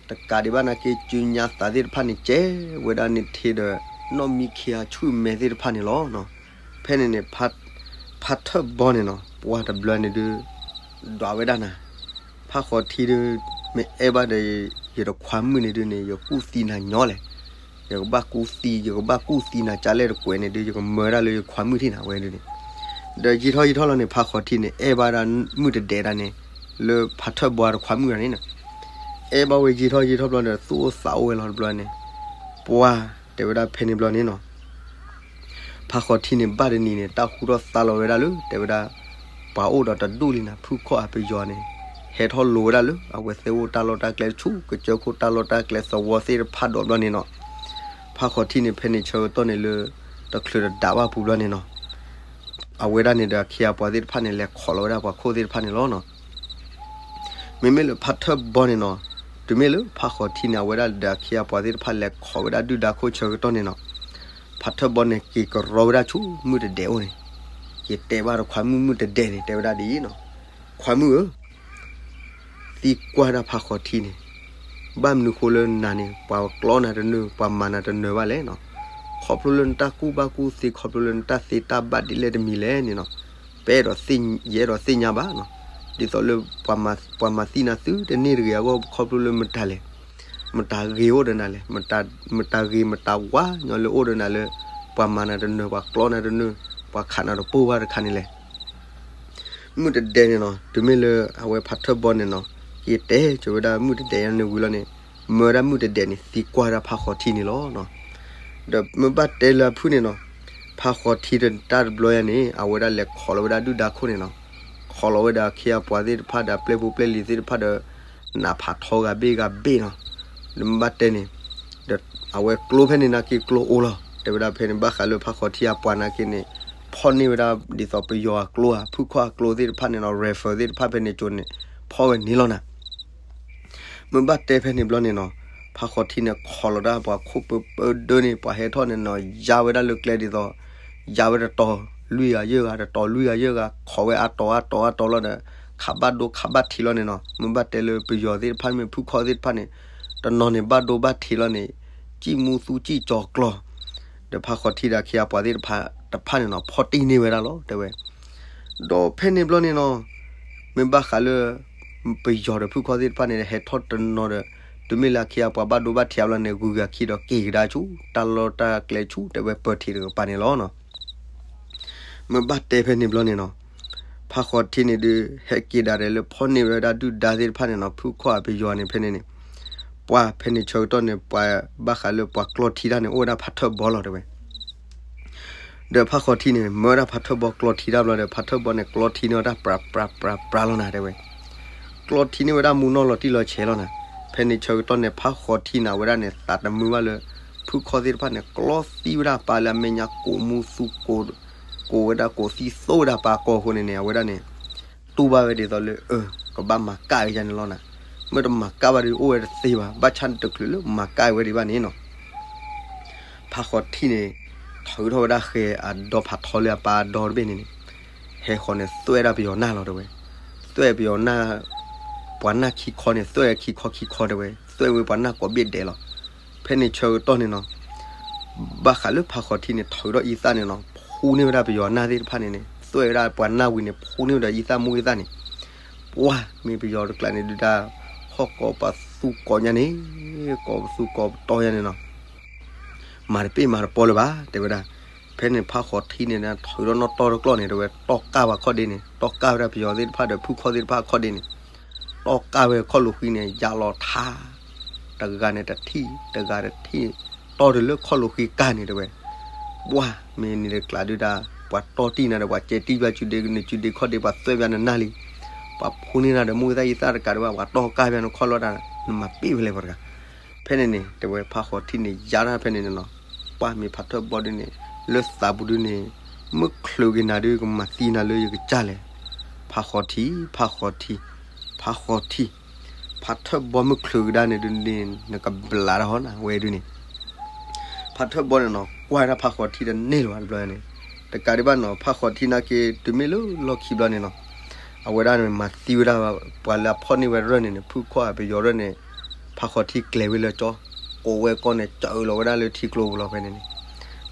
တကးဒံးဘၣ်နာ်က့ စုညါသးသ့ၣ်တဖၣ်န့ၣ် ကဲဝဲဒၣ်န့ၣ်ထဲဒီး နီၣ်မံခ့အဆှုၣ်မဲသ့ၣ်တဖၣ်န့ၣ်လီၤ. ဖဲန့ၣ်န့ၣ် ဖးထၢၣ်ဘီန့ၣ်နီၤ ပှၤတဘျီန့ၣ်ဒုး ဒွးဝဲဒၣ်နၤ ဖးဃီၤထံဒုး မ့ၢ်အဲၣ်ဘၣ်ဒီး ယတခွါမုၣ်န့ၣ်ဒုးန့ၣ် ယကူၣ်သံနၤညီလဲၣ်. ယကဘၣ်ကူၣ်သံ ယကဘၣ်ကူၣ်သံနၤကၢ်လဲၣ်တကွဲးန့ၣ်ဒုး ယကမၢဒၣ်လၢယခွါမုၣ်ထံၣ်နၤဝဲဒုးန့ၣ်. ဒီးယံာ်ထီၣ်ယံာ်ထီၣ်လီၤန့ၣ် ဖးဃီၤထံန့ၣ် အဲၣ်ဘၣ်ဒၣ်မုၢ်တဒဲးဒၣ်န့ၣ် လၢဖးထၢၣ်ဘီတခွါမုၣ်ဒၣ်န့ၣ်နီၤ. အဲၣ်ဘၣ်ဝဲယံာ်ထီၣ်ယံာ်ထီၣ်ဘျီန့ၣ် သူၣ်အိၣ်သးအိၣ်ဝဲလီၤတဘျီန့ၣ် ပှၤတဲဝဲဒၣ်ဖဲန့ၣ်ဘျီန့ၣ်နီၤ ဖးဃီၤထံန့ၣ် ဘၣ်တနံၤန့ၣ် တၢ်ဟူထီၣ်သါလီၤဝဲဒၣ်လၢ တဲဝဲဒၣ် ပှၤအိၣ်ဒီးတဒူၣ်လံနၤ ဖုၣ်ခီၣ်အပယီၤန့ၣ် ဟဲထီၣ်လိၤဝဲဒၣ်လၢ အဝဲသ့ၣ်အိၣ်တၢ်လီၢ်တၢ်ကျဲဆူ ကစၢၢ်ခိၣ်တၢ်လီၢ်တၢ်ကျဲသဝီသ့ၣ်တဖၣ်ဒီးဘျီန့ၣ်နီၤ. ဖးဃီၤထံန့ၣ် ဖဲန့ၣ်ဆၢကတီၢ်န့ၣ်လၢ တချုးတဒးဘၣ်ပူၤဘျီန့ၣ်နီၤ အဝဲဒၣ်န့ၣ်ဒီးအခ့အပှၤသ့ၣ်တဖၣ်န့ၣ် လဲၤခိးလီၤဝဲဒၣ်ပှၤခိၣ်သ့ၣ်တဖၣ်န့ၣ်လီၤနီၤ. မ့မ့ၢ်လၢဖးထၢၣ်ဘီန့ၣ်နီၤ တုၤမ့ၢ်လၢဖးဃီၤထံန့ၣ် အဝဲဒၣ်ဒီးအခ့အပှၤသ့ၣ်တဖၣ်လဲၤခိးဝဲဒၣ်ဒုၣ်ဒါခိၣ်ဆၢကတီၢ်န့ၣ်နီၤ ဖးထၢၣ်ဘီန့ၣ် က့ၤကရီဝဲဒၣ်ဆူမုၢ်တဒဲးအိၣ်န့ၣ် က့ၤတဲဘၣ်တခွါမုၣ် မုၢ်တဒဲးန့ၣ် တဲဝဲဒၣ်ဒ်အံၤနီၤ ခွါမုၣ်ဧၢ သံကွၢ်ဒၣ်ဖးဃီၤထံန့ၣ် ဘၣ်မနုၤဃိလၢနၤန့ၣ် ပှၤကျီနၤတနၢၤ ပှၤမၤနၤတနၢၤဘၣ်လဲၣ်နီၤ. ခီဖျိလၢနတၢ်ကူၣ်ဘၣ်ကူၣ်သ့ ခီဖျိလၢနတၢ်သ့တၢ်ဘၣ်ဒ်လဲၣ်တမံၤလဲၣ်န့ၣ်နီၤ ပအဲၣ်ဒိးသ့ၣ်ညါ ယအဲၣ်ဒိးသ့ၣ်ညါဘၣ်နီၤ. ဒ်သိးလၢ ပှၤမၤသံနၤသုတန့ၢ်တဂ့ၤအဂီၢ် ခီဖျိလၢမတၤလဲၣ် မတၤဂ့ၤအိၣ်ဒီးနၤလဲၣ် မတၤဂ့ၤမတၤဝါညီလၢအိၣ်ဒီးနၤလၢ ပှၤမၤနၤတနၢၤ ပှၤကျီနၤတနၢၤ ပှၤခးနၤတပိၢ်ဘၣ်တခါန့ၣ်လဲၣ် မုၢ်တဒဲးန့ၣ်နီၤ တုၤမ့ၢ်လၢအဝဲဖးထၢၣ်ဘီန့ၣ်နီၤ က့ၤတဲကၢၤဝဲဒၣ်မုၢ်တဒဲးန့ၣ်ဝံၤလီၤန့ၣ် မၢဒၣ်မုၢ်တဒဲးန့ၣ် သံကွၢ်ဒၣ်ဖးဃီၤထံန့ၣ်လီၤနီၤ. ဒီးမ့ၢ်ဘၣ်တဲလၢအဖုၣ်န့ၣ်နီၤ ဖးဃီၤထံတၢ်တဘျီယၤန့ၣ် အဝဲဒၣ်လဲၤခိးလီၤဝဲဒၣ်ဒုၣ်ဒါခိၣ်န့ၣ်နီၤ ခိးလီၤဝဲဒၣ်အခ့အပှၤသ့ၣ်တဖၣ်ဒီးအပျဲၢ်ဖိပျဲၢ်လံၤသ့ၣ်တဖၣ်ဒီး နးဖးထီဂၤဘ့ၣ်ဂၤဘ့ၣ်နီၤ ဒီးမ့ၢ်ဘၣ်တဲန့ၣ် ဒီး အဝဲကျိဖဲန့ၣ်နာ်က့ကျိအိၣ်လီၤ တဲဝဲဒၣ်ဖဲန့ၣ် ဘၣ်ဃးလၢဖးဃီထံအပှၤနာ်က့န့ၣ် ဖီၣ်န့ၢ်ဝဲဒၣ်ဒ်သိးပယီၤအကျိဧါ ဖုၣ်ခီၣ်အကျိသ့ၣ်တဖၣ်န့ၣ်နီၤ rifle သ့ၣ်တဖၣ်ဖဲန့ၣ်ကၠိန့ၣ် ဖီၣ်ဝဲန့ၣ်လီၤနၤ မ့ၢ်ဘၣ်တဲဖဲန့ၣ်ဘျီန့ၣ်နီၤ ဖးဃီထံန့ၣ် ခိးလီၤတၢ်ပှၤခိၣ်ပၢပၢဒၢန့ၣ် ပှၤဟဲထီၣ်န့ၣ်နီၤ ယါဝဲဒၣ်လၢကျဲဒ်သိး ယါဝဲတတီၤလွံၢ်ဂၤယဲၢ်ဂၤ တတီၤလွံၢ်ဂၤယဲၢ်ဂၤ ခိးဝဲအတီၤအတီၤအတီၤလီၤဒီး ခးဘၣ်ဒိခးဘၣ်ထံးလီၤန့ၣ်နီၤ မ့ၢ်ဘၣ်တဲလၢပယီၤသ့ၣ်တဖၣ်မ့ၢ်ဖုၣ်ခီၣ်သ့ၣ်တဖၣ်န့ၣ် တနီၤန့ၣ်ဘၣ်ဒိဘၣ်ထံးလီၤန့ၣ် စံၣ်မူသူစံၣ်ကၠီၤကျီၤ ဒီးဖးဃီထံဒီးအခ့အပှၤသ့ၣ်တဖၣ်တဖၣ်န့ၣ်နီၤ ဖီၣ်တံၢ်န့ၢ်ဝဲဒၣ်လီၤ တဲဝဲ ဒီးဖဲန့ၣ်ဘျီန့ၣ်နီၤ မ့ၢ်ဘၣ်ဃးလၢ ပယီၤဒီးဖုၣ်ခီၣ်သ့ၣ်တဖၣ်န့ၣ် ဟဲထီၣ်တနီၤဒီး တုၤမ့ၢ်လၢအခ့အပှၤဘၣ်ဒိဘၣ်ထံးအါဘျီန့ၣ် ဂုၤက့ၤအခံဒီးက့ၤကဒါဆူ တၢ်လီၢ်တၢ်ကျဲဆူ တဲဝဲပၢၤထံးတကပၤန့ၣ်လီၤနီၤ မ့ၢ်ဘၣ်တဲဖဲန့ၣ်ဘျီန့ၣ်နီၤ ဖးဃီထံန့ၣ်ဒုး ဟဲက့ၤဒၣ်ဒီးလၢဖီၣ်န့ၢ်ဝဲဒၣ်ဒုၣ်ဒါသ့ၣ်တဖၣ်န့ၣ်နီၤ ဖုၣ်ခီၣ်အပယီၤန့ၣ်ဖဲန့ၣ်န့ၣ် ပှၤဖဲန့ၣ်ဆၢကတီၢ်န့ၣ် ပှၤဘၣ်ဃးလၢပှၤကျီထံတၢ်န့ၣ် အိၣ်ဝဲဒၣ်ဖးထၢၣ်ဘီလီၤတဲဝဲ ဒီးဖးဃီထံန့ၣ် မၢဝဲဒၣ်ဖးထၢၣ်ဘီကျီထံတၢ်ဘျီဒီး ဖးထၢၣ်ဘီန့ၣ် ကျီထံန့ၢ်ဝဲဒၣ်ပြးပြးပြးပြးလီၤနၤတဲဝဲ ကျီထံန့ၢ်ဝဲဒၣ်မူနီၢ်လီၤတံၢ်လီၤဆဲးလီၤနၤ ဖဲန့ၣ်ဆၢကတီၢ်န့ၣ် ဖးဃီထံန့ၣ် အဝဲဒၣ်န့ၣ် သးတမုာ်ဘၣ်လၢ ဖုၣ်ခီၣ်သ့ၣ်တဖၣ်န့ၣ် ကျီသံဝဲဒၣ်ပၢ်လၢအမဲာ်ညါကိးမူသူကိး ကိးဝဲဒၣ်ကိးသံသိဝဲဒၣ်ပၢ်ကီၢ်အဃိန့ၣ်န့ၣ် အဝဲဒၣ်န့ၣ် တူၢ်ဘၣ်ဝဲဒ်သိးလၢ အၢ ကဘၣ်မၤကၣ်ဝဲယါန့ၣ်လီၤနၤ မ့ၢ်တမၤကၣ်ဘၣ်ဒီးအိၣ်ဝဲတသ့ဘၣ် ဘၣ်ဆၣ်န့ၣ်တချုးလၢမၤကၣ်ဝဲဒံးဘၣ်န့ၣ်နီၤ ဖးဃီထံန့ၣ် ထုးထီၣ်ဝဲဒၣ်ဃဲၤအဒီဖးထီလၢအပၢ်အဒီတဘ့ၣ်န့ၣ်န့ၣ် ဟဲဃီၤန့ၣ်သွဲၣ်ဒၣ်ပယီၤနၢ်လီၤတဲဝဲ သွဲၣ်ပယီၤနၢ် ပှၤနၢ်ခံခီန့ၣ် သွဲၣ်ခံခီခံခီတဲဝဲ သွဲၣ်ဝဲပှၤနၢ်ကိးဘ့ၣ်ဒဲးလီၤ ဖဲန့ၣ်ဆၢကတီၢ်န့ၣ်နီၤ ဘၣ်ဃးလၢဖးဃီထံန့ၣ် ထုးထီၣ်အံသၣ်န့ၣ်နီၤ ဖှူန့ၢ်ဝဲဒၣ်ပယီၤနၢ်သ့ၣ်တဖၣ်န့ၣ်န့ၣ် သွဲၣ်ဝဲဒၣ်ပှၤနၢ်ဝံၤန့ၣ် ဖှူန့ၢ်ဝဲဒၣ်အံသၣ်မူအံသၣ်န့ၣ် ပှၢ်မ့ၢ်ပယီၤတကျးန့ၣ်ဒုးတၢ် ဟီၣ်ကိးပသူကိးညါန့ၣ် ကိးပသူကိးပတီၢ်ညါန့ၣ်နီၤ မၤတပ့ၢ်မၤတပီလၢၤဘၣ် တဲဝဲဒၣ်. ဖဲန့ၣ်ဖးဃီထံန့ၣ် ထုးထီၣ်နီၣ်တီၢ်တကျီၢ်န့ၣ် တဲဝဲတီၢ်ကၢ်ပှၤခီၣ်ဒ့န့ၣ် တီၢ်ကၢ်ဝဲဒၣ်ပယီၤသ့ၣ်တဖၣ်ဒီးဖုၣ်ခီၣ်သ့ၣ်တဖၣ်အခီၣ်ဒ့န့ၣ် တီၢ်ကၢ်ဝဲခီၣ်လိာ်ဃံန့ၣ် ယါလီၤထါ တဂၤန့ၣ်တထံၣ် တဂၤတထံၣ် တီၢ်တုၤလၢခီၣ်လိာ်ဃံကၢ်န့ၣ်တဲဝဲ ပှၢ်မ့ၢ်န့ၣ်တကျးဒုးတၢ် ပှၤတီၢ်တံၢ်နၤဒီးပှၤကဲတံၢ်ဘၣ်စုဒ့ နစုဒ့ခီၣ်ဒ့ ပှၤသွဲၣ်ဘၣ်နနၢ်လံ ပှၤဖှူန့ၢ်နၤဒီးမူသၣ်အံသၣ်တကးဒံးဘၣ် ပှၤတီၢ်ကၢ်ဘၣ်နခီၣ်လီၤတၢ် နမၤပ့ၢ်ဖဲလဲၣ်ပှၤတဂၤ ဖဲန့ၣ်န့ၣ် တဲဝဲဖးဃီထံန့ၣ် ယါဒၣ်ဖဲန့ၣ်န့ၣ်နီၤ ပှၢ်မ့ၢ်ဖးထၢၣ်ဘီဒုးန့ၣ် လၢသးပူၤဒုးန့ၣ် မုၢ်ချုးက့ၤနၤဒုး ကမၤသံနၤလၢယကစၢ်လဲၣ်. ဖးဃီထံ ဖးဃီထံ ဖးဃီထံ ဖးထၢၣ်ဘီမုၢ်ချုးကဒါန့ၣ်ဒုးန့ၣ် နကဘျးတၢ်ဟီနၤဝဲဒုးန့ၣ် ဖးထၢၣ်ဘီန့ၣ်နီၤ ကွၢ်ဝဲဒၣ်ဖးဃီထံတန့ၢ်လၢၤဘၣ်တဘျီန့ၣ် တကးဒံးဘၣ်နီၤ ဖးဃီထံနာ်က့ တုၤမ့ၢ်လၢလီၢ်ခံဘျီန့ၣ်နီၤ အဝဲဒၣ်န့ၣ် မၤသံဝဲဒၣ် ပှၤလၢအဖီၣ်န့ၢ်ဝဲရၢၢ်န့ၣ်န့ၣ် ဖုၣ်ခီၣ်အပယီၤရၢၢ်န့ၣ် ဖးဃီထံကျဲၤဝဲလၢကၠီ ကိးဝဲကီၢ်န့ၣ် ကၢအၢလီၤဝဲဒၣ်လၢထံကျိပူၤလီၤဖဲန့ၣ်န့ၣ်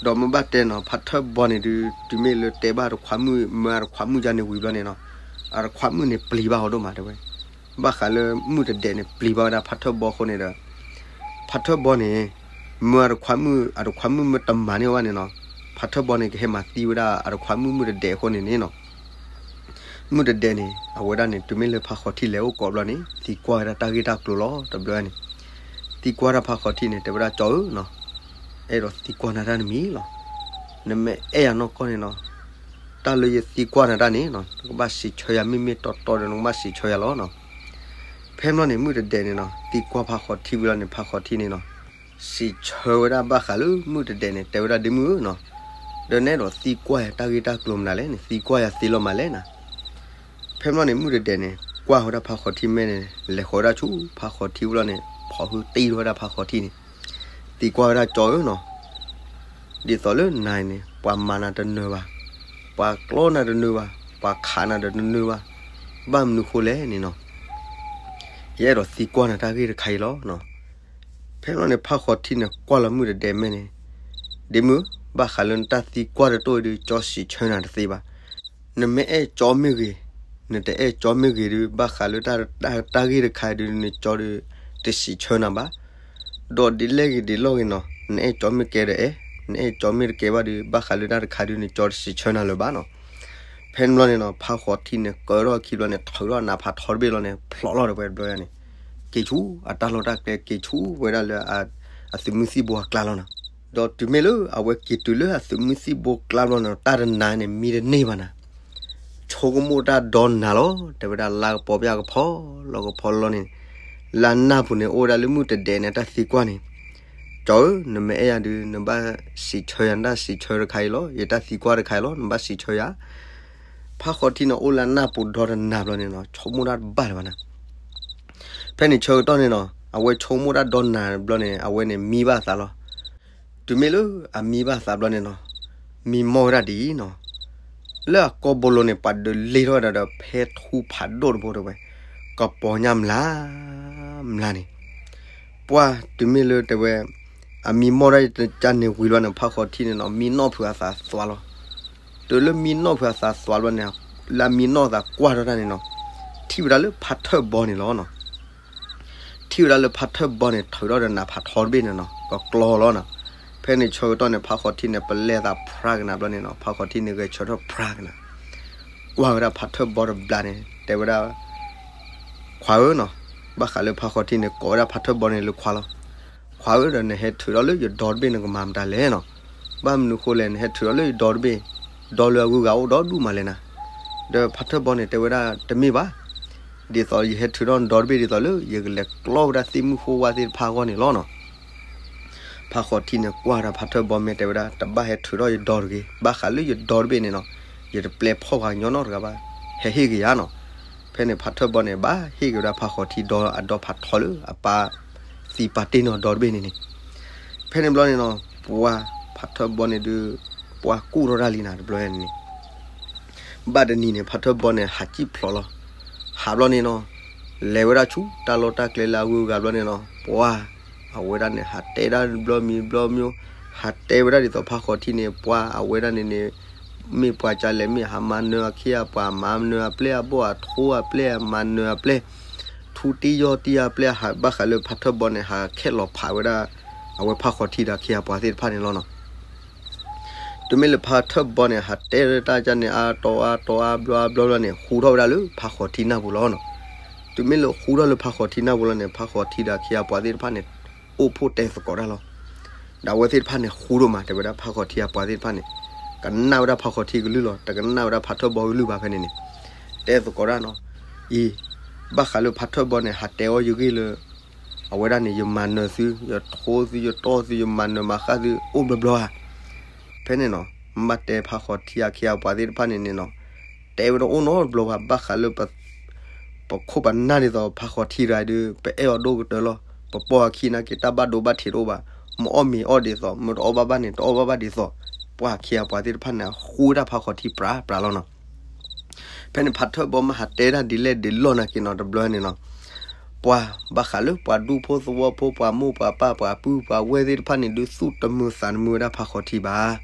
ဒီးမ့ၢ်ဘၣ်တဲနီၤ ဖးထၢၣ်ဘီန့ၣ်ဒုး တုၤမ့ၢ်လၢတဲဘၣ်တခွါမုၣ် မၢအတခွါမုၣ်ယါန့ၣ်ဝံၤဘျီန့ၣ်နီၤ အတခွါမုၣ်န့ၣ်ပျံၤဘၣ်အီၤဒိၣ်မးတဲဝဲ ဘၣ်ဃးလၢမုၢ်တဒဲးန့ၣ် ပျံၤဘၣ်ဝဲဒၣ်ဖးထၢၣ်ဘီအဃိန့ၣ်ဒီး ဖးထၢၣ်ဘီန့ၣ် မၢအတခွါမုၣ် အတခွါမုၣ်မ့ၢ်တမၤန့ၢ်အီၤဘၣ်န့ၣ်နီၤ ဖးထၢၣ်ဘီန့ၣ် ကဟဲမၤသံဝဲဒၣ်အတခွါမုၣ်မုၢ်တဒဲးအဃိန့ၣ်န့ၣ်နီၤ မုၢ်တဒဲးန့ၣ် အဝဲဒၣ်န့ၣ် တုၤမ့ၢ်လၢဖးဃီထံလဲၤအိၣ်ကိးဘျီန့ၣ် သံကွၢ်ဝဲဒၣ်တၢ်ဂ့ၢ်တၢ်ကျိၤလီၤ တဘျီန့ၣ် သံကွၢ်ဒၣ်ဖးဃီထံန့ၣ် တဲဝဲဒၣ်ကၠီဧၢနီၤ အဲၣ်ဒိးသံကွၢ်နၤတၢ်တမံၤလီၤ. နမ့ၢ်အဲၣ်ယၤနီၢ်ကီၢ်န့ၣ်နီၤ တၢ်လၢယသံကွၢ်နၤတၢ်န့ၣ်နီၤ နကဘၣ်စံးဆၢယၤမ့မ့ၢ်တီတီဒီး နကဘၣ်စံးဆၢယၤလီၤနီၤ. ဖဲဘျီန့ၣ် မုၢ်တဒဲးန့ၣ်နီၤ သံကွၢ်ဖးဃီထံဝံၤလီၤန့ၣ် ဖးဃီထံန့ၣ်နီၤ စံးဆၢဝဲဒၣ်ဘၣ်ဃးလၢမုၢ်တဒဲးန့ၣ် တဲဝဲဒၣ်ဒ့မုၣ်ဧၢနီၤ ဒီးနအဲၣ်ဒိးသံကွၢ်ယၤတၢ်ဂ့ၢ်တၢ်ကျိၤမနုၤလဲၣ်န့ၣ် သံကွၢ်ယၤသ့လီၤမးလဲၣ်နၤ ဖဲဘျီန့ၣ် မုၢ်တဒဲးန့ၣ် ကွၢ်ဝဲဒၣ်ဖးဃီထံမဲာ်န့ၣ် လဲၤဃီၤဝဲဒၣ်ဆူဖးဃီထံဝံၤလီၤန့ၣ် ဖိးဟုတံၢ်ထီၣ်ဝဲဒၣ်ဖးဃီထံန့ၣ် သံကွၢ်ဝဲဒၣ်ကၠီဧၢနီၤ ဒ်သိးလၢနၤန့ၣ် ပှၤမၤနၤတနၢၤဘၣ်, ပှၤကျီနၤတနၢၤဘၣ်, ပှၤခးနၤဒီးတနၢၤဘၣ်, ဘၣ်မနုၤဃိလဲၣ်န့ၣ်နီၤ, ယအဲၣ်ဒိးသံကွၢ်နၤတၢ်ဂ့ၢ်တခါအံၤလီၤ. ဖဲဘျီန့ၣ် ဖးဃီထံန့ၣ် ကွၢ်လီၤမုၢ်တဒဲးမဲာ်န့ၣ်, ဒ့မုၣ်, ဘၣ်ဃးလၢနတၢ်သံကွၢ်တတိၢ်အံၤဒီး ကၠီစံးဆၢနၤတသ့ဘၣ်. နမ့ၢ်အဲၣ်ကၠီမ့ၢ်ဂ့ၤ, နတအဲၣ်ကၠီမ့ၢ်ဂ့ၤဒီး ဘၣ်ဃးလၢတၢ်ဂ့ၢ်တခါအံၤဒီး နကၠီဒီး တစံးဆၢနၤဘၣ်. ဒီးဒ်လဲၣ်ဂ့ၤဒ်လဲၣ်ဂ့ၤနီၤ, နအဲၣ်ကၠီမ့ၢ်ကဲဒီးအဲၣ်, နအဲၣ်ကၠီမ့ၢ်တကဲဘၣ်ဒီး ဘၣ်ဃးလၢတၢ်တခါဒီး နကၠီတစံးဆၢနၤလၢၤဘၣ်နီၤ. ဖဲန့ၣ်ဘျီန့ၣ်နီၤ ဖးဃီထံန့ၣ် ကၢထီၣ်အခံဘျီန့ၣ် ထုးထီၣ်နးဖးထီတဘ့ၣ်လီၤန့ၣ် ဖျိးလီၤဒီးဝဲတဘျီန့ၣ် က့ၤဆူအတၢ်လီၢ်တၢ်ကျဲ က့ၤဆူဝဲဒၣ်လၢအသုးမုၢ်သံၣ်ဘိအကျါလီၤနီၤ. ဒီးတုၤမ့ၢ်လၢအဝဲက့ၤတုၤလၢအသုးမုၢ်သံၣ်ဘိကျါဘျီန့ၣ် တၢ်တနၤန့ၣ် မံတန့ၢ်ဘၣ်နၤ ဆိကမိၣ်တၢ်ဒီနၤလီၤ. တဲဝဲဒၣ်လါကပီၤပယၣ်ကဖီလီၤကဖီလီၤန့ၣ်, လၢနၢ်ပူၤန့ၣ် အိၣ်ဝဲဒၣ်လၢမုၢ်တဒဲးန့ၣ် တၢ်သံကွၢ်န့ၣ်, ကၠီဧၢ, နမ့ၢ်အဲၣ်ယၤဒုး နဘၣ်စံးဆၢယၤ နတၢ်စံးဆၢတခါအံၤလီၤ, ယတၢ်သံကွၢ်တခါအံၤလီၤ, နဘၣ်စံးဆၢယၤ. ဖါဃီထံန့ၣ်အိၣ်လၢအနၢ်ပူၤဒီတနၤဘျီန့ၣ်နီၤ, ဆိကမိၣ်တၢ်တဘၣ်လၢၤဘၣ်နၤ. ဖဲန့ၣ်ဆၢကတီၢ်န့ၣ်နီၤ, အဝဲဆိကမိၣ်တၢ်ဒီနၤဘျီန့ၣ် အဝဲန့ၣ်မံဘၣ်အသးလီၤ. တုၤမ့ၢ်လၢအမံဘၣ်အသးဘျီန့ၣ်နီၤ, မံမီၢ်ဝဲဒၣ်ဒ်အံၤနီၤ, လၢအကိာ်ဘိလိၤန့ၣ် ပှၤဒုးလ့ထီၣ်ဝဲဒၣ်ဒီး ဖဲထူဖးဒိၣ်တဘိတဲဝဲ, ကပီၤညၣ်မျးမျးန့ၣ်. ပှၤတုၤမ့ၢ်လၢတဲဝဲ အမံမီၢ်ဒၣ်ကန့ၣ်ဝံၤလီၤန့ၣ် ဖါဃီထံန့ၣ်နီၤ မံနီၣ်ဖုးအသးသွါလီၤ. တုၤလၢမံနီၣ်ဖုးအသးသွါလီၤန့ၣ်, လၢအမံနီၣ်အသးကွၢ်ထီၣ်တၢ်န့ၣ်နီၤ, ထံၣ်ဝဲဒၣ်လၢဖါထၢၣ်ဘီန့ၣ်လီၤနီၤ. ထံၣ်ဝဲဒၣ်လၢဖါထၢၣ်ဘီန့ၣ် ထုးထီၣ်ဒီးနးဖးထီတဘ့ၣ်န့ၣ်နီၤ, ကကျီလီၤနီၤ. ဖဲန့ၣ်ဆၢကတီၢ်န့ၣ် ဖါဃီထံန့ၣ် ပလဲသးဖြါကနၤဘျီန့ၣ်နီၤ, ဖါဃီထံန့ၣ်ဂဲၤဆၢထၢၣ်ဖြါကနၤ, ကွၢ်ဝဲဒၣ်ဖါထၢၣ်ဘီတဘျီန့ၣ် တဲဝဲဒၣ်, ခွါဧၢနီၤ, ဘၣ်ဃးလၢဖါဃီထံန့ၣ် ကိးဝဲဒၣ်ဖါထၢၣ်ဘီန့ၣ်လၢခွါလီၤ. ခွါဧၢ, ဒီးနဟဲထုးထီၣ်လၢယဒီတဘ့ၣ် နကမၤမတၤလဲၣ်နီၤ. ဘၣ်မနုၤဃိလဲၣ်, နဟဲထုးထီၣ်လၢယဒီတဘ့ၣ်, ဒီလၢအဂုၤအဂၤအိၣ်ဒီဒူၣ်မးလဲၣ်နၤ. ဒီးဖါထၢၣ်ဘီန့ၣ် တဲဝဲဒၣ်တမ့ၢ်ဘၣ်, ဒ်သိးယဟဲထုးထီၣ်နဒီတဘ့ၣ် ဒ်သိးလၢယကလဲၤကျီဝဲဒၣ်သ့ၣ်မုၣ်ဃိဝါသ့ၣ်တဖၣ်အဂီၢ်န့ၣ်လီၤနီၤ. ဖါဃီထံန့ၣ် ကွၢ်ဒီးဖါထၢၣ်ဘီမ့ၢ်တဲဝဲဒၣ်, တဘၣ်ဟဲထုးထီၣ်ယဒီတဂ့ၤ, ဘၣ်ဃးလၢယဒီတဘ့ၣ်န့ၣ်နီၤ, ယတပျဲဖီၣ်ပှၤကညီနီတဂၤဘၣ်, ဟဲဟ့ၣ်က့ၤယၤနီၤ. ဖဲန့ၣ်ဖါထၢၣ်ဘီန့ၣ် ဘၣ်ဟ့ၣ်က့ၤဝဲဒၣ်ဖါဃီထံဒီအဒီဖးထီလၢအပၢ်သံပာ်တ့ၢ်နီၢ်ဒီတဘ့ၣ်န့ၣ်န့ၣ်. ဖဲန့ၣ်ဘျီန့ၣ်နီၤ, ပှၤဖါထၢၣ်ဘီန့ၣ်ဒုး, ပှၤကူၣ်ထီၣ်တၢ်လံနၤတဘျီန့ၣ်န့ၣ် ဘၣ်တနံၤန့ၣ် ဖါထၢၣ်ဘီန့ၣ် ဟးစံၣ်ဖျိးလီၤ. ဟးဘျီန့ၣ်နီၤ, လဲၤဝဲဒၣ်ဆူတၢ်လီၢ်တၢ်ကျဲလၢအဂုၤအဂၤဘျီန့ၣ်နီၤ, ပှၤအဝဲဒၣ်န့ၣ် ဟးတဲဒၣ်ဘျီမံၤဘျီမံၤ, ဟးတဲဝဲဒၣ်ဒ်သိးဖါဃီထံန့ၣ် ပှၤအဝဲဒၣ်န့ၣ်န့ၣ်, မ့ၢ်ပှၤကလဲၣ် မ့ၢ်ဟးမၤနၢၤအခ့အပှၤ, မၤနၢၤအပျဲၢ်အဘီၣ်, အထိအပျဲၢ်, မၤနၢၤအပျဲၢ်, ထူတံၢ်ယီၢ်တံၢ်အပျဲၢ်, ဟးဘၣ်ဃးလၢဖါထၢၣ်ဘီန့ၣ် ဟးခဲလီၤဖးဝဲဒၣ် အဝဲဖါဃီထံဒီးအခ့အပှၤသ့ၣ်တဖၣ်န့ၣ်လီၤနီၤ. တုၤမ့ၢ်လၢဖါထၢၣ်ဘီန့ၣ် ဟးတဲတၢ်ကန့ၣ် အါတီအါတီအါဘျီအါဘျီဘျီန့ၣ် ဟူထီၣ်ဝဲဒၣ်လၢဖါဃီထံနၢ်ပူၤလီၤနီၤ. တုၤမ့ၢ်လၢဟူထီၣ်လၢဖါဃီထံနၢ်ပူၤလီၤန့ၣ် ဖါဃီထံဒီးအခ့အပှၤသ့ၣ်တဖၣ်န့ၣ် အိၣ်ဖှိၣ်တဲသကိးတၢ်လီၤ. ဒီးအဝဲသ့ၣ်တဖၣ်န့ၣ် ဃူဒိၣ်မး တဲဝဲဒၣ်ဖါဃီထံအပှၤသ့ၣ်တဖၣ်န့ၣ် ကနၣ်ဝဲဒၣ်ဖါဃီထံကလုၢ်လီၤ. တကနၣ်ဝဲဒၣ်ဖါထၢၣ်ဘီကလုၢ်ဘၣ်ဖဲန့ၣ်န့ၣ် တဲသကိးတၢ်နီၤ. အံၤ ဘၣ်ဃးလၢဖါထၢၣ်ဘီန့ၣ် ဟးတဲအီၤယဂ့ၢ်လၢ အဝဲဒၣ်န့ၣ် ယမၤနၢၤသု, ယထိသု, ယတီၢ်သု, ယမၤနၢၤမၤဃၣ်သု အိၣ်ဘျီဘျီဧါ. ဖဲန့ၣ်နီၤ မ့ၢ်ဘၣ်တဲဖါဃီထံအခ့အပှၤသ့ၣ်တဖၣ်န့ၣ်န့ၣ်နီၤ တဲဝဲတအိၣ်နီတဘျီဘၣ်. ဘၣ်ဃးလၢ ပခိၣ်ပနၢ်ဒ်သိး ဖါဃီထံတဂၤဒုး ပအဲၣ်အီၤဒိၣ်ကတၢၢ်လီၤ. ပပိာ်အခံနာ်က့ တၢ်ဘၣ်ဒိဘၣ်ထံးတအိၣ်ဘၣ်. မ့ၢ်အီၣ်မ့ၤအီၣ်ဒ်သိး မ့ၢ်တအီၣ်ဘၣ်ဘၣ်န့ၣ် တအီၣ်ဘၣ်ဘၣ်ဒ်သိး ပှၤအခ့အပှၤသ့ၣ်တဖၣ်န့ၣ် ဃူဝဲဒၣ်ဖါဃီထံပြးပြးလီၤနီၤ. ဖဲန့ၣ်ဖါထၢၣ်ဘီမ့ၢ်ဟးတဲဒၣ်ဒ်လဲၣ်ဒ်လဲၣ်နာ်က့နီၤ တဘျီန့ၣ်နီၤ ပှၤဘၣ်ဃးလၢပှၤဒူဖိသဝီဖိ ပှၤမိၢ်ပှၤပၢ် ပှၤပုၢ်ပှၤဝဲၢ်သ့ၣ်တဖၣ်န့ၣ် ဒုးသူၣ်တမုာ်သးတမုာ်ဝဲဒၣ်ဖါဃီထံဘၣ်.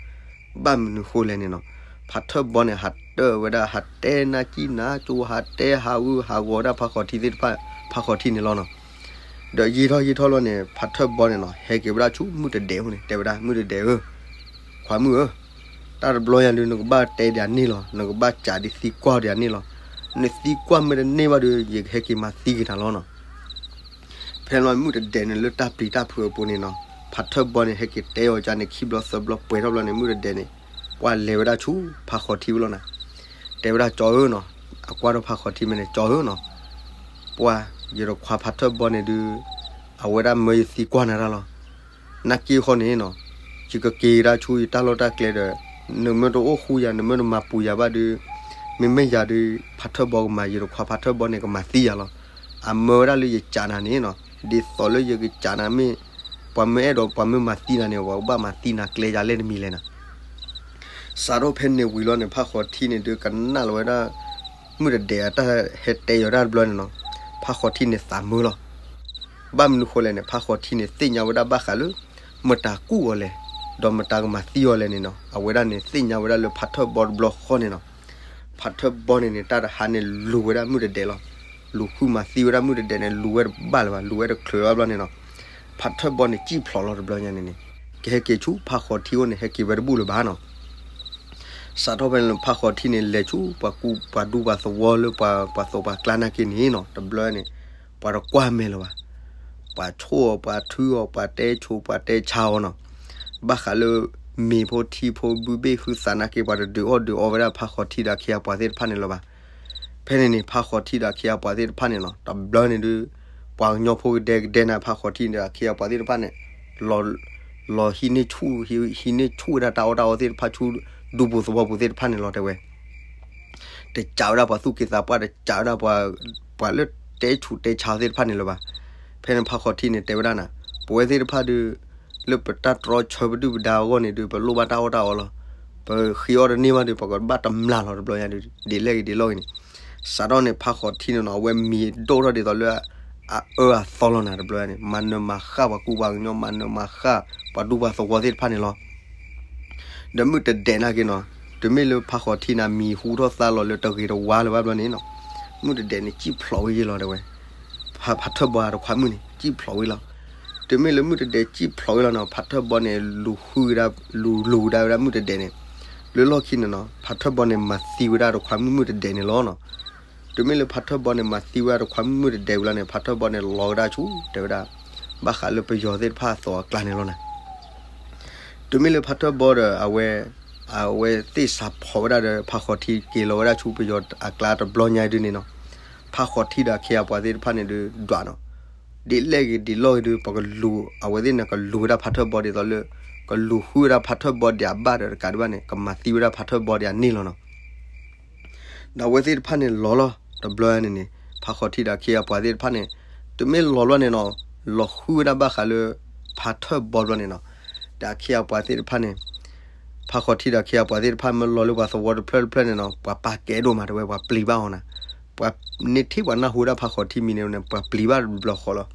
ဘၣ်မနုၤဃိလဲၣ်န့ၣ်နီၤ ဖါထၢၣ်ဘီန့ၣ် ဟးတၢၢ်ဝဲဒၣ် ဟးတဲနၢ်ကံၣ်နၢ်ကၠိ ဟးတဲဟးဂူာ်ဟးဂီၤဝဲဒၣ်ဖါဃီထံသ့ၣ်တဖၣ် ဖါဃီထံန့ၣ်လီၤနီၤ. ဒီးယံာ်ထီၣ်ယံာ်ထီၣ်လီၤန့ၣ် ဖါထၢၣ်ဘီန့ၣ်နီၤ ဟဲက့ၤဝဲဒၣ်ဆူမုၢ်တဒဲးအအိၣ်န့ၣ် တဲဝဲဒၣ် မုၢ်တဒဲးဧၢ, ခွါမုၣ်ဧၢ, တၢ်တဘျီညါဒုး နကဘၣ်တဲဒံးအန့ၣ်လီၤ. နကဘၣ်စံးဒံးသံကွၢ်ဒံးအန့ၣ်လီၤ. နသံကွၢ်မ့ၢ်တန့ၢ်ဘၣ်ဒီး ယကဟဲက့ၤမၤသံက့ၤနၤလီၤနီၤ. ဖဲန့ၣ်လီၤ မုၢ်တဒဲးန့ၣ်လၢတၢ်ပျံၤတၢ်ဖုးအပူၤန့ၣ်နီၤ ဖါထၢၣ်ဘီန့ၣ် ဟဲက့ၤတဲအီၤကန့ၣ် ခံဘျီသၢဘျီပှဲၤထီၣ်ဘျီန့ၣ် မုၢ်တဒဲးန့ၣ် ပှၤလဲၤဝဲဒၣ်ဆူဖါဃီထံဝဲလီၤနီၤ. တဲဝဲဒၣ်ကၠီဧၢနီၤ, အကွၢ်ထီၣ်ဖါဃီထံမ့ၢ်န့ၣ် ကၠီဧၢနီၤ, ပှၤ ယတခွါဖါထၢၣ်ဘီန့ၣ်ဒုး အဝဲဒၣ်မၢယသံကွၢ်နၤတၢ်လီၤ. နာ်က့ဃီန့ၣ်နီၤ ယကက့ၤဒၣ်ဆူယတၢ်လီၢ်တၢ်ကျဲဒီး နမ့ၢ်တအိၣ်ဃူယၤ နမ့ၢ်တမၤပူၤယၤဘၣ်ဒုး မ့မ့ၢ်ယၤဒုး ဖါထၢၣ်ဘီကမၤ ယတခွါဖါထၢၣ်ဘီန့ၣ် ကမၤသံယၤလီၤ. အမၢဝဲဒၣ်လၢယကးနၤန့ၣ်နီၤ ဒ်သိးလၢယကးနၤမ့ၢ် ပှၤမၢအဲၣ်ဒိး ပှၤမၢမၤသံနၤန့ၣ် ပှၤကဘၣ်မၤသံနၤကျဲယၤလဲၣ်တမံၤလဲၣ်နီၤ. စးထီၣ်ဖဲန့ၣ်ဝံၤလီၤန့ၣ် ဖါဃီထံန့ၣ်ဒုး ကနၣ်လီၤဝဲဒၣ် မုၢ်တဒဲးအတၢ်ဟဲတဲယီၤတၢ်တဘျီန့ၣ်နီၤ ဖါဃီထံန့ၣ်သးမုာ်လီၤ. ဘၣ်မနုၤဃိလဲၣ်န့ၣ် ဖါဃီထံန့ၣ် သ့ၣ်ညါဝဲဒၣ်ဘၣ်ဃးလၢ မတၤကူၣ်အီၤလဲၣ် ဒီးမတၤကမၤသံအီၤလဲၣ်န့ၣ်နီၤ အဝဲဒၣ်န့ၣ် သ့ၣ်ညါဝဲဒၣ်လၢဖါထၢၣ်ဘီတဘျီဃီန့ၣ်နီၤ. ဖါထၢၣ်ဘီန့ၣ်န့ၣ် တၢ်တဟါန့ၣ်လူၤဝဲဒၣ်မုၢ်တဒဲးလီၤ. လူၤဃုမၤသံဝဲဒၣ်မုၢ်တဒဲးန့ၣ် လူၤဝဲတဘၣ်လၢၤဘၣ် လူၤဝဲတချုးဘၣ်ဘျီန့ၣ်နီၤ ဖါထၢၣ်ဘီန့ၣ် စံၣ်ဖျိးလီၤတဘျီညါန့ၣ်န့ၣ် ကဟဲက့ၤဆူဖါဃီထံအိၣ်န့ၣ် ဟဲက့ၤဝဲတဘူၣ်လၢၤဘၣ်နီၤ. စးထီၣ်ဖဲန့ၣ် ဖါဃီထံန့ၣ် လဲၤဆူပှၤကူ ပှၤဒူပှၤသဝီလၢပှၤ ပှၤသိးပှၤကျါနာ်က့န့ၣ်နီၤ တဘျီန့ၣ် ပှၤတကွၢ်မဲာ်လၢၤဘၣ်. ပှၤဆိၣ်အီၤ ပှၤထုအီၤ ပှၤတဲဆိး ပှၤတဲဆါအီၤနီၤ. ဘၣ်ဃးလၢ မ့ၤဖိထံဖိဘုဘ့ၣ်ဟုသးနာ်က့ ပှၤတဒုးအီၣ်ဒုးအီဝဲဒၣ်ဖါဃီထံဒီးအခ့အပှၤသ့ၣ်တဖၣ်န့ၣ်လၢၤဘၣ်. ဖဲန့ၣ်န့ၣ် ဖါဃီထံဒီးအခ့အပှၤသ့ၣ်တဖၣ်န့ၣ်နီၤ တဘျီန့ၣ်ဒုး ပှၤကညီဖိကဒဲကဒဲနၤ ဖါဃီထံဒီးအခ့အပှၤသ့ၣ်တဖၣ်န့ၣ် လီၤ လီၤဟံးန့ၢ်ဆူၣ် ဟံး ဟံးန့ၢ်ဆူၣ်ဝဲဒၣ်တၢ်အီၣ်တၢ်အီသ့ၣ်တဖၣ်ဆူ ဒူပူၤသဝီပူၤသ့ၣ်တဖၣ်န့ၣ်လီၤ တဲဝဲ. တကးဝဲဒၣ်ပှၤသူၣ်က့သးပှၢ် တကးဝဲဒၣ်ပှၤ ပှၤလၢတဲဆူးတဲဆါသ့ၣ်တဖၣ်န့ၣ်လၢၤဘၣ်. ဖဲန့ၣ်ဖးခီထံန့ၣ် တဲဝဲဒၣ်နၤ, ပဝဲသ့ၣ်တဖၣ်ဒုး လၢပတၢ်တြီဆၢပဒုၣ်ပဒါအဂီၢ်န့ၣ်ဒုး ပလိၣ်ဘၣ်တၢ်အီၣ်တၢ်အီလီၤ. ပဃ့အီၣ်တန့ၢ်ဘၣ်ဒုး ပကဘၣ်တမျၢ်လီၤတဘျီညါဒုး ဒ်လဲၣ်ဂ့ၤဒ်လဲၣ်ဂ့ၤန့ၣ်. စးထီၣ်န့ၣ် ဖးခီထံန့ၣ်နီၤ အဝဲမံၤဒိၣ်ထီၣ်ဒ်သိးလၢ အအၢအသီလီၤနၤ တဘျီညါန့ၣ် မၤနၢၤမၤဃၣ်ပှၤကူပှၤကညီ မၤနၢၤမၤဃၣ် ပှၤဒူပှၤသဝီသ့ၣ်တဖၣ်န့ၣ်လီၤ. ဒီးမုၢ်တဒဲးနာ်က့နီၤ, တမ့ၢ်လၢဖးခီထံန့ၣ် မံၤဟူထီၣ်သါလီၤလၢတဂ့ၤတဝါလၢၤဘၣ်ဘျီန့ၣ်နီၤ, မုၢ်တဒဲးန့ၣ် စံၣ်ဖျိးဝဲယဲလီၤ တဲဝဲ. ဖး ဖးထၢၣ်ဘီတခွါမုၣ်န့ၣ် စံၣ်ဖျိးဝဲလီၤ. တမ့ၢ်လၢမုၢ်တဒဲးစံၣ်ဖျိးဝဲလီၤနီၤ, ဖးထၢၣ်ဘီန့ၣ် လူၤဟုကဒါ လူၤ လူၤကဒါဝဲဒၣ်မုၢ်တဒဲးန့ၣ်. လၢလီၢ်ခံန့ၣ်နီၤ ဖးထၢၣ်ဘီန့ၣ် မၤသံဝဲဒၣ်တခွါမုၣ်မုၢ်တဒဲးန့ၣ်လီၤနီၤ. တမ့ၢ်လၢဖးထၢၣ်ဘီန့ၣ် မၤသံဝဲဒၣ်တခွါမုၣ်မုၢ်တဒဲးဝံၤလီၤန့ၣ် ဖးထၢၣ်ဘီန့ၣ် လီၤကဒါဆူ တဲဝဲဒၣ် ဘၣ်ဃးလၢပယီၤသ့ၣ်တဖၣ်အသိးအကျါန့ၣ်လီၤနၤ. တမ့ၢ်လၢဖးထၢၣ်ဘီဒီး အဝဲ အဝဲသ့ၣ်စးဖီးဝဲဒၣ်ဒီး ဖးခီထံက့ၤလီၤဝဲဒၣ်ဆူပယီၤအကျါတဘျီညါဒုန့ၣ်နီၤ, ဖးခီထံဒီးအခ့အပှၤသ့ၣ်တဖၣ်န့ၣ်ဒုး ဒွးနီၤ. ဒ်လဲၣ်ဂ့ၤဒ်လဲၣ်ဂ့ၤဒုး ပကလူၤ အဝဲသ့ၣ်န့ၣ် ကလူၤဝဲဒၣ်ဖးထၢၣ်ဘီဒ်သိးလၢ ကလူၤဟုၣ်ဝဲဒၣ်ဖးထၢၣ်ဘီဒံးအဘၣ်ဒီးတကးဒံးဘၣ်န့ၣ် ကမၤသံဝဲဒၣ်ဖးထၢၣ်ဘီဒံးအန့ၢ်လီၤနီၤ. ဒီးအဝဲသ့ၣ်တဖၣ်န့ၣ်လီၤလီၤ တဘျီန့ၣ်န့ၣ် ဖးခီထံဒီးအခ့အပှၤသ့ၣ်တဖၣ်န့ၣ် တမ့ၢ်လီၤဘျီန့ၣ်နီၤ, လီၤဟုၣ်ဝဲဒၣ်ဘၣ်ဃးလၢ ဖးထၢၣ်ဘီဘျီန့ၣ်နီၤ. ဒီးအခ့အပှၤသ့ၣ်တဖၣ်န့ၣ် ဖးခီထံဒီးအခ့အပှၤသ့ၣ်တဖၣ် မ့ၢ်လီၤလၢပှၤသဝီတဖျၢၣ်တဖျၢၣ်န့ၣ်နီၤ ပှၤပာ်ကဲဒိၣ်မး တဲဝဲ ပှၤပျံၤဘၣ်အီၤနၤ. ပှၤန့ၢ်ထံၣ်ပှၤနၢ်ဟူဝဲဒၣ်ဖးခီထံမံၤန့ၣ်န့ၣ် ပှၤပျံၤဘၣ်တဘျီဃီလီၤ.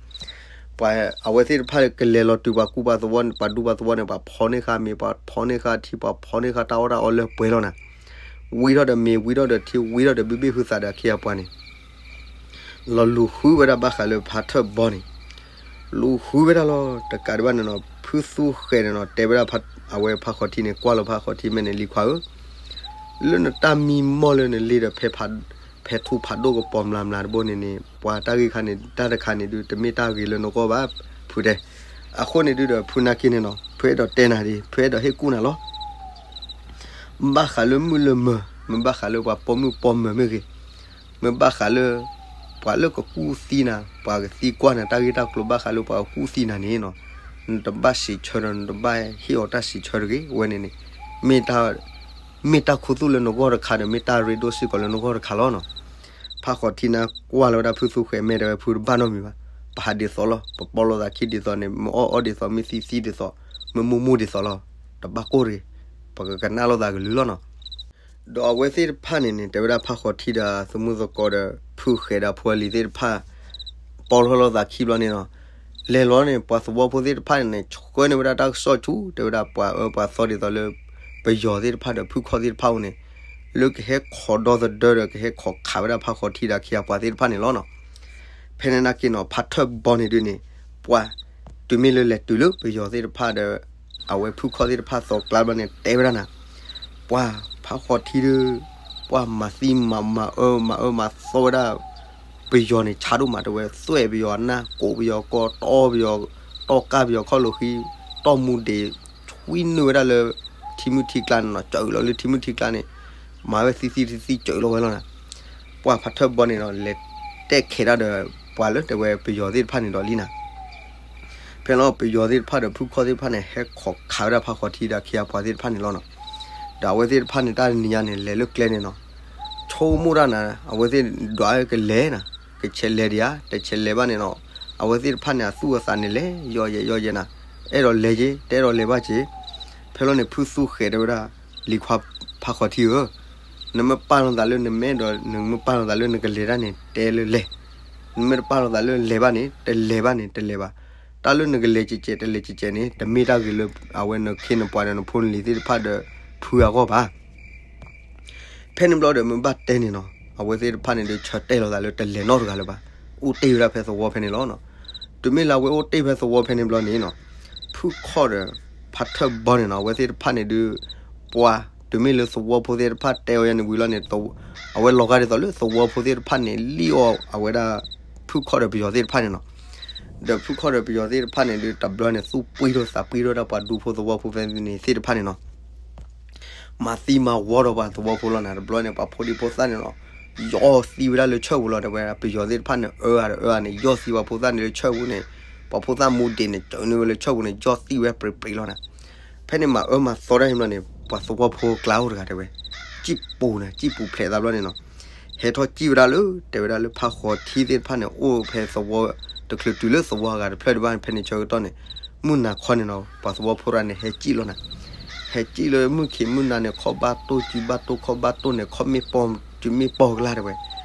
ပှၤအဝဲသ့ၣ်တဖၣ်ကလဲၤလီၤတုၤပှၤကူပှၤသဝီန့ၣ် ပှၤဒူပှၤသဝီန့ၣ် ပှၤဖီန့ၢ်ဃာ်မ့ၤ ပှၤဖီန့ၢ်ဃာ်ထံ ပှၤဖီန့ၢ်ဃာ်တၢ်အီၣ်တၢ်အီလၢပှဲၤလီၤနၤ. ဝံထီၣ်ဒီးမ့ၤ ဝံထီၣ်ဒီးထံ ဝံထီၣ်ဒီးဘုဘ့ၣ်ဟုသးဒီးအခ့အပှၤန့ၣ် လီၤလူၤဟုၣ်ဝဲဒၣ်ဘၣ်ဃးလၢဖးထၢၣ်ဘီန့ၣ် လူၤဟုၣ်ဝဲဒၣ်လီၤ. တကးဒံးဘၣ်န့ၣ်နီၤ ဖုသူဃဲးန့ၣ်နီၤ တဲဝဲဒၣ် အဝဲဖးခီထံန့ၣ် ကွၢ်လီၤဖးခီထံမဲာ်န့ၣ် လံၤခွါဧၢ, လၢနတၢ်မံမီၢ်လၢနလ့ဒီး ဖဲထူၣ်ဖးဒိၣ်ကပီၤမျးမျးတဘိန့ၣ်န့ၣ် ပှၤတၢ်ဂ့ၢ်ခါန့ၣ် တၢ်တခါန့ၣ်ဒုး တမ့ၢ်တၢ်ဂ့ၤလၢနဂီၢ်ဘၣ် ဖုတဲ. အဃိန့ၣ်ဒုးဒီး ဖုနာ်က့န့ၣ်နီၤ ဖုအဲၣ်ဒိးတဲနၤဒ် ဖုအဲၣ်ဒိးဟ့ၣ်ကူၣ်နၤလီၤ. ဘၣ်ဃးလၢမုၢ်လၢမၢၤ မ့ၢ်ဘၣ်ဃးလၢပှၤပိာ်မုၣ်ပိာ်မၢၤမ့ၢ်ဂ့ၤ, မ့ၢ်ဘၣ်ဃးလၢ ပှၤလၢကကူၣ်သံနၤ ပှၤကသံကွၢ်နၤ တၢ်ဂ့ၢ်တၢ်ကျိၤ ဘၣ်ဃးလၢပှၤကကူၣ်သံနၤန့ၣ်နီၤ, နတဘၣ်စံးဆၢဒီး နတဘၣ်ဟ့ၣ်အီၤတၢ်စံးဆၢတဂ့ၤ. အဝဲန့ၣ်န့ၣ် မ့ၢ်တၢ် မ့ၢ်တၢ်ခူသူၣ်လၢနဂီၢ်တခါဒီး မ့ၢ်တၢ်ရ့ဒိၣ်စ့ၢ်ကီးလၢနဂီၢ်တခါလီၤနီၤ. ဖးခီထံန့ၣ်ကွၢ်လီၤဝဲဒၣ်ဖုသူဃဲးမဲာ်တဲဝဲ ဖုတဘၣ်နီတမံၤဘၣ်. ပဟးဒ်သိးလီၤ ပပိာ်လိာ်သးခံဒ်သိးန့ၣ် မ့ၢ်အီၣ်အီဒ်သိး မ့ၢ်သံသံဒ်သိး မ့ၢ်မူမူဒ်သိးလီၤ. တဘၣ်ကိၢ်တဂ့ၤ, ပကကနၣ်လိာ်သးကလုာ်လီၤနီၤ. ဒီးအဝဲသ့ၣ်တဖၣ်န့ၣ်န့ၣ် တဲဝဲဒၣ်ဖးခီထံဒီးသမုၢ်သကိးဒီး ဖုဃဲးဒီးဖိလံၤသ့ၣ်တဖၣ် ပိာ်ထီၣ်လိာ်သးခံဘျီန့ၣ်နီၤ, လဲၤလီၤန့ၣ် ပှၤသဝီဖိသ့ၣ်တဖၣ်န့ၣ်န့ၣ် ဆှၢန့ၢ်ဝဲဒၣ်တၢ်ကစီၣ်ဆူ တဲဝဲဒၣ်ပှၤအၢပှၤသီဒ်သိးလၢ ပယီၤသ့ၣ်တဖၣ်ဒီးဖုခီၣ်သ့ၣ်တဖၣ်အအိၣ်န့ၣ် လၢကဟဲခိးဒီသဒၢဒီးကဟဲခိးခးဝဲဒၣ်ဖးခီထံဒီးအခ့အပှၤသ့ၣ်တဖၣ်န့ၣ်လီၤနီၤ. ဖဲန့ၣ်နာ်က့နီၤ ဖးထၢၣ်ဘီန့ၣ်ဒုးန့ၣ် ပှၤ တုၤမ့ၢ်လၢလဲၤတုၤလၢပယီၤသ့ၣ်တဖၣ်ဒီး အဝဲဖုခီၣ်သ့ၣ်တဖၣ်သီကျါဘျီန့ၣ် တဲဝဲဒၣ်နၤ, ပှၤဖးခီထံဒုး ပှၤမၤသံမၤ မၤအၢမၤအၢမၤသီဝဲဒၣ် ပယီၤန့ၣ်ဆါဒိၣ်မး တဲဝဲ သွဲၣ်ပယီၤအနၢ် ကိးပယီၤကီၢ် တီပယီၤ တီၢ်ကၢ်ပယီၤခီၣ်လိာ်ဃံ တီၢ်မူဒံး ဆွံနုာ်ဝဲဒၣ်လၢ ထံမုၢ်ထံကျါန့ၣ်နီၤ စၢၤလီၤလၢထံမုၢ်ထံကျါန့ၣ် မၤဝဲသံသံသံသံစၢၤလီၤဝဲလီၤနၤ. ပှၤဖးထၢၣ်ဘီန့ၣ်နီၤ လဲၤတဲခဲးတၢ်ဒီး ပှၤလၢတဲဝဲပယီၤသ့ၣ်တဖၣ်န့ၣ်ဒီးလံနၤ. ဖဲလီၤပယီၤသ့ၣ်တဖၣ်ဒီးဖုခီၣ်သ့ၣ်တဖၣ်န့ၣ် ဟဲခိးခးဝဲဒၣ်ဖးခီထံဒီးအခ့အပှၤသ့ၣ်တဖၣ်န့ၣ်လီၤနီၤ. ဒီးအဝဲသ့ၣ်တဖၣ်န့ၣ်တၢ်တနံၤညါန့ၣ် လဲၤလၢကျဲန့ၣ်နီၤ ဆိကမိၣ်တၢ်နၤ အဝဲသ့ၣ်ဒွးကလဲၤနၤ ကဆဲးလဲၤဒံးဧါ တဆဲးလဲၤဘၣ်န့ၣ်နီၤ အဝဲသ့ၣ်တဖၣ်န့ၣ် အသူၣ်အသးန့ၣ်လဲၤယီယဲယီယဲနၤ အဲၣ်ဒိးလဲၤက့ၤ တအဲၣ်ဒိးလဲၤဘၣ်က့ၤ. ဖဲလီၤန့ၣ် ဖုသူဃဲးတဲဝဲဒၣ် လံၤခွါဖးခီထံဧၢ, နမ့ၢ်ပာ်လီၤသးလၢနမဲဒီး နမ့ၢ်ပာ်လီၤသးလၢနကလဲၤတၢ်န့ၣ် တဲလၢလဲၤ, နမ့ၢ်တပာ်လီၤသးလၢလဲၤဘၣ်န့ၣ် တလဲၤဘၣ်န့ၣ် တလဲၤဘၣ်. တၢ်လၢနကလဲၤကဲးကဲး တလဲၤကဲးကဲးန့ၣ် တမ့ၢ်တၢ်ဂ့ၤလၢ အဝဲနခ့နပှၤဒီးနဖိနလံၤသ့ၣ်တဖၣ်ဒီး ဖုအဂီၢ်ဘၣ်. ဖဲန့ၣ်ဘျီဒီးမ့ၢ်ဘၣ်တဲန့ၣ်နီၤ အဝဲသ့ၣ်တဖၣ်န့ၣ်ဒုး ဆၢတဲာ်လီၤသးလၢတလဲၤနီတဂၤလၢၤဘၣ်. အိၣ်တ့ၢ်ဝဲဒၣ်ဖဲသဝီဖဲန့ၣ်လီၤ. တုၤမ့ၢ်လၢအဝဲအိၣ်တ့ၢ်ဖဲသဝီဖဲန့ၣ်ဘျီန့ၣ်နီၤ ဖုခီၣ်ဒီး ဖးထၢၣ်ဘီန့ၣ်နီၤ အဝဲသ့ၣ်တဖၣ်န့ၣ်ဒုး ပှၤ တုၤမ့ၢ်လၢသဝီဖိသ့ၣ်တဖၣ်တဲအီၤယဲန့ၣ်ဝံၤလီၤန့ၣ် အဝဲလီၤဂာ်ဒ်သိးလၢသဝီဖိသ့ၣ်တဖၣ်န့ၣ် လံၣ်အီၤအဝဲဒၣ် ဖုခီၣ်ဒီးပယီၤသ့ၣ်တဖၣ်န့ၣ်နီၤ. ဒီးဖုခီၣ်ဒီးပယီၤသ့ၣ်တဖၣ်န့ၣ်ဒုး တဘျီန့ၣ် သူၣ်ပှံၢ်ထီၣ်သးပှံၢ်ထီၣ်ဒၣ်ပှၤဒူဖိသဝီဖိဖဲန့ၣ်သ့ၣ်တဖၣ်န့ၣ်နီၤ မၤသံမၤဝီဒီးပှၤသဝီဖိလီၤနၤ. တဘျီန့ၣ် ပှၤဖိဒံဖိသၣ်န့ၣ်နီၤ ယီၢ်သံဝဲဒၣ်လၢဆၢၣ်ပူၤလီၤ တဲဝဲ ပယီၤသ့ၣ်တဖၣ်န့ၣ် အၢအါဒီးအၢအါန့ၣ် ယီၢ်သံပှၤဖိသၣ်န့ၣ်လၢဆၢၣ်ပူၤန့ၣ် ပှၤဖိသၣ်မူဒံးန့ၣ် ကၠၢန့ၢ်ဝဲလၢဆၢၣ်ပူၤန့ၣ် ယီၢ်သံၣ်ဝဲပြံးပြံးလီၤနၤ. ဖဲန့ၣ်မၤအၢမၤသီတၢ်ဟံဘျီန့ၣ် ပှၤသဝီဖိကျါအိၣ်တဂၤတဲဝဲ, စံၣ်ပူၤနၤ စံၣ်ပူၤဖျဲးသးဘျီန့ၣ်နီၤ. ဟဲထီၣ်စံၣ်ဝဲဒၣ်လၢ တဲဝဲဒၣ်လၢဖးဃီထံသ့ၣ်တဖၣ်န့ၣ် အိၣ်ဖဲသဝီ တချုးတုၤလၢသဝီအဂၤတဖျၢၣ်ဒံးဘၣ် ဖဲန့ၣ်ဆၢကတီၢ်န့ၣ် မုၢ်နၤခီန့ၣ်နီၤ ပှၤသဝီဖိတဂၤန့ၣ် ဟဲစံၣ်လီၤနၤ. ဟဲစံၣ်လၢမုၢ်ခံးမုၢ်နၤန့ၣ် ခီၣ်ဘၣ်တိၢ်စုဘၣ်တိၢ် ခီၣ်ဘၣ်တိၢ်န့ၣ် ခီၣ်မ့ၢ်ပီၢ်စုမ့ၢ်ပီၢ်ကလါတဲဝဲ.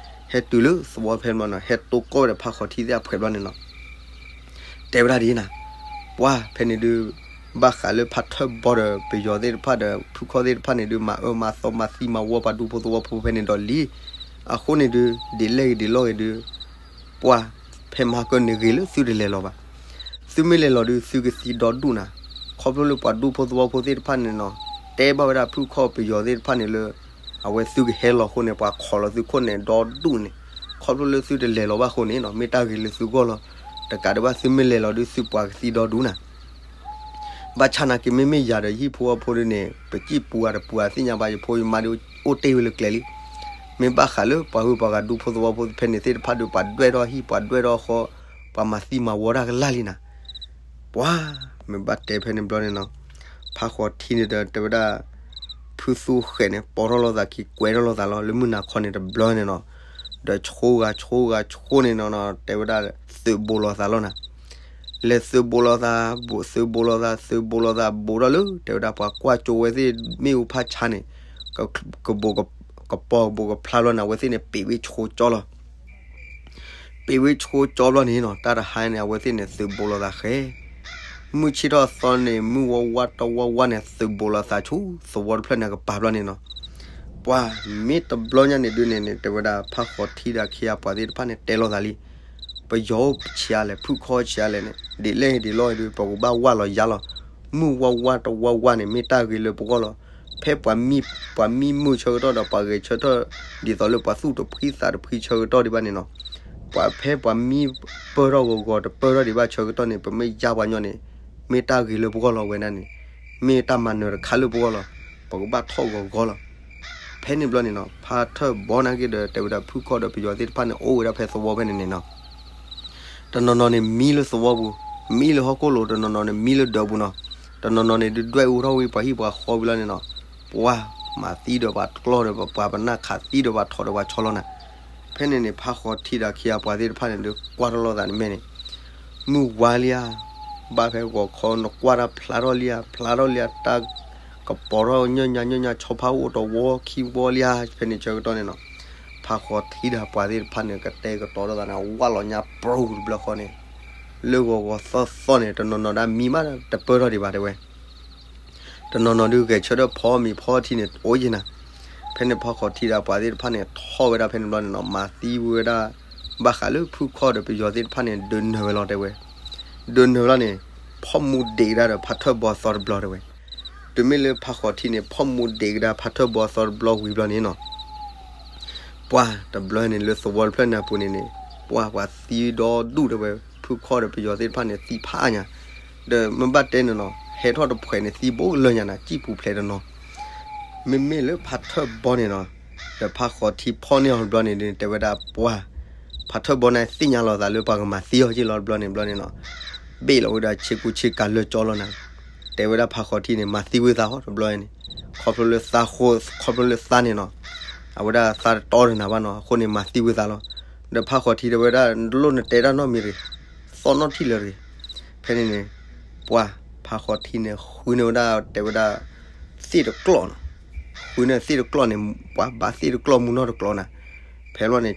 ဟဲတုၤလၢသဝီဖဲန့ၣ်ဘျီနီၤ ဟဲတိၢ်ကီၢ်ဝဲဒီးဖးဃီထံသ့ၣ်အဖှဲးဘျီန့ၣ်နီၤ. တဲဝဲဒၣ်ဒ်နၤ, ပှၤဖဲန့ၣ်ဒုး ဘၣ်ဃးလၢဖးထၢၣ်ဘီဒီးပယီၤသ့ၣ်တဖၣ်ဒီး ဖုၣ်ခီၣ်သ့ၣ်တဖၣ်န့ၣ်ဒုး မၤအၢမၤသီမၤသံမၤဝီပှၤဒူဖိသဝီဖိဖဲန့ၣ်ဒီးလံ. အဃိန့ၣ်ဒုး ဒ်လဲၣ်ဂ့ၤဒ်လဲၣ်ဂ့ၤဒုး ပှၤဖဲမၤကၢန့ၣ်ဂ့ၤလၢသုတလဲၤလီၤဘၣ်. သုမ့ၢ်လဲၤလီၤဒုး သုကသံဒီဒူၣ်နၤ. ခီဖျိလၢပှၤဒူဖိသဝီဖိသ့ၣ်တဖၣ်န့ၣ်နီၤ တဲဘၣ်ဝဲဒၣ်ဖုၣ်ခီၣ်ပယီၤသ့ၣ်တဖၣ်န့ၣ်လၢ အဝဲသုကဟဲလီၤအဃိန့ၣ် ပှၤခိးလီၤသုခိၣ်န့ၣ်ဒီဒူၣ်န့ၣ် ခီဖျိလၢသုတလဲၤလီၤဘၣ်အဃိန့ၣ်နီၤ မ့ၢ်တၢ်ဂ့ၤလၢသုဂီၢ်လီၤ. တကးဒံးဘၣ်သုမ့ၢ်လဲၤလီၤဒုး သုပှၤကသံဒီဒူၣ်နၤ. ဘၣ်ဆၣ်နာ်က့ မ့မ့ၢ်ယၤဒီးယဟံၣ်ဖိဃီဖိဒုးန့ၣ် ပစံၣ်ပူၤအတပူၤအသ့ၣ်ညါဘၣ် ယဖိယမါဒုးအိၣ်တ့ၢ်ဝဲလၢကျဲလံ. မ့ၢ်ဘၣ်ဃးလၢပှၤဟုပှၤဂၤဒူဖိသဝီဖိဖဲန့ၣ်သ့ၣ်တဖၣ်ဒုး ပှၤဒွဲၣ်ထီၣ်ဟံၣ် ပှၤဒွဲၣ်ထီၣ်ဃီ ပှၤမၤသံမၤဝီတၢ်ကလၢ်လံနၤ. ပှၤမ့ၢ်ဘၣ်တဲဖဲန့ၣ်ဘျီန့ၣ်နီၤ ဖးဃီထံန့ၣ်ဒီးတဲဝဲဒၣ် ဖုသူဃဲးန့ၣ် ပိာ်ထီၣ်လိာ်သးခံ ကွဲးထီၣ်လိာ်သးလီၤ လၢမုၢ်နၤခီန့ၣ်တဘျီန့ၣ်နီၤ. ဒီးဆိဂၤဆိဂၤဆိန့ၣ်နီၤ တဲဝဲဒၣ်သုးဘူးလိာ်သးလီၤနၤ. လဲၤသုးဘူးလိာ်သး ဘူးသုးဘူးလိာ်သး သုးဘူးလိာ်သး ဘူးထီၣ်လၢ တဲဝဲဒၣ်ပှၤကွၢ်ကၠိဝဲသ့ၣ်မ့ၣ်အူဖးဆါန့ၣ် ကဘူးကပီၤဘူးကဖျါဘျီန့ၣ် အဝဲသ့ၣ်န့ၣ် ပ့ၤဝ့ၢ်ဆိကၠီလီၤ. ပ့ၤဝ့ၢ်ဆိကၠီဘျီန့ၣ်နီၤ တၢ်တဟါန့ၣ် အဝဲသ့ၣ်န့ၣ် သုးဘူးလိာ်သးဃဲ မုၢ်ဆ့ၣ်ထီၣ်သီန့ၣ် မုၢ်ဝါဝါတီဝါဝါန့ၣ် သုးဘူးလိာ်သးဆူ သဝီတဖျၢၣ်န့ၣ်ကပၤဘျီန့ၣ်နီၤ. ပှၤမ့ၢ်တဘျီညါန့ၣ်ဒုးန့ၣ်န့ၣ် တဲဝဲဒၣ်ဖးဃီထံဒီးခံဂၤပှၤသ့ၣ်တဖၣ်န့ၣ် တဲလိာ်သးလံ. ပယီၤအိၣ်ဆံးအါလဲၣ် ဖုၣ်ခီၣ်ဆံးအါလဲၣ်န့ၣ် ဒ်လဲၣ်ဒ်လဲၣ်ဒုး ပကဘၣ်ဝၢ်လီၤယါလီၤ. မုၢ်ဝါဝါတီဝါဝါန့ၣ် မ့ၢ်တၢ်ဂ့ၤလၢပဂီၢ်လီၤ. ဖဲပှၤမံ ပှၤမံမုာ်ဆၢကတီၢ်ဒီး ပှၤဂဲၤဆၢထၢၣ် ဒ်သိးလၢပှၤသူၣ်တဖှံသးတဖှံဆၢကတီၢ်ဒံးဘၣ်န့ၣ်နီၤ. ပှၤဖဲပှၤမံပၢၢ်ထီၣ်ဂီၤဂီၤတပၢၢ်ထီၣ်ဒံးဘၣ်ဆၢကတီၢ်န့ၣ် ပမ့ၢ်ယါပှၤညီန့ၣ် မ့ၢ်တၢ်ဂ့ၤလၢပဂီၢ်လီၤဝဲဒၣ်န့ၣ် မ့ၢ်တၢ်မၤနၢၤတခါလၢပဂီၢ်လီၤ. ပကဘၣ်ထီၣ်ဂီၤဂီၤလီၤ. ဖဲန့ၣ်ဘျီန့ၣ်နီၤ ဖးထၢၣ်ဘီနာ်က့ဒီး တဲဝဲဒၣ်ဖုၣ်ခီၣ်ဒီးပယီၤသ့ၣ်တဖၣ်န့ၣ် အိၣ်ဝဲဒၣ်ဖဲသဝီဖဲန့ၣ်န့ၣ်နီၤ တနီၤနီၤန့ၣ်မံလၢသဝီပူၤ, မံလၢဟီၣ်ခိၣ်လိၤ, တနီၤနီၤန့ၣ်မံလၢဒၢးပူၤနီၤ. တနီၤနီၤန့ၣ်ဒုးဒွဲၣ်အူထီၣ်ဝံၤပှၤဟံၣ်ပှၤဃီဝံၤလီၤန့ၣ်နီၤ. ပှၤမၤသံဒီးပှၤကျီၢ်ဒီးပှၤပနၢ်ခးသံဒီးပှၤထိးဒီးပှၤဆီလီၤ နၤ. ဖဲန့ၣ်န့ၣ် ဖးဃီထံဒီးခံဂၤပှၤသ့ၣ်တဖၣ်န့ၣ်ဒုးကွၢ်ထီၣ်လိာ်သးန့ၣ်မ့ၢ်န့ၣ် မုၢ်ဝါလံဧါ, ဘၣ်ဖဲဂီၤခီနကွၢ်တၢ်ဖျါထီၣ်လံဧါ, ဖျါထီၣ်လံဧါ, တၢ်ကပီၤထီၣ်ညၢၢ်ညါညၢၢ်ညါ ဆီဖါအိၣ်တဝီခံဝီလံဧါ. ဖဲန့ၣ်ဆၢကတီၢ်န့ၣ်နီၤ ဖးဃီထံဒီးပှၤသ့ၣ်တဖၣ်န့ၣ် ကတဲာ်ကတီၤထီၣ်သးန့ၣ် ဝၢ်လီၤညါပြူၤတဘျီဃီန့ၣ် လၢဂီၤဂီၤသီသီန့ၣ် တနီၤနီၤဒၣ်မံမးတပၢၢ်ထီၣ်ဒံးဘၣ်တဲဝဲ တနီၤနီၤဒုးဂဲၤဆၢထၢၣ်ဖီမ့ၤဖီထံန့ၣ် အိၣ်ယံၤနၤ. ဖဲန့ၣ်ဖးဃီထံဒီးပှၤသ့ၣ်တဖၣ်န့ၣ် ထီၣ်ဝဲဒၣ်ဖဲန့ၣ်ဘျီန့ၣ်နီၤ မၤသံဝဲဒၣ် ဘၣ်ဃးလၢဖုၣ်ခီၣ်ဒီးပယီၤသ့ၣ်တဖၣ်န့ၣ် ဒုးနၢၤဝဲလီၤတဲဝဲ. ဒုးနၢၤဝဲလီၤန့ၣ် ဖီၣ်မူဒံးကဒါဒီးဖးထၢၣ်ဘီသီတဘျီတဲဝဲ. တုၤမ့ၢ်လၢဖးဃီထံန့ၣ် ဖီၣ်မူဒံးကဒါဖးထၢၣ်ဘီသီတဘျီဝံၤဘျီန့ၣ်နီၤ ပှၤတဘျီန့ၣ်လၢသဝီတဖျၢၣ်န့ၣ်အပူၤန့ၣ်န့ၣ် ပှၤပှၤသံဒီဒူၣ်တဲဝဲ ဖုၣ်ခီၣ်ဒီးပယီၤသ့ၣ်တဖၣ်န့ၣ် သံဖးညါ ဒီးမ့ၢ်ဘၣ်တဲန့ၣ်နီၤ ဟဲထီၣ်တဖှဲးန့ၣ် သံဘိလၢညါနၤ စံၣ်ပူၤဖျဲးတနီၤ. မ့မ့ၢ်လၢဖးထၢၣ်ဘီန့ၣ်နီၤ ဒီးဖးဃီထံဖီၣ်န့ၢ်အီၤတဘျီန့ၣ် တဲဝဲဒၣ်ပှၤ ဖးထၢၣ်ဘီန့ၣ်သ့ၣ်ညါလီၤသးလၢပှၤကမၤသံအီၤက့လီၤတဘျီန့ၣ်ဘျီန့ၣ်နီၤ ဘ့ၣ်လီၤဝဲဒၣ်ဆ့ကူဆ့ကၤလၢကၠီလီၤနၤ. တဲဝဲဒၣ်ဖးဃီထံန့ၣ် မၤသံဝဲသးဟီတဘျီန့ၣ် ခီဖျိလၢသးဃိ ခီဖျိလၢသးန့ၣ်နီၤ အဝဲဒၣ်သးတတီတနၤဘၣ်နီၤ အဃိန့ၣ်မၤသံဝဲသးလီၤ. ဒီးဖးဃီထံတဲဝဲဒၣ် နလိၣ်နတဲတၢ်နီတမံၤတဂ့ၤ သီၣ်နီၣ်ထံၣ်လၢၤတဂ့ၤ. ဖဲန့ၣ်န့ၣ် ပှၤဖးဃီထံန့ၣ် ဃုန့ၢ်ဝဲဒၣ်တဲဝဲဒၣ် သ့ၣ်တကျီၢ်နီၤ. ဃုန့ၢ်သ့ၣ်တကျီၢ်န့ၣ် ပှၤဘၣ်သ့ၣ်တကျီၢ်မူနီၢ်တကျီၢ်နၤ. ဖဲဘျီန့ၣ်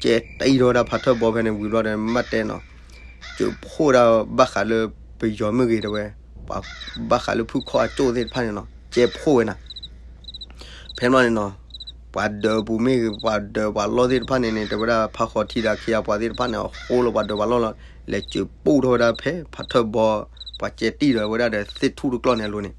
ကဲတံၢ်ထီၣ်ဝဲဒၣ်ဖးထၢၣ်ဘီဖဲန့ၣ်ဝံၤဘျီဒီး မ့ၢ်တဲနီၤ ကၠိဖှိၣ်ဒၣ်ဘၣ်ဃးလၢပယီၤမ့ၢ်ဂ့ၤတဲဝဲ ပှၤဘၣ်ဃးလၢဖုၣ်ခီၣ်အကၠိၣ်သ့ၣ်တဖၣ်န့ၣ်နီၤ ကဲဖှိၣ်ဝဲနၤ. ဖဲဘျီန့ၣ်နီၤ ပှၤဒၢးပူၤမ့ၢ်ဂ့ၤ ပှၤဒၢးပှၤလီၢ်သ့ၣ်တဖၣ်န့ၣ်န့ၣ် တဲဝဲဒၣ်ဖးဃီထံဒီးခံဂၤပှၤသ့ၣ်တဖၣ်န့ၣ် အဃိလၢပှၤဒၢးပှၤလီၢ်လီၤ လဲၤကၠိပူၣ်ထီၣ်ဝဲဒၣ်ဖဲဖးထၢၣ်ဘီ ပှၤကဲတံၢ်ဒီးဝဲဒၣ်ဒီးသ့ၣ်ထူၣ်တကျီၢ်န့ၣ်အလိၤန့ၣ်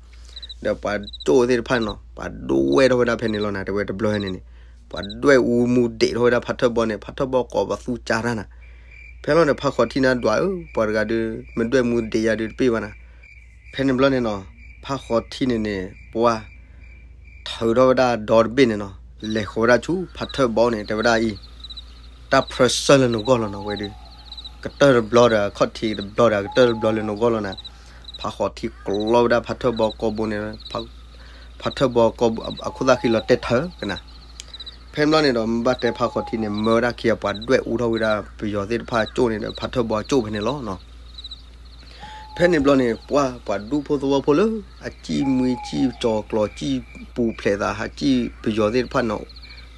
ဒီးပှၤကၠိၣ်သ့ၣ်တဖၣ်န့ၣ်နီၤ ပှၤဒွဲၣ်ထီၣ်ဝဲဒၣ်ဖဲန့ၣ်လီၤနၤ တဲဝဲတဘျီန့ၣ်န့ၣ် ပှၤဒွဲၣ်အူမူဒံးထီၣ်ဝဲဒၣ်ဖးထၢၣ်ဘီန့ၣ် ဖးထၢၣ်ဘီကိးပသူကၢ်တၢ်နၤ. ဖဲလီၤန့ၣ် ဖးဃီထံန့ၣ်ဒွးဧၢ ပှၤတဂၤဒုး မ့ၢ်ဒွဲၣ်မူဒံးယၤဒုးတပ့ၢ်ဘၣ်နၤ. ဖဲန့ၣ်ဘျီန့ၣ်နီၤ ဖးဃီထံန့ၣ်န့ၣ် ပှၤ ထုးထီၣ်ဝဲဒၣ်ဒီတဘ့ၣ်န့ၣ်နီၤ လဲၤဃီၤဝဲဒၣ်ဆူဖးထၢၣ်ဘီန့ၣ် တဲဝဲဒၣ်အံၤ တၢ်ဖြၢဆၢလၢနဂီၢ်လီၤနီၤဝဲဒုး ကတၢၢ်တဘျီဒီး အခီၣ်ထံးတဘျီဒီး ကတၢၢ်တဘျီလၢနဂီၢ်လီၤနၤ. ဖးဃီၤထံကျီဝဲဒၣ်ဖးထၢၣ်ဘီကိာ်ဘိန့ၣ်, ဖးထၢၣ်ဘီကိာ်ဘိအခိၣ်သၣ်ဃံလီၤတဲာ်ထၢကနၤ. ဖဲန့ၣ်ဘျီန့ၣ်ဒီး ဘၣ်တဲဖးဃီၤထံန့ၣ် မၢဝဲဒၣ်ခံဂၤပှၤဒွဲၣ်အူထီၣ်ဝဲဒၣ်ပယီၤသ့ၣ်တဖၣ်အကၠိၣ်န့ၣ်ဒီး ဖးထၢၣ်ဘီအကၠိၣ်ဖဲန့ၣ်လီၤ. ဖဲန့ၣ်ဘျီန့ၣ် ပှၤ ပှၤဒူဖိသဝီဖိလၢ အစံၣ်မှံစံၣ်ကၠီၤကျီၤ စံၣ်ပူၤဖျဲးသး ဟးစံၣ်ပယီၤသ့ၣ်တဖၣ်န့ၣ်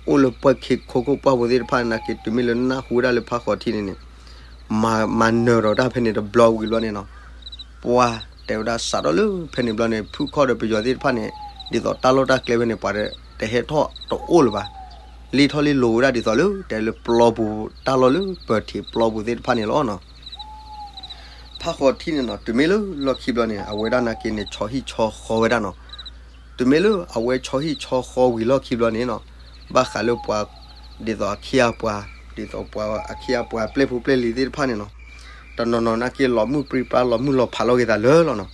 အိၣ်လၢပှၢ်ခ့ခိခိၣ်ပှၢ်ဖိသ့ၣ်တဖၣ်နာ်က့ တုၤမ့ၢ်လၢနၢ်ဟူဝဲဒၣ်လၢဖးဃီၤထံန့ၣ်န့ၣ် မၤနၢၤဒီးတၢ်ဖဲန့ၣ်တဘျီဝံၤဘျီန့ၣ်နီၤ, ပှၤတဲဝဲဒၣ်စးထီၣ်လၢဖဲန့ၣ်ဘျီန့ၣ် ဖုၣ်ခီၣ်ဒီးပယီၤသ့ၣ်တဖၣ်န့ၣ် ဒ်သိးတၢ်လီၢ်တၢ်ကျဲဖဲန့ၣ် ပှၤတဟဲထီၣ်တအိၣ်လၢၤဘၣ်, လ့ၣ်ထီၣ်လ့ၣ်လီၤဝဲဒၣ်ဒ်သိးလၢ တဲလၢပျီပူၤ တၢ်လီၢ်လၢပၢၤထံးပျီပူၤသ့ၣ်တဖၣ်န့ၣ်လီၤနီၤ. ဖးဃီၤထံန့ၣ်နီၤ တုၤမ့ၢ်လၢလီၢ်ခံဘျီန့ၣ် အဝဲဒၣ်နာ်က့န့ၣ် ဆီဟံၣ်ဆီဃီဝဲဒၣ်နီၤ. တုၤမ့ၢ်လၢအဝဲဆီဟံၣ်ဆီဃီဝံၤလီၢ်ခံဘျီန့ၣ်နီၤ, ဘၣ်ဃးလၢပှၤ ဒ်သိးအခ့အပှၤ, ဒ်သိးပှၤအခ့အပှၤပျဲၢ်ဖိပျဲၢ်လံၤသ့ၣ်တဖၣ်န့ၣ်နီၤ, တနီၤနီၤနာ်က့လီၤမုၢ်ပြံပြါလီၤမုၢ်လီၤဖးလီၤက့ၤသးလၢလီၤနီၤ.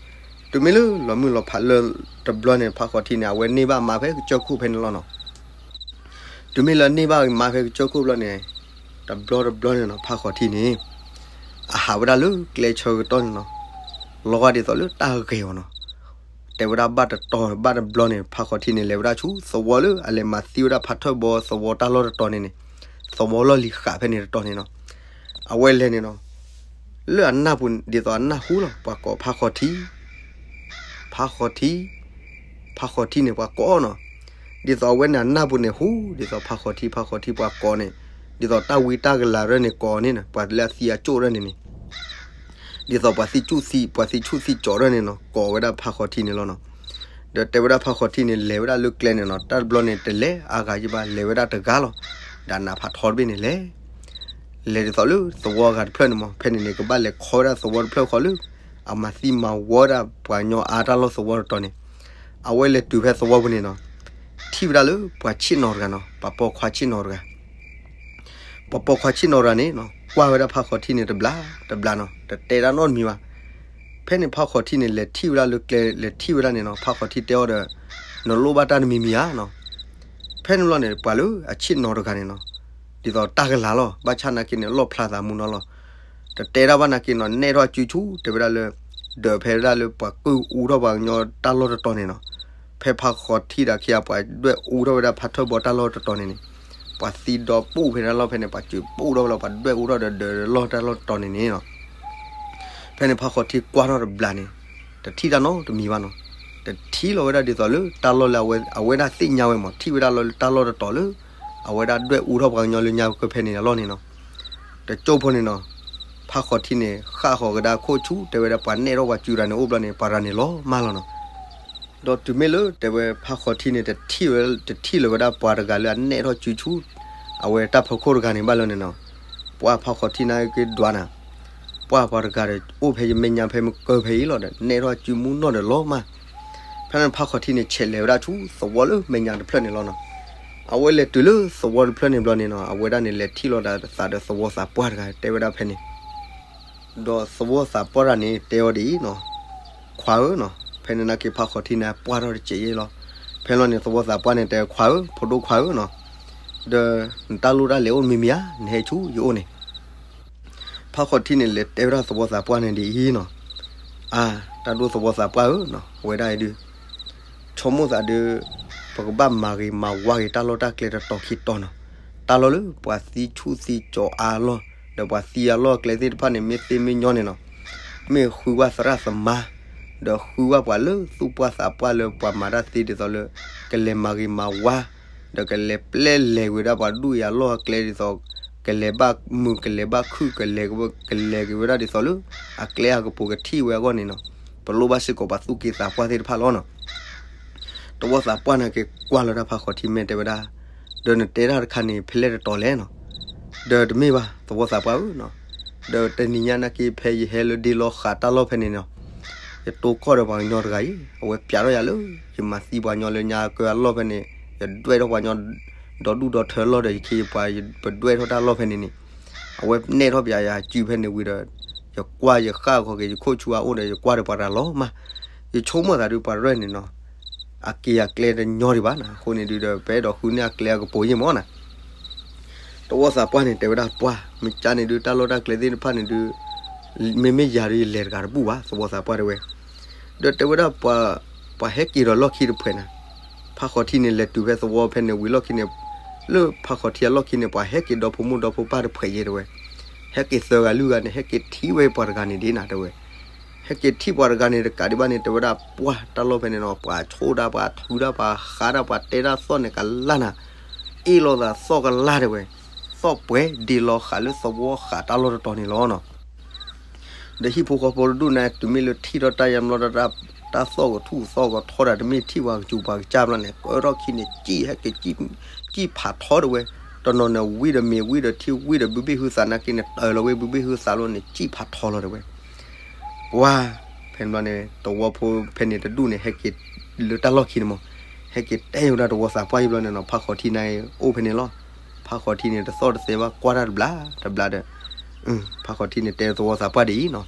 တုၤမ့ၢ်လၢလီၤမုၢ်လီၤဖးလၢတဘျီန့ၣ် ဖးဃီၤထံန့ၣ် အဝဲန့ၢ်ဘၣ်မါဖဲကစၢၢ်ခိၣ်ဖဲန့ၣ်လီၤနီၤ. တုၤမ့ၢ်လၢန့ၢ်ဘၣ်မါဖဲကစၢၢ်ခိၣ်ဘျီန့ၣ် တဘျီတဘျီန့ၣ်နီၤ ဖးဃီၤထံန့ၣ် အဟးဝဲဒၣ်လၢကျဲဆၢကတီၢ်န့ၣ်နီၤ, လီၤဂာ်ဒ်သိးလၢတၢ်ဂဲၤအီၤနီၤ. တဲဝဲဒၣ်ဘၣ်တတီၤဘၣ်တဘျီန့ၣ် ဖးဃီၤထံန့ၣ် လဲၤဝဲဒၣ်ဆူသဝီလၢအလဲၤမၤသံဝဲဒၣ်ဖးထၢၣ်ဘီသဝီတၢ်လီၢ်တတီၤန့ၣ်န့ၣ်, သဝီလီၢ်လံၤဃးဖဲန့ၣ်တတီၤန့ၣ်နီၤ. အဝဲလဲၤန့ၣ်နီၤ လၢအနၢ်ပူၤဒ်သိးအနၢ်ဟူလီၤ ပှၤကိးဖးဃီၤထံ ဖးဃီၤထံ, ဖးဃီၤထံန့ၣ် ပှၤကိးနီၤ. ဒ်သိးအဝဲန့ၣ် အနၢ်ပူၤန့ၣ်ဟူ ဒ်သိးဖးဃီၤထံ ဖးဃီၤထံ ပှၤကိးန့ၣ်, ဒ်သိးတၢ်ဝံတၢ်ကလၤရၢၢ်န့ၣ်ကိးန့ၣ်နီၤ, ပှၤလၢအသံအကၠိၣ်ရၢၢ်န့ၣ်န့ၣ်, ဒ်သိးပှၤသံဆူၣ်သံ ပှၤသံဆူၣ်သံကၠီၤရၢၢ်န့ၣ်နီၤ ကိးဝဲဒၣ်ဖးဃီၤထံန့ၣ်လီၤနီၤ. ဒီးတဲဝဲဒၣ်ဖးဃီၤထံန့ၣ် လဲၤဝဲဒၣ်လၢကျဲန့ၣ်နီၤ, တၢ်တဘျီန့ၣ် တလဲၤအါဂၤယံဘၣ် လဲၤဝဲဒၣ်တဂၤလီၤ. ဒီးနးဖးထီတဘ့ၣ်န့ၣ်လဲၤ လဲၤဒ်သိးလၢသဝီအဂၤတဖျၢၣ်န့ၣ်မး, ဖဲန့ၣ်န့ၣ် ကဘၣ်လဲၤခီဝဲဒၣ်သဝီတဖျၢၣ်ဃီလၢ အမၤသံမၤဝီဒၣ်ပှၤကညီအါတၢ်လီၢ်သဝီတတီၤန့ၣ်, အဝဲလဲၤတုၤဖဲသဝီပူၤန့ၣ်နီၤ, ထံၣ်ဝဲဒၣ်လၢပှၤဆ့ၣ်နီၤတဂၤနီၤ, ပှၤပိာ်ခွါဆ့ၣ်နီၤတဂၤ ပှၤပိာ်ခွါဆ့ၣ်နီၤတဂၤန့ၣ်နီၤ ကွၢ်ဝဲဒၣ်ဖးဃီၤထံန့ၣ်တဘျီတဘျီနီၤ, တတဲတၢ်နီတမံၤဘၣ်. ဖဲန့ၣ်ဖးဃီၤထံန့ၣ် လဲၤထံၣ်ဝဲဒၣ်လၢကျဲ လဲၤထံၣ်ဝဲဒၣ်န့ၣ်နီၤ, ဖးဃီၤထံတဲအီၤဒီး နလိၣ်ဘၣ်တၢ်တမံၤမံၤဧါနီၤ. ဖဲန့ၣ်ဘျီန့ၣ် ပှၤလၢအဆ့ၣ်နီၤတဂၤန့ၣ်နီၤ, ဒ်သိးတၢ်ကလၤလီၤ, ဘၣ်ဆၣ်နာ်က့န့ၣ် လီၣ်ဖျါသးမူနီၤလီၤ. တတဲတၢ်ဘၣ်နာ်က့နီၤ, နဲၣ်ထီၣ်အစုဆူၣ် တဲဝဲဒၣ်လၢ ဒီးဖဲဝဲဒၣ်လၢပှၤကုၢ်အူထီၣ်ပှၤကညီတၢ်လီၢ်တတီၤန့ၣ်နီၤ, ဖဲဖးဃီၤထံဒီးအခ့အပှၤဒွဲၣ်အူထီၣ်ဝဲဒၣ်ဖးထၢၣ်ဘီတၢ်လီၢ်တတီၤန့ၣ်န့ၣ်, ပှၤသံဒီပူၣ်ဖဲတၢ်လီၢ်ဖဲန့ၣ် ပှၤစုးပူၣ်ထီၣ်ဝဲလီၤ, ပှၤဒွဲၣ်အူထီၣ်ဒီးဒီးလီၢ်တၢ်လီၢ်တတီၤန့ၣ်န့ၣ်နီၤ. ဖဲန့ၣ်ဖးဃီၤထံကွၢ်ထီၣ်တဘျီန့ၣ် တထံၣ်တၢ်နီတမံၤဘၣ်နီၤ, တထံၣ်လီၤဝဲဒၣ်ဒ်သိးလၢတၢ်လီၢ်လၢအဝဲဒၣ်သ့ၣ်ညါဝဲမး, ထံၣ်ဝဲဒၣ်လီၤလၢတၢ်လီၢ်တတီၤလၢ အဝဲဒၣ်ဒွဲၣ်အူထီၣ်ပှၤကညီလၢညါကၢၢ်ဖဲန့ၣ်အလီၢ်န့ၣ်နီၤ. တကၠိၢ်ဖိန့ၣ်နီၤ, ဖးဃီၤထံန့ၣ် ဃၣ်ဃီၤကဒါခိၣ်ဆူၣ် တဲဝဲဒၣ်ပှၤနဲၣ်ထီၣ်ပှၤစုတဂၤန့ၣ်အိၣ်ဘျီန့ၣ် ပှၤတဂၤန့ၣ်လီၤမၢ်လီၤနီၤ. ဒီးတုၤမ့ၢ်လၢတဲဝဲဖးဃီၤထံန့ၣ် တထံၣ်ဝဲ တထံၣ်လၢၤဝဲဒၣ်ပှၤတဂၤလၢအနဲၣ်ထီၣ်စုဆူၣ် အဝဲတၢ်ဖီခိၣ်တဂၤန့ၣ်ဘၣ်လၢန့ၣ်နီၤ, ပှၤဖးဃီၤထံန့ၣ်က့ၤဒွးနၤ, ပှၤပှၤတဂၤဒီးအိၣ်ဖဲယမဲာ်ညါဖဲမုၢ်ကၢၢ်ဖဲအံၤလီၤဒီး နဲၣ်ထီၣ်စုမူနီၢ်ဒီးလီၤမၢ်. ဖဲန့ၣ်ဖးဃီၤထံန့ၣ် ဆဲးလဲၤဝဲဒၣ်ဆူသဝီလၢမဲာ်ညါတဖျၢၣ်န့ၣ်လီၤနီၤ. အဝဲလဲၤတုၤလၢသဝီတဖျၢၣ်န့ၣ်ဘျီန့ၣ်နီၤ, အဝဲဒၣ်န့ၣ်လဲၤထံၣ်လိာ်သးဒီးသဝီသးပှၢ်တဂၤ တဲဝဲဒၣ်ဖဲန့ၣ် ဒီးသဝီသးပှၢ်တဂၤန့ၣ် တဲအီၤဒ်အံၤနီၤ, ခွါဧၢနီၤ, ဖဲန့ၣ်နာ်က့ဖးဃီၤထံန့ၣ် ပှၢ်ထီၣ်တစဲးယဲလီၤ. ဖဲလီၤန့ၣ် သဝီသးပှၢ်န့ၣ်တဲ ခွါဧၢ, ဖိဒိၣ်ခွါဧၢနီၤ, ဒီးနတၢ်လိၣ်တၢ်လဲၤအိၣ်မံၤမံၤဧါ, နဟဲဆူယအိၣ်န့ၣ်. ဖးဃီၤထံန့ၣ် လဲၤတဲဝဲဒၣ်သဝီသးပှၢ်န့ၣ်ဒ်အံၤနီၤ, အါ, တၢ်ဒိၣ်သဝီသးပှၢ်ဧၢနီၤ, ဝဲဒၣ်အံၤဒုး ဆိကမိၣ်သးဒီး ပကဘၣ်မၤဂ့ၤမၤဝါဂ့ၤတၢ်လီၢ်တၢ်ကျဲတတီၤခံတီၤနီၤ. တၢ်လီၢ်လၢပှၤသံဆူၣ်သံကၠီၤအါအလီၢ် ဒီးပှၤသံအလီၢ်အကျဲသ့ၣ်တဖၣ်န့ၣ် မ့ၢ်သ့မ့ၢ်ညီန့ၣ်နီၤ, မ့ၢ်ဃုဝဲသရၣ်သမါ ဒီးဃုဝဲပှၤလၢသူၣ်ပှၢ်သးပှၢ်လၢပှၤမၤတၢ်သ့ဒ်သိးလၢ ကလဲၤမၤဂ့ၤမၤဝါ ဒီးကလဲၤပျဲလဲၤဝဲဒၣ်ပှၤဒူၣ်အံၤအလီၢ်အကျဲဒ်သိး ကလဲၤဘၣ်မုာ် ကလဲၤဘၣ်ခုၣ် ကလဲၤ ကလဲၤက့ၤဝဲဒၣ်ဒ်သိးလၢ အကျဲအကပိၤကထံၣ်ဝဲအဂီၢ်န့ၣ်နီၤ, ပလိၣ်ဘၣ်စ့ၢ်ကီးပှၤသူၣ်က့သးပှၢ်သ့ၣ်တဖၣ်လီၤနီၤ. သဝီသးပှၢ်န့ၣ်က့ၤကွၢ်လီၤဒၣ်ဖးဃီၤထံမဲာ်တဲဝဲဒၣ်, ဒီးနတဲတၢ်တခါန့ၣ် ဖဲလဲၣ်တတီၤလဲၣ်နီၤ. ဒီးတမ့ၢ်ဘၣ် သဝီသးပှၢ်ဧၢနီၤ, ဒီးတနံၤညါနာ်က့ဖဲယဟဲလၢဒ့လီၤဃာ်တၢ်လီၢ်ဖဲန့ၣ်နီၤ, ယတိၢ်ကီၢ်ဒီးပှၤကညီတဂၤအံၤ အဝဲပျးထီၣ်ယၤလၢ ယမၤသံပှၤကညီလၢညါကၢၢ်အလီၢ်ဖဲန့ၣ်, ယဒွဲၣ်ထီၣ်ပှၤကညီ ဒီဒူၣ်ဒီထၢလီၢ်ဒီး ယခ့ယပှၤ ပဒွဲၣ်ထီၣ်တၢ်လီၢ်ဖဲန့ၣ်န့ၣ်, အဝဲနဲၣ်ထီၣ်ပျးယၤစုဖဲန့ၣ်ဝံၤဒီး ယကွၢ်ယဃၣ်ဃီၤက့ၤယခိၣ်ဆူအအိၣ်ဒီး ယကွၢ်ဒီးပှၤတဂၤလီၤမၢ်. ယဆိကမိၣ်သးဒုးပှၤရဲၣ်န့ၣ်နီၤ, အက့ၤအကျဲတညီဒံးဘၣ်နၤ, အဃိန့ၣ်ဒုးဒီး ပအဲၣ်ဒိးဃုန့ၢ်အကျဲအကပိၤယ့ၢ်မၢ်နၤ. သဝီသးပှၢ်န့ၣ် တဲဝဲဒၣ်ပှၢ် မ့ၢ်ကန့ၣ်ဒုး တၢ်လီၢ်တၢ်ကျဲသ့ၣ်တဖၣ်န့ၣ်ဒုး မ့မ့ၢ်ယၤဒုး ယလဲၤတဂၤတဘူၣ်ဘၣ် သဝီသးပှၢ်တဲဝဲ. ဒီးတဲဝဲဒၣ်ပှၤ ပှၤဟဲက့ၤဒီးလီၢ်ခံတဖှဲးနၤ, ဖးဃီၤထံန့ၣ် လဲၤတုၤဖဲသဝီဖဲန့ၣ်ဝံၤလီၢ်ခံန့ၣ်, လၢဖးဃီၤထံအလီၢ်ခံန့ၣ် ပှၤဟဲက့ၤဒီဖိမိၢ်ဒီဖိပၢ်တဖှဲးယဲတဲဝဲ. ဟဲက့ၤသၢဂၤလွံၢ်ဂၤန့ၣ် ဟဲက့ၤထံၣ်ဝဲပှၤတဂၤန့ၣ်ဒ်နၤတဲဝဲ. ဟဲက့ၤထံၣ်ပှၤတဂၤန့ၣ်တကးဒံးဘၣ်န့ၣ် တဲဝဲဒၣ်ပှၢ် တၢ်လီၢ်ဖဲန့ၣ်နီၤ ပှၤဆိၣ်တၢ် ပှၤထုးတၢ် ပှၤဃါတၢ် ပှၤတဲတၢ်သီၣ်န့ၣ်ကလၢ်နၤ, အ့ၣ်လိာ်သးသီၣ်ကလၢ်တဲဝဲ, သီၣ်ပှဲၤဒ့လီၤဃာ်လၢသဝီဃာ်တၢ်လီၢ်တတီၤန့ၣ်လီၤနီၤ. ဒီးဟံၣ်ဖိဃီဖိတဒူၣ်န့ၣ် တုၤမ့ၢ်လၢထံၣ်ထီၣ်တၢ်ယါမျီတၢ် တၢ်သီၣ်ကထူၣ်ကသီၣ်ကထီတၢ် တမ့ၢ်ထံၣ်ပှၤကစူၤပှၤကစၢ်ဘျီန့ၣ် ကၢထီၣ်ခံန့ၣ် စံၣ်ဟဲက့ၤ စံၣ်ဖးထီတဲဝဲ. တနီၤန့ၣ် ဝံဒီးမ့ၤ ဝံဒီးထံ ဝံဒီးဘုဘ့ၣ်ဟုသးနာ်က့န့ၣ် တၢၤလီၤဝဲဘုဘ့ၣ်ဟုသးလီၤန့ၣ် စံၣ်ဖးထီလီၤတဲဝဲ. ပှၤ ဖဲန့ၣ်ဘျီန့ၣ် သဝီဖိဖဲန့ၣ်တဒူၣ်န့ၣ် ဟဲက့ၤလၢတၢ်လီၢ်ခံန့ၣ်မး, ဟဲက့ၤတဲဝဲဒၣ်သဝီသးပှၢ်ယံၤဘျီန့ၣ်နီၤ ဖးဃီၤထံန့ၣ်အိၣ်ဖဲန့ၣ်လီၤ. ဖးဃီၤထံန့ၣ် တသီၣ်တသဲဘၣ် ကွၢ်တၢ်တဘျးတဘျးဒီး ဖးဃီၤထံန့ၣ် တဲသဝီသးပှၢ်ဒ်အံၤနီၤ,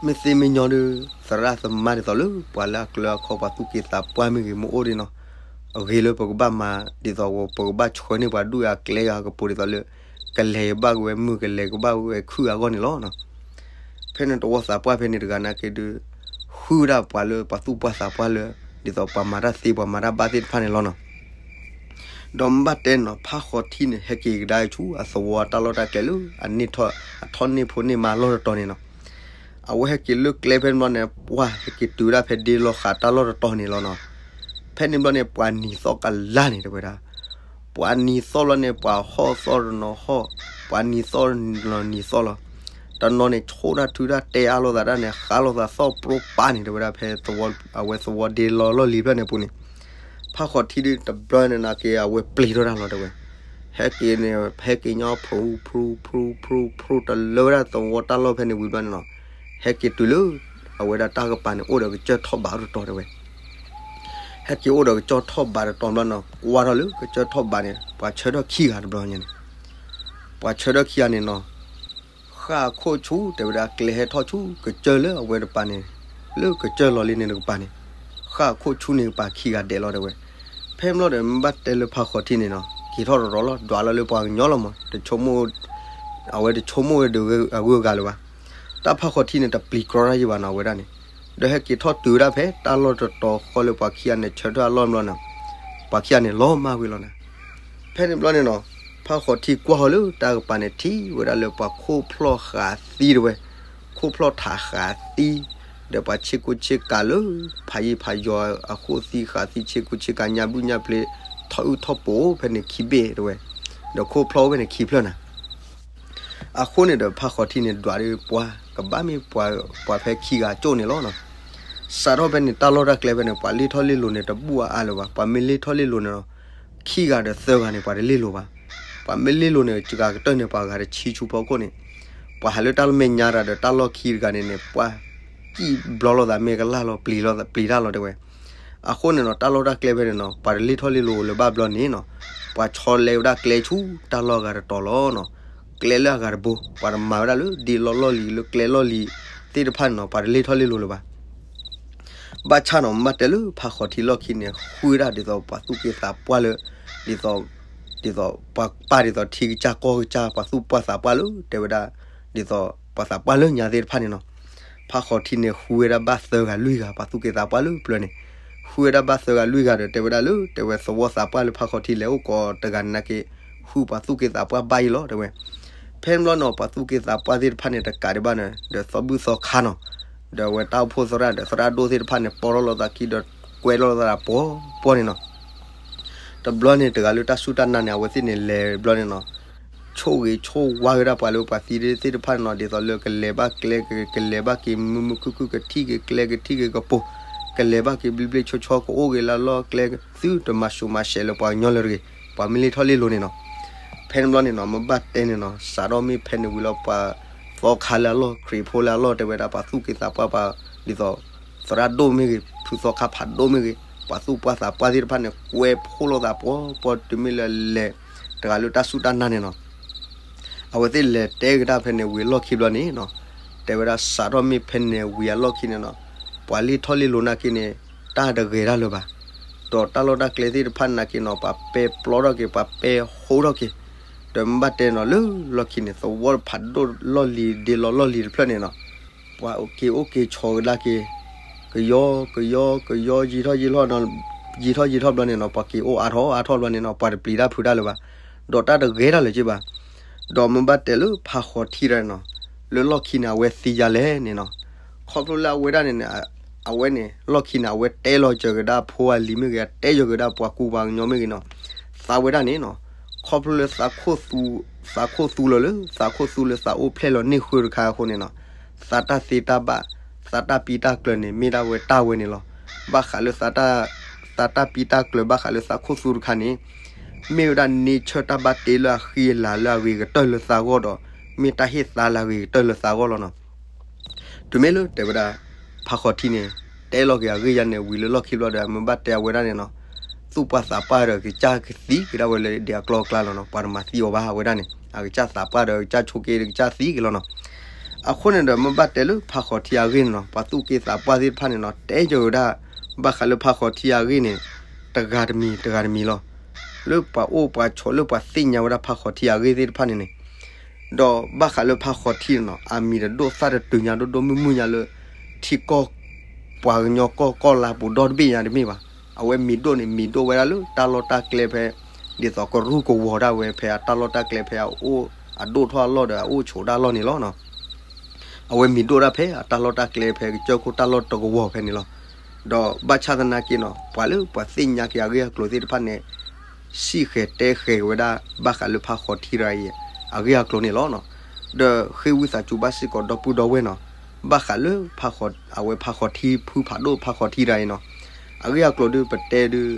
မ့ၢ်သ့မ့ၢ်ညီဒီး သရၣ်သမါဒ်သိးလၢ ပှၤလၢအကျၢၤအခီ ပှၤသူၣ်က့သးပှၢ်မ့ၢ်ဂ့ၤ မ့ၢ်အိၣ်ဒ်နီၤ, အဂ့ၤလၢပကဘၣ်မၤ ဒ်သိးပကဘၣ်ဆှၢန့ၢ်ပှၤဒူၣ်အကျဲဂၤကပူၤဒ်သိးလၢ ကလဲၤကဘၣ်ဝဲမုၢ် ကလဲၤကဘၣ်ဝဲခုၣ်အဂီၢ်န့ၣ်လီၤ. ဖဲန့ၣ်သဝီသးပှၢ်ဖဲန့ၣ်တဂၤနာ်က့ဒုး ဃုဒၣ်ပှၤလၢပှၤသူၣ်ပှၢ်သးပှၢ်လၢ ဒ်သိးပှၤမၤတၢ်သ့ပှၤမၤတၢ်ဘၣ်သ့ၣ်တဖၣ်န့ၣ်လီၤနီၤ. ဒီးမ့ၢ်ဘၣ်တဲနီၤ ဖးဃီၤထံန့ၣ် ဟဲက့ၤကဒါဆူအသဝီအတၢ်လီၢ်တၢ်ကျဲလၢ အန့ၢ်ထီၣ် အထီၣ်န့ၢ်ဖိန့ၢ်မါလီၢ်တတီၤန့ၣ်နီၤ. အဝဲဟဲက့ၤလၢကျဲဖဲန့ၣ်ဘျီန့ၣ် ပှၤဟဲက့ၤတုၤဒၣ်ဖဲဒ့လီၤဃာ်တၢ်လီၢ်တတီၤန့ၣ်လီၤနီၤ. ဖဲန့ၣ်ဘျီန့ၣ် ပှၤနံၤသီၣ်ကလၢ်န့ၣ်တဲဝဲဒၣ် ပှၤနံၤသီၣ်ဘျီန့ၣ် ပှၤဟီၣ်သီၣ်တနီၤဟီၣ်, ပှၤနံၤသီၣ်တနီၤနံၤသီၣ်လီၤ. တနီၤန့ၣ် ဆိၣ်တၢ်ထုတၢ်တဲအါလိာ်သးတၢ်န့ၣ် ဃါလိာ်သးသီၣ်ပျိပာ်န့ၣ် တဲဝဲဒၣ်ဖဲ အဝဲသဝီဒ့လီၤလီၢ်လံၤဖျၢၣ်န့ၣ်ပူၤန့ၣ်, ဖးဃီၤထံဒုးတဘျီန့ၣ်နာ်က့ အဝဲပျံၤထီၣ်တၢ်လီၤတဲဝဲ. ဟဲက့ၤန့ၣ် ဟဲက့ၤညီဖရူဖရူဖရူဖရူဖရူ တလၢဝဲဒၣ်သဝီတၢ်လီၢ်ဖဲန့ၣ်ဝံၤဘျီန့ၣ်နီၤ, ဟဲက့ၤတုၤလၢ အဝဲဒၣ်တၢ်ကပၤန့ၣ် အိၣ်ဒီးကစၢၢ်ထီၣ်ဘးတတီၤတဲဝဲ. ဟဲက့ၤအိၣ်ဒီးကစၢၢ်ထီၣ်ဘးတတီၤဘျီန့ၣ်နီၤ ကွၢ်ထီၣ်လၢကစၢၢ်ထီၣ်ဘးန့ၣ် ပှၤဆၢထၢၣ်ခံဂၤတဘျီညါန့ၣ်, ပှၤဆၢထၢၣ်ခံဂၤန့ၣ်နီၤ ဃၣ်အခိၣ်ဆူ တဲဝဲဒၣ်ကျဲဟဲထီၣ်ဆူ ကစၢၢ်လၢအဝဲတပၤန့ၣ်, လၢကစၢၢ်လီၤလံန့ၣ်တကပၤန့ၣ်, ဃၣ်အခိၣ်ဆူန့ၣ်ကပၤခံဂၤဒဲးလီၤတဲဝဲ. ဖဲန့ၣ်ဘျီဒီး မ့ၢ်ဘၣ်တဲလၢဖးဃီၤထံန့ၣ်နီၤ က့ၤထီၣ်တရီၤလီၤ ဒွးလီၤလၢပှၤကညီလီၤမး, အဝဲတဆိကမိၣ်ဝဲဒီးအဂုၤအဂၤလၢၤဘၣ်. တၢ်ဖးဃီၤထံန့ၣ် တပျံၤကြီတၢ်ယံၤဘၣ်နီၤ အဝဲဒၣ်န့ၣ်, ဒီးဟဲက့ၤထီၣ်တုၤဝဲဒၣ်ဖဲတၢ်လီၢ်တတီၤဃီလၢပှၤခံဂၤန့ၣ် ဆၢထၢၣ်အလီၢ်ဘျီန့ၣ်, ပှၤခံဂၤန့ၣ် လီၤမၢ်ဝံၤလီၤနၤ. ဖဲန့ၣ်ဘျီန့ၣ်နီၤ ဖးဃီၤထံကွၢ်ဃီၤလၢတၢ်ကပၤန့ၣ် ထံၣ်ဝဲဒၣ်လၢပှၤခိၣ်ဖျီၣ်ဃးသံတဲဝဲ, ခိၣ်ဖျီၣ်ထးဃးသံ, ဒီးပှၤဆ့ကူဆ့ကၤလၢ ဖးယံာ်ဖးယီၤအဃိၣ်သံဃးသံဆ့ကူဆ့ကၤညါဘုၣ်ညါပျ့ၤ ထီၣ်အုၣ်ထီၣ်ပိာ်ဖဲန့ၣ်ခံဘ့ၣ်တဲဝဲ, ဒီးခိၣ်ဖျီၣ်အိၣ်ဖဲန့ၣ်ခံဖျၢၣ်နၤ. အဃိန့ၣ်ဒီးဖးဃီၤထံန့ၣ်ဒွးဒီးပှၤကဘၣ်မ့ၢ်ပှၤဖဲခံဂၤကၠိၣ်န့ၣ်လီၤနီၤ. စးထီၣ်ဖဲန့ၣ်တၢ်လီၢ်တၢ်ကျဲဖဲန့ၣ် ပှၤလ့ၢ်ထီၣ်လ့ၢ်လိၤန့ၣ် တဘူၣ်အါအါလၢၤဘၣ်. ပှၤမ့ၢ်လ့ၢ်ထီၣ်လ့ၢ်လိၤန့ၣ်နီၤ ခံဂၤဒီးသၢဂၤန့ၣ် ပှၤတလ့ၢ်လိၤဘၣ်. ပှၤမ့ၢ်လ့ၢ်လိၤန့ၣ် စှၤကတၢၢ်န့ၣ် ပှၤဂၤတဆံဆူဖီခိၣ်န့ၣ်, ပှၤဟးလၢတၢ်လီၢ်မဲာ်ညါတၢ်ဒီးတၢ်လီၢ်ခံတဂၤန့ၣ်န့ၣ် ပှၤစံၣ်ဘျီလိာ်သးမ့ၢ်ကလၢ်လီၤ ပျံၤတၢ်လီၤတဲဝဲ. အဃိန့ၣ်နီၤ တၢ်လီၢ်တၢ်ကျဲဖဲန့ၣ်နီၤ ပှၤတလ့ၢ်ထီၣ်လ့ၢ်လိၤလၢၤဘၣ်ဘျီန့ၣ်နီၤ, ပှၤဆီလဲဝဲဒၣ်ကျဲဆူတၢ်လီၢ်အဂၤတတီၤလီၤနီၤ. ကျဲလၢအဂၤတဘိ ပှၤတမၤဝဲဒၣ်လၢဒ့လီၤလီၢ်လံၤလၢကျဲလီၢ်လံၤသ့ၣ်တဖၣ်န့ၣ်နီၤ ပှၤတလ့ၢ်ထီၣ်လ့ၢ်လိၤလၢၤဘၣ်. ဘၣ်ဆၣ်နီၤ မ့ၢ်ဘၣ်တဲလၢဖးဃီၤထံလီၢ်ခံန့ၣ် ဃုဝဲဒၣ်ဒ်သိးပှၤသူၣ်က့သးပှၢ်လၢ ဒ်သိး ဒ်သိးပှၤပာ်ဒ်သိးထံကစၢ်ကီၢ်ကစၢ် ပှၤသူၣ်ပှၢ်သးပှၢ်လၢ တဲဝဲဒၣ် ဒ်သိးပှၤသးပှၢ်လၢညါသ့ၣ်တဖၣ်န့ၣ်နီၤ. ဖးဃီၤထံန့ၣ် ဃုဝဲဒၣ်ဘၣ်သၢဂၤလွံၢ်ဂၤ ပှၤသူၣ်က့သးပှၢ်လၢပျၢၤန့ၣ်, ဃုဝဲဒၣ်ဘၣ်သၢဂၤလွံၢ်ဂၤဒီး တဲဝဲဒၣ်လၢ တဲဝဲသဝီသးပှၢ်လၢဖးဃီၤထံလဲၤအိၣ်ကိးတဂၤန့ၣ်နာ်က့ ဃုပှၤသူၣ်က့သးပှၢ်ဘၣ်အံၤလီၤ တဲဝဲ. ဖဲန့ၣ်ဘျီနီၤ ပှၤသူၣ်က့သးပှၢ်သ့ၣ်တဖၣ်န့ၣ် တကးဒံးဘၣ်န့ၣ် ဒီးသီဘူၣ်သီခါနီၤ, ဒီးအဝဲတၢ်အိၣ်ဖှိၣ်သရၣ်ဒီးသရၣ်ဒိၣ်သ့ၣ်တဖၣ်န့ၣ် ပီၢ်ထီၣ်လိာ်သးခံဒီးကွဲထီၣ်လိာ်သးပှီၤပှီၢ်န့ၣ်နီၤ. တဘျီန့ၣ် တဂၤလၢတၢ်စူၢ်တၢ်နာ်န့ၣ် အဝဲသ့ၣ်န့ၣ်လဲၤဘျီန့ၣ်နီၤ, ဆိၣ်ဂ့ၤဆိၣ်ဝါဝဲဒၣ်ပှၤလၢပှၤသံသ့ၣ်တဖၣ်န့ၣ်နီၤ, ဒ်သိးလၢကလဲၤဘၣ်ကျဲ ကလဲၤဘၣ်က့ၤမုာ်မုာ်ခုၣ်ခုၣ် ကထံၣ်က့ၤကျဲ ကထံၣ်က့ၤကပိၤ, ကလဲၤဘၣ်က့ၤဘျ့ဘျ့ဆှီဆှီ ကအိၣ်ဂ့ၤလၢအလီၢ်ကျဲ သုတမၤဆူးမၤဆဲးလၢပှၤကညီလၢတဂ့ၤ, ပှၤမ့ၢ်လ့ၢ်ထီၣ်လ့ၢ်လိၤန့ၣ်နီၤ. ဖဲန့ၣ်ဘျီန့ၣ်နီၤ မ့ၢ်ဘၣ်တဲန့ၣ်နီၤ စးထီၣ်မ့ၢ်ဖဲန့ၣ်ဝံၤလီၤ ပှၤသီခါလၢအလီၢ် ခရံာ်ဖိလၢအလီၢ် တဲဝဲဒၣ် ပှၤသူၣ်က့သးပှၢ်ပှၤ ဒ်သိး သရၣ်ဒိၣ်မ့ၢ်ဂ့ၤ ဖုသီခါဖးဒိၣ်မ့ၢ်ဂ့ၤ ပှၤသူၣ်ပှၢ်သးပှၢ်သ့ၣ်တဖၣ်န့ၣ် ကွဲဖှိၣ်လိာ်သးပှီၤပှီၤ တုၤမ့ၢ်လၢလဲၤ တဂၤလၢတၢ်စူၢ်တၢ်နာ်န့ၣ်နီၤ. အဝဲသ့ၣ်လဲၤတဲကဒါဖဲန့ၣ်ဝံၤအလီၢ်ခံဘျီန့ၣ်နီၤ, တဲဝဲဒၣ်စးထီၣ်မ့ၢ်ဖဲန့ၣ်ဝံၤအလီၢ်ခံန့ၣ်နီၤ, ပှၤလ့ၢ်ထီၣ်လ့ၢ်လိၤနာ်က့န့ၣ် တၢ်တဂဲၤတၢ်လၢၤဘၣ်, ဒီးတၢ်လီၢ်တၢ်ကျဲသ့ၣ်တဖၣ်နာ်က့နီၤ ပှၤပဲပျီထီၣ်က့ၤ ပှၤပဲဟိထီၣ်က့ၤ, ဒီးမ့ၢ်ဘၣ်တဲနီၤ လၢလီၢ်ခံန့ၣ် သဝီဖးဒိၣ်လီၢ်လံၤဒ့လီၤလီၢ်လံၤတဖျၢၣ်န့ၣ်နီၤ, ပှၤက့ၤအိၣ်က့ၤဆိးကဒါက့ၤ ကယီကယီကယီ ယံာ်ထီၣ်ယံာ်ထီၣ်နီၤ, ယံာ်ထီၣ်ယံာ်ထီၣ်ဘျီန့ၣ်နီၤ ပှၤက့ၤအိၣ်အါထီၣ်အါထီၣ်ဘျီန့ၣ်နီၤ ပှၤတပျံၤတၢ်ဖုးတၢ်လၢၤဘၣ်, ဒီးတၢ်တဂဲၤတၢ်လၢၤက့ဘၣ်. ဒီးမ့ၢ်ဘၣ်တဲလၢဖးဃီၤထံတဂၤန့ၣ်နီၤ, လၢလီၢ်ခံန့ၣ် အဝဲသံယါလဲၣ်န့ၣ်နီၤ, ခီဖျိလၢအဝဲဒၣ်န့ၣ်န့ၣ် အဝဲန့ၣ် လီၢ်ခံန့ၣ် အဝဲတဲလီၤစၢၤကဒါဖိအလံၤမ့ၢ်ဂ့ၤ တဲယီၤကဒါပှၤကူပှၤကညီမ့ၢ်ဂ့ၤနီၤ, သးဝဲဒၣ်န့ၣ်နီၤ, ခီဖျိလၢ သးခိၣ်သူလီၤလၢ သးခိၣ်သူလၢသးအိၣ်ဖျဲၣ်လီၤန့ၢ်ဃုတခါအဃိန့ၣ်နီၤ, သးတၢ်သ့တၢ်ဘၣ် သးတၢ်ပံတၢ်ကျၢၤန့ၣ် မ့ၢ်ဒၣ်ဝဲတၢ်ဝဲန့ၣ်လီၤ. ဘၣ်ဃးလၢ သးတၢ်ပံတၢ်ကျၢၤဘၣ်ဃးလၢသးခိၣ်သူတခါန့ၣ် မ့ၢ်ဝဲဒၣ်န့ဆၢၣ်တၢ်ဘၣ်တ့လၢအဃံအလၤလၢအဂ့ၤကတၢၢ်လၢသးဂီၢ်ဒီး မ့ၢ်တၢ်ဟ့ၣ်သါလၢအဂ့ၤကတၢၢ်လၢသးဂီၢ်လီၤနီၤ. တုၤမ့ၢ်လၢတဲဝဲဒၣ် ဖးဃီၤထံန့ၣ် တဲလီၤက့ၤအဂ့ၢ်ယါန့ၣ် ဝံၤလၢလီၢ်ခံဘျီဒီး မ့ၢ်ဘၣ်တဲအဝဲဒၣ်န့ၣ်နီၤ, သူၣ်ပှၢ်သးပှၢ်ဒီးကစၢ်ကသံက့ၤဒၣ်ဝဲလၢဒ်အကျီၢ်အကျါလီၤနီၤ, ပှၤတမၤသံအီၤဘၣ်အဝဲဒၣ်န့ၣ် အကစၢ်သးပှၢ်ဒီးကစၢ်ဆိးက့ဒီးကစၢ်သံက့ၤလီၤနီၤ. အဃိန့ၣ်ဒီး မ့ၢ်ဘၣ်တဲလၢဖးဃီၤထံအဂ့ၢ်န့ၣ်နီၤ, ပှၤသူၣ်က့သးပှၢ်သ့ၣ်တဖၣ်န့ၣ်နီၤ တဲယီၤဝဲဒၣ် ဘၣ်ဃးလၢဖးဃီၤထံအဂ့ၢ်န့ၣ် တဂၤတမံၤတဂၤတမံၤလီၤ. လၢပှၤအိၣ်ပှၤဆိးလၢပှၤသ့ၣ်ညါဝဲဒၣ်ဖးဃီၤထံအဂ့ၢ်သ့ၣ်တဖၣ်န့ၣ်န့ၣ် ဒီးဘၣ်ဃးလၢဖးဃီၤထံန့ၣ်နီၤ အမံၤတဒိၣ်သၣ်တတုၤညါဒိၣ်ဒိၣ်မုၢ်မုၢ်ညါလၢ ထံကီၢ် ပှၤကညီကီၢ်ကီၢ်လါပူၤဒီတဘ့ၣ်ညါတမ့ၢ်ဘၣ်. အဝဲမံၤဒိၣ်န့ၣ် မံၤဒိၣ်ဝဲဒၣ်လၢတၢ်လီၢ်တၢ်ကျဲဖဲ ဒ်သိးကရူၢ်ကဝီၤဒၣ်ဝဲဖဲအတၢ်လီၢ်တၢ်ကျဲဖဲအအိၣ်အဒိၣ်ထီၣ်အလီၢ်ဒီးအအိၣ်ဆိးဒၣ်လီၢ်န့ၣ်လီၤ. အဝဲမံၤဒိၣ်ဒၣ်ဖဲအတၢ်လီၢ်တၢ်ကျဲဖဲကစၢၢ်ခိၣ်တၢ်လီၢ်တကဝီၤဖဲန့ၣ်လီၤ. ဒီးဘၣ်ဆၣ်သနာ်က့နီၤ ပှၤလၢပှၤသ့ၣ်ညါက့ၤအဂ့ၢ်အကျိၤသ့ၣ်တဖၣ်န့ၣ် စံၣ်ဃဲၤတဲဃဲၤက့ၤဝဲဒၣ် ဘၣ်ဃးလၢဖးဃီၤထံတဂၤအံၤ အဂ့ၢ်အကျိၤန့ၣ်လီၤ. ဒီးဃ့ဝံသးစူၤဘၣ်စ့ၢ်ကီးဒီပုၢ်ဒီဝဲၢ်နီၤ, ဘၣ်ဃးလၢ အဝဲဖးဃီၤထံဖုဖးဒိၣ်ဖးဃီၤထံတဂၤအံၤနီၤ, အဂ့ၢ်အကျိၤဒုးပတဲဒုး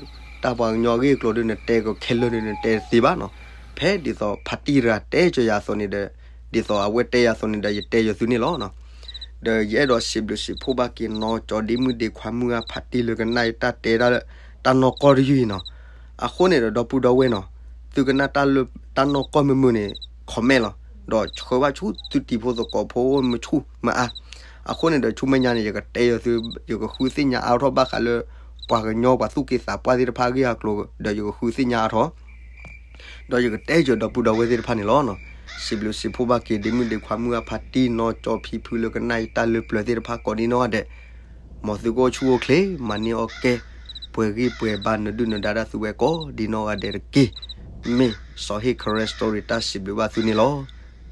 တၢ်ပှၤကညီအဂ့ၢ်အကျိၤဒုး နတဲကခဲလၢာ်န့ၣ် နတဲတသ့ဘၣ်နီၤ. ဖဲဒ်သိးဖါတံၢ်တဂၤတဲကၢၤယၤအသိးန့ၣ်ဒီး ဒ်သိးအဝဲတဲယၤအသိးန့ၣ်ဒီး ယတဲယၤသုန့ၣ်လီၤ. ဒီးယအဲၣ်ဒိးစံးဘျုးစံးဖှိၣ်ဘၣ်က့ၤနီၢ်ကၠီဒ့မုၣ်ဒ့ခွါမုၢ်ဂၢ်ဖါတံၢ်လၢကနၣ်အံၤတၢ်တဲဒၣ် တၢ်နီၢ်ကီၢ်တယုၢ်အံၤနီၤ. အဃိန့ၣ်ဒီး ဒီပုၢ်ဒီဝဲၢ်နီၤ, သုကနၣ်တၢ်လၢတၢ်နီၢ်ကီၢ်မုာ်မုာ်န့ၣ် comment လီၤ. ဒီးဆှၢဘၣ်ဆူသုတံၤဖိသကိးဖိအိၣ်မုာ်ဆူၣ်မုာ်အါ. အဃိန့ၣ်ဒီး ဆူမဲာ်ညါန့ၣ် ယကတဲယၤသု, ယကဃုသ့ၣ်ညါအါထီၣ်ဘၣ်ဃးလၢ ပှၤကညီပှၤသူၣ်က့သးပှၢ်သ့ၣ်တဖၣ်အဂ့ၢ်အကျိၤ ဒီးယကဃုသ့ၣ်ညါအါထီၣ် ဒီးယကတဲကၢၤဒီပုၢ်ဒီဝဲၢ်သ့ၣ်တဖၣ်န့ၣ်လီၤ. စံးဘျုးစံးဖှိၣ်ဘၣ်က့ၤဒ့မုၣ်ဒ့ခွါမုၢ်ဂၢ်ဖါတံၢ်နီၢ်ကၠီဖံဖုလၢကနၣ်အံၤတၢ်လၢပျၢၤသ့ၣ်တဖၣ်ကိးဒ်နီၢ်ဂၤဒဲး, မ်သုကအိၣ်ဆူၣ်အိၣ်ချ့ မၤန့ၢ်အီၣ်ကဲ ပှဲၤဂံၢ်ပှဲၤဘါနဒုၣ်နဒါဒၣ်သုဝဲကိးဒ်နီၢ်ဂၤဒဲးတက့ၢ်. မ့ၢ်စီၤဟ့ၣ် Karen Story တၢ်စံးဘျုးဘၣ်သုန့ၣ်လီၤ.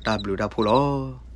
တၢ်ဘျုးတၢ်ဖှိၣ်လီၤ.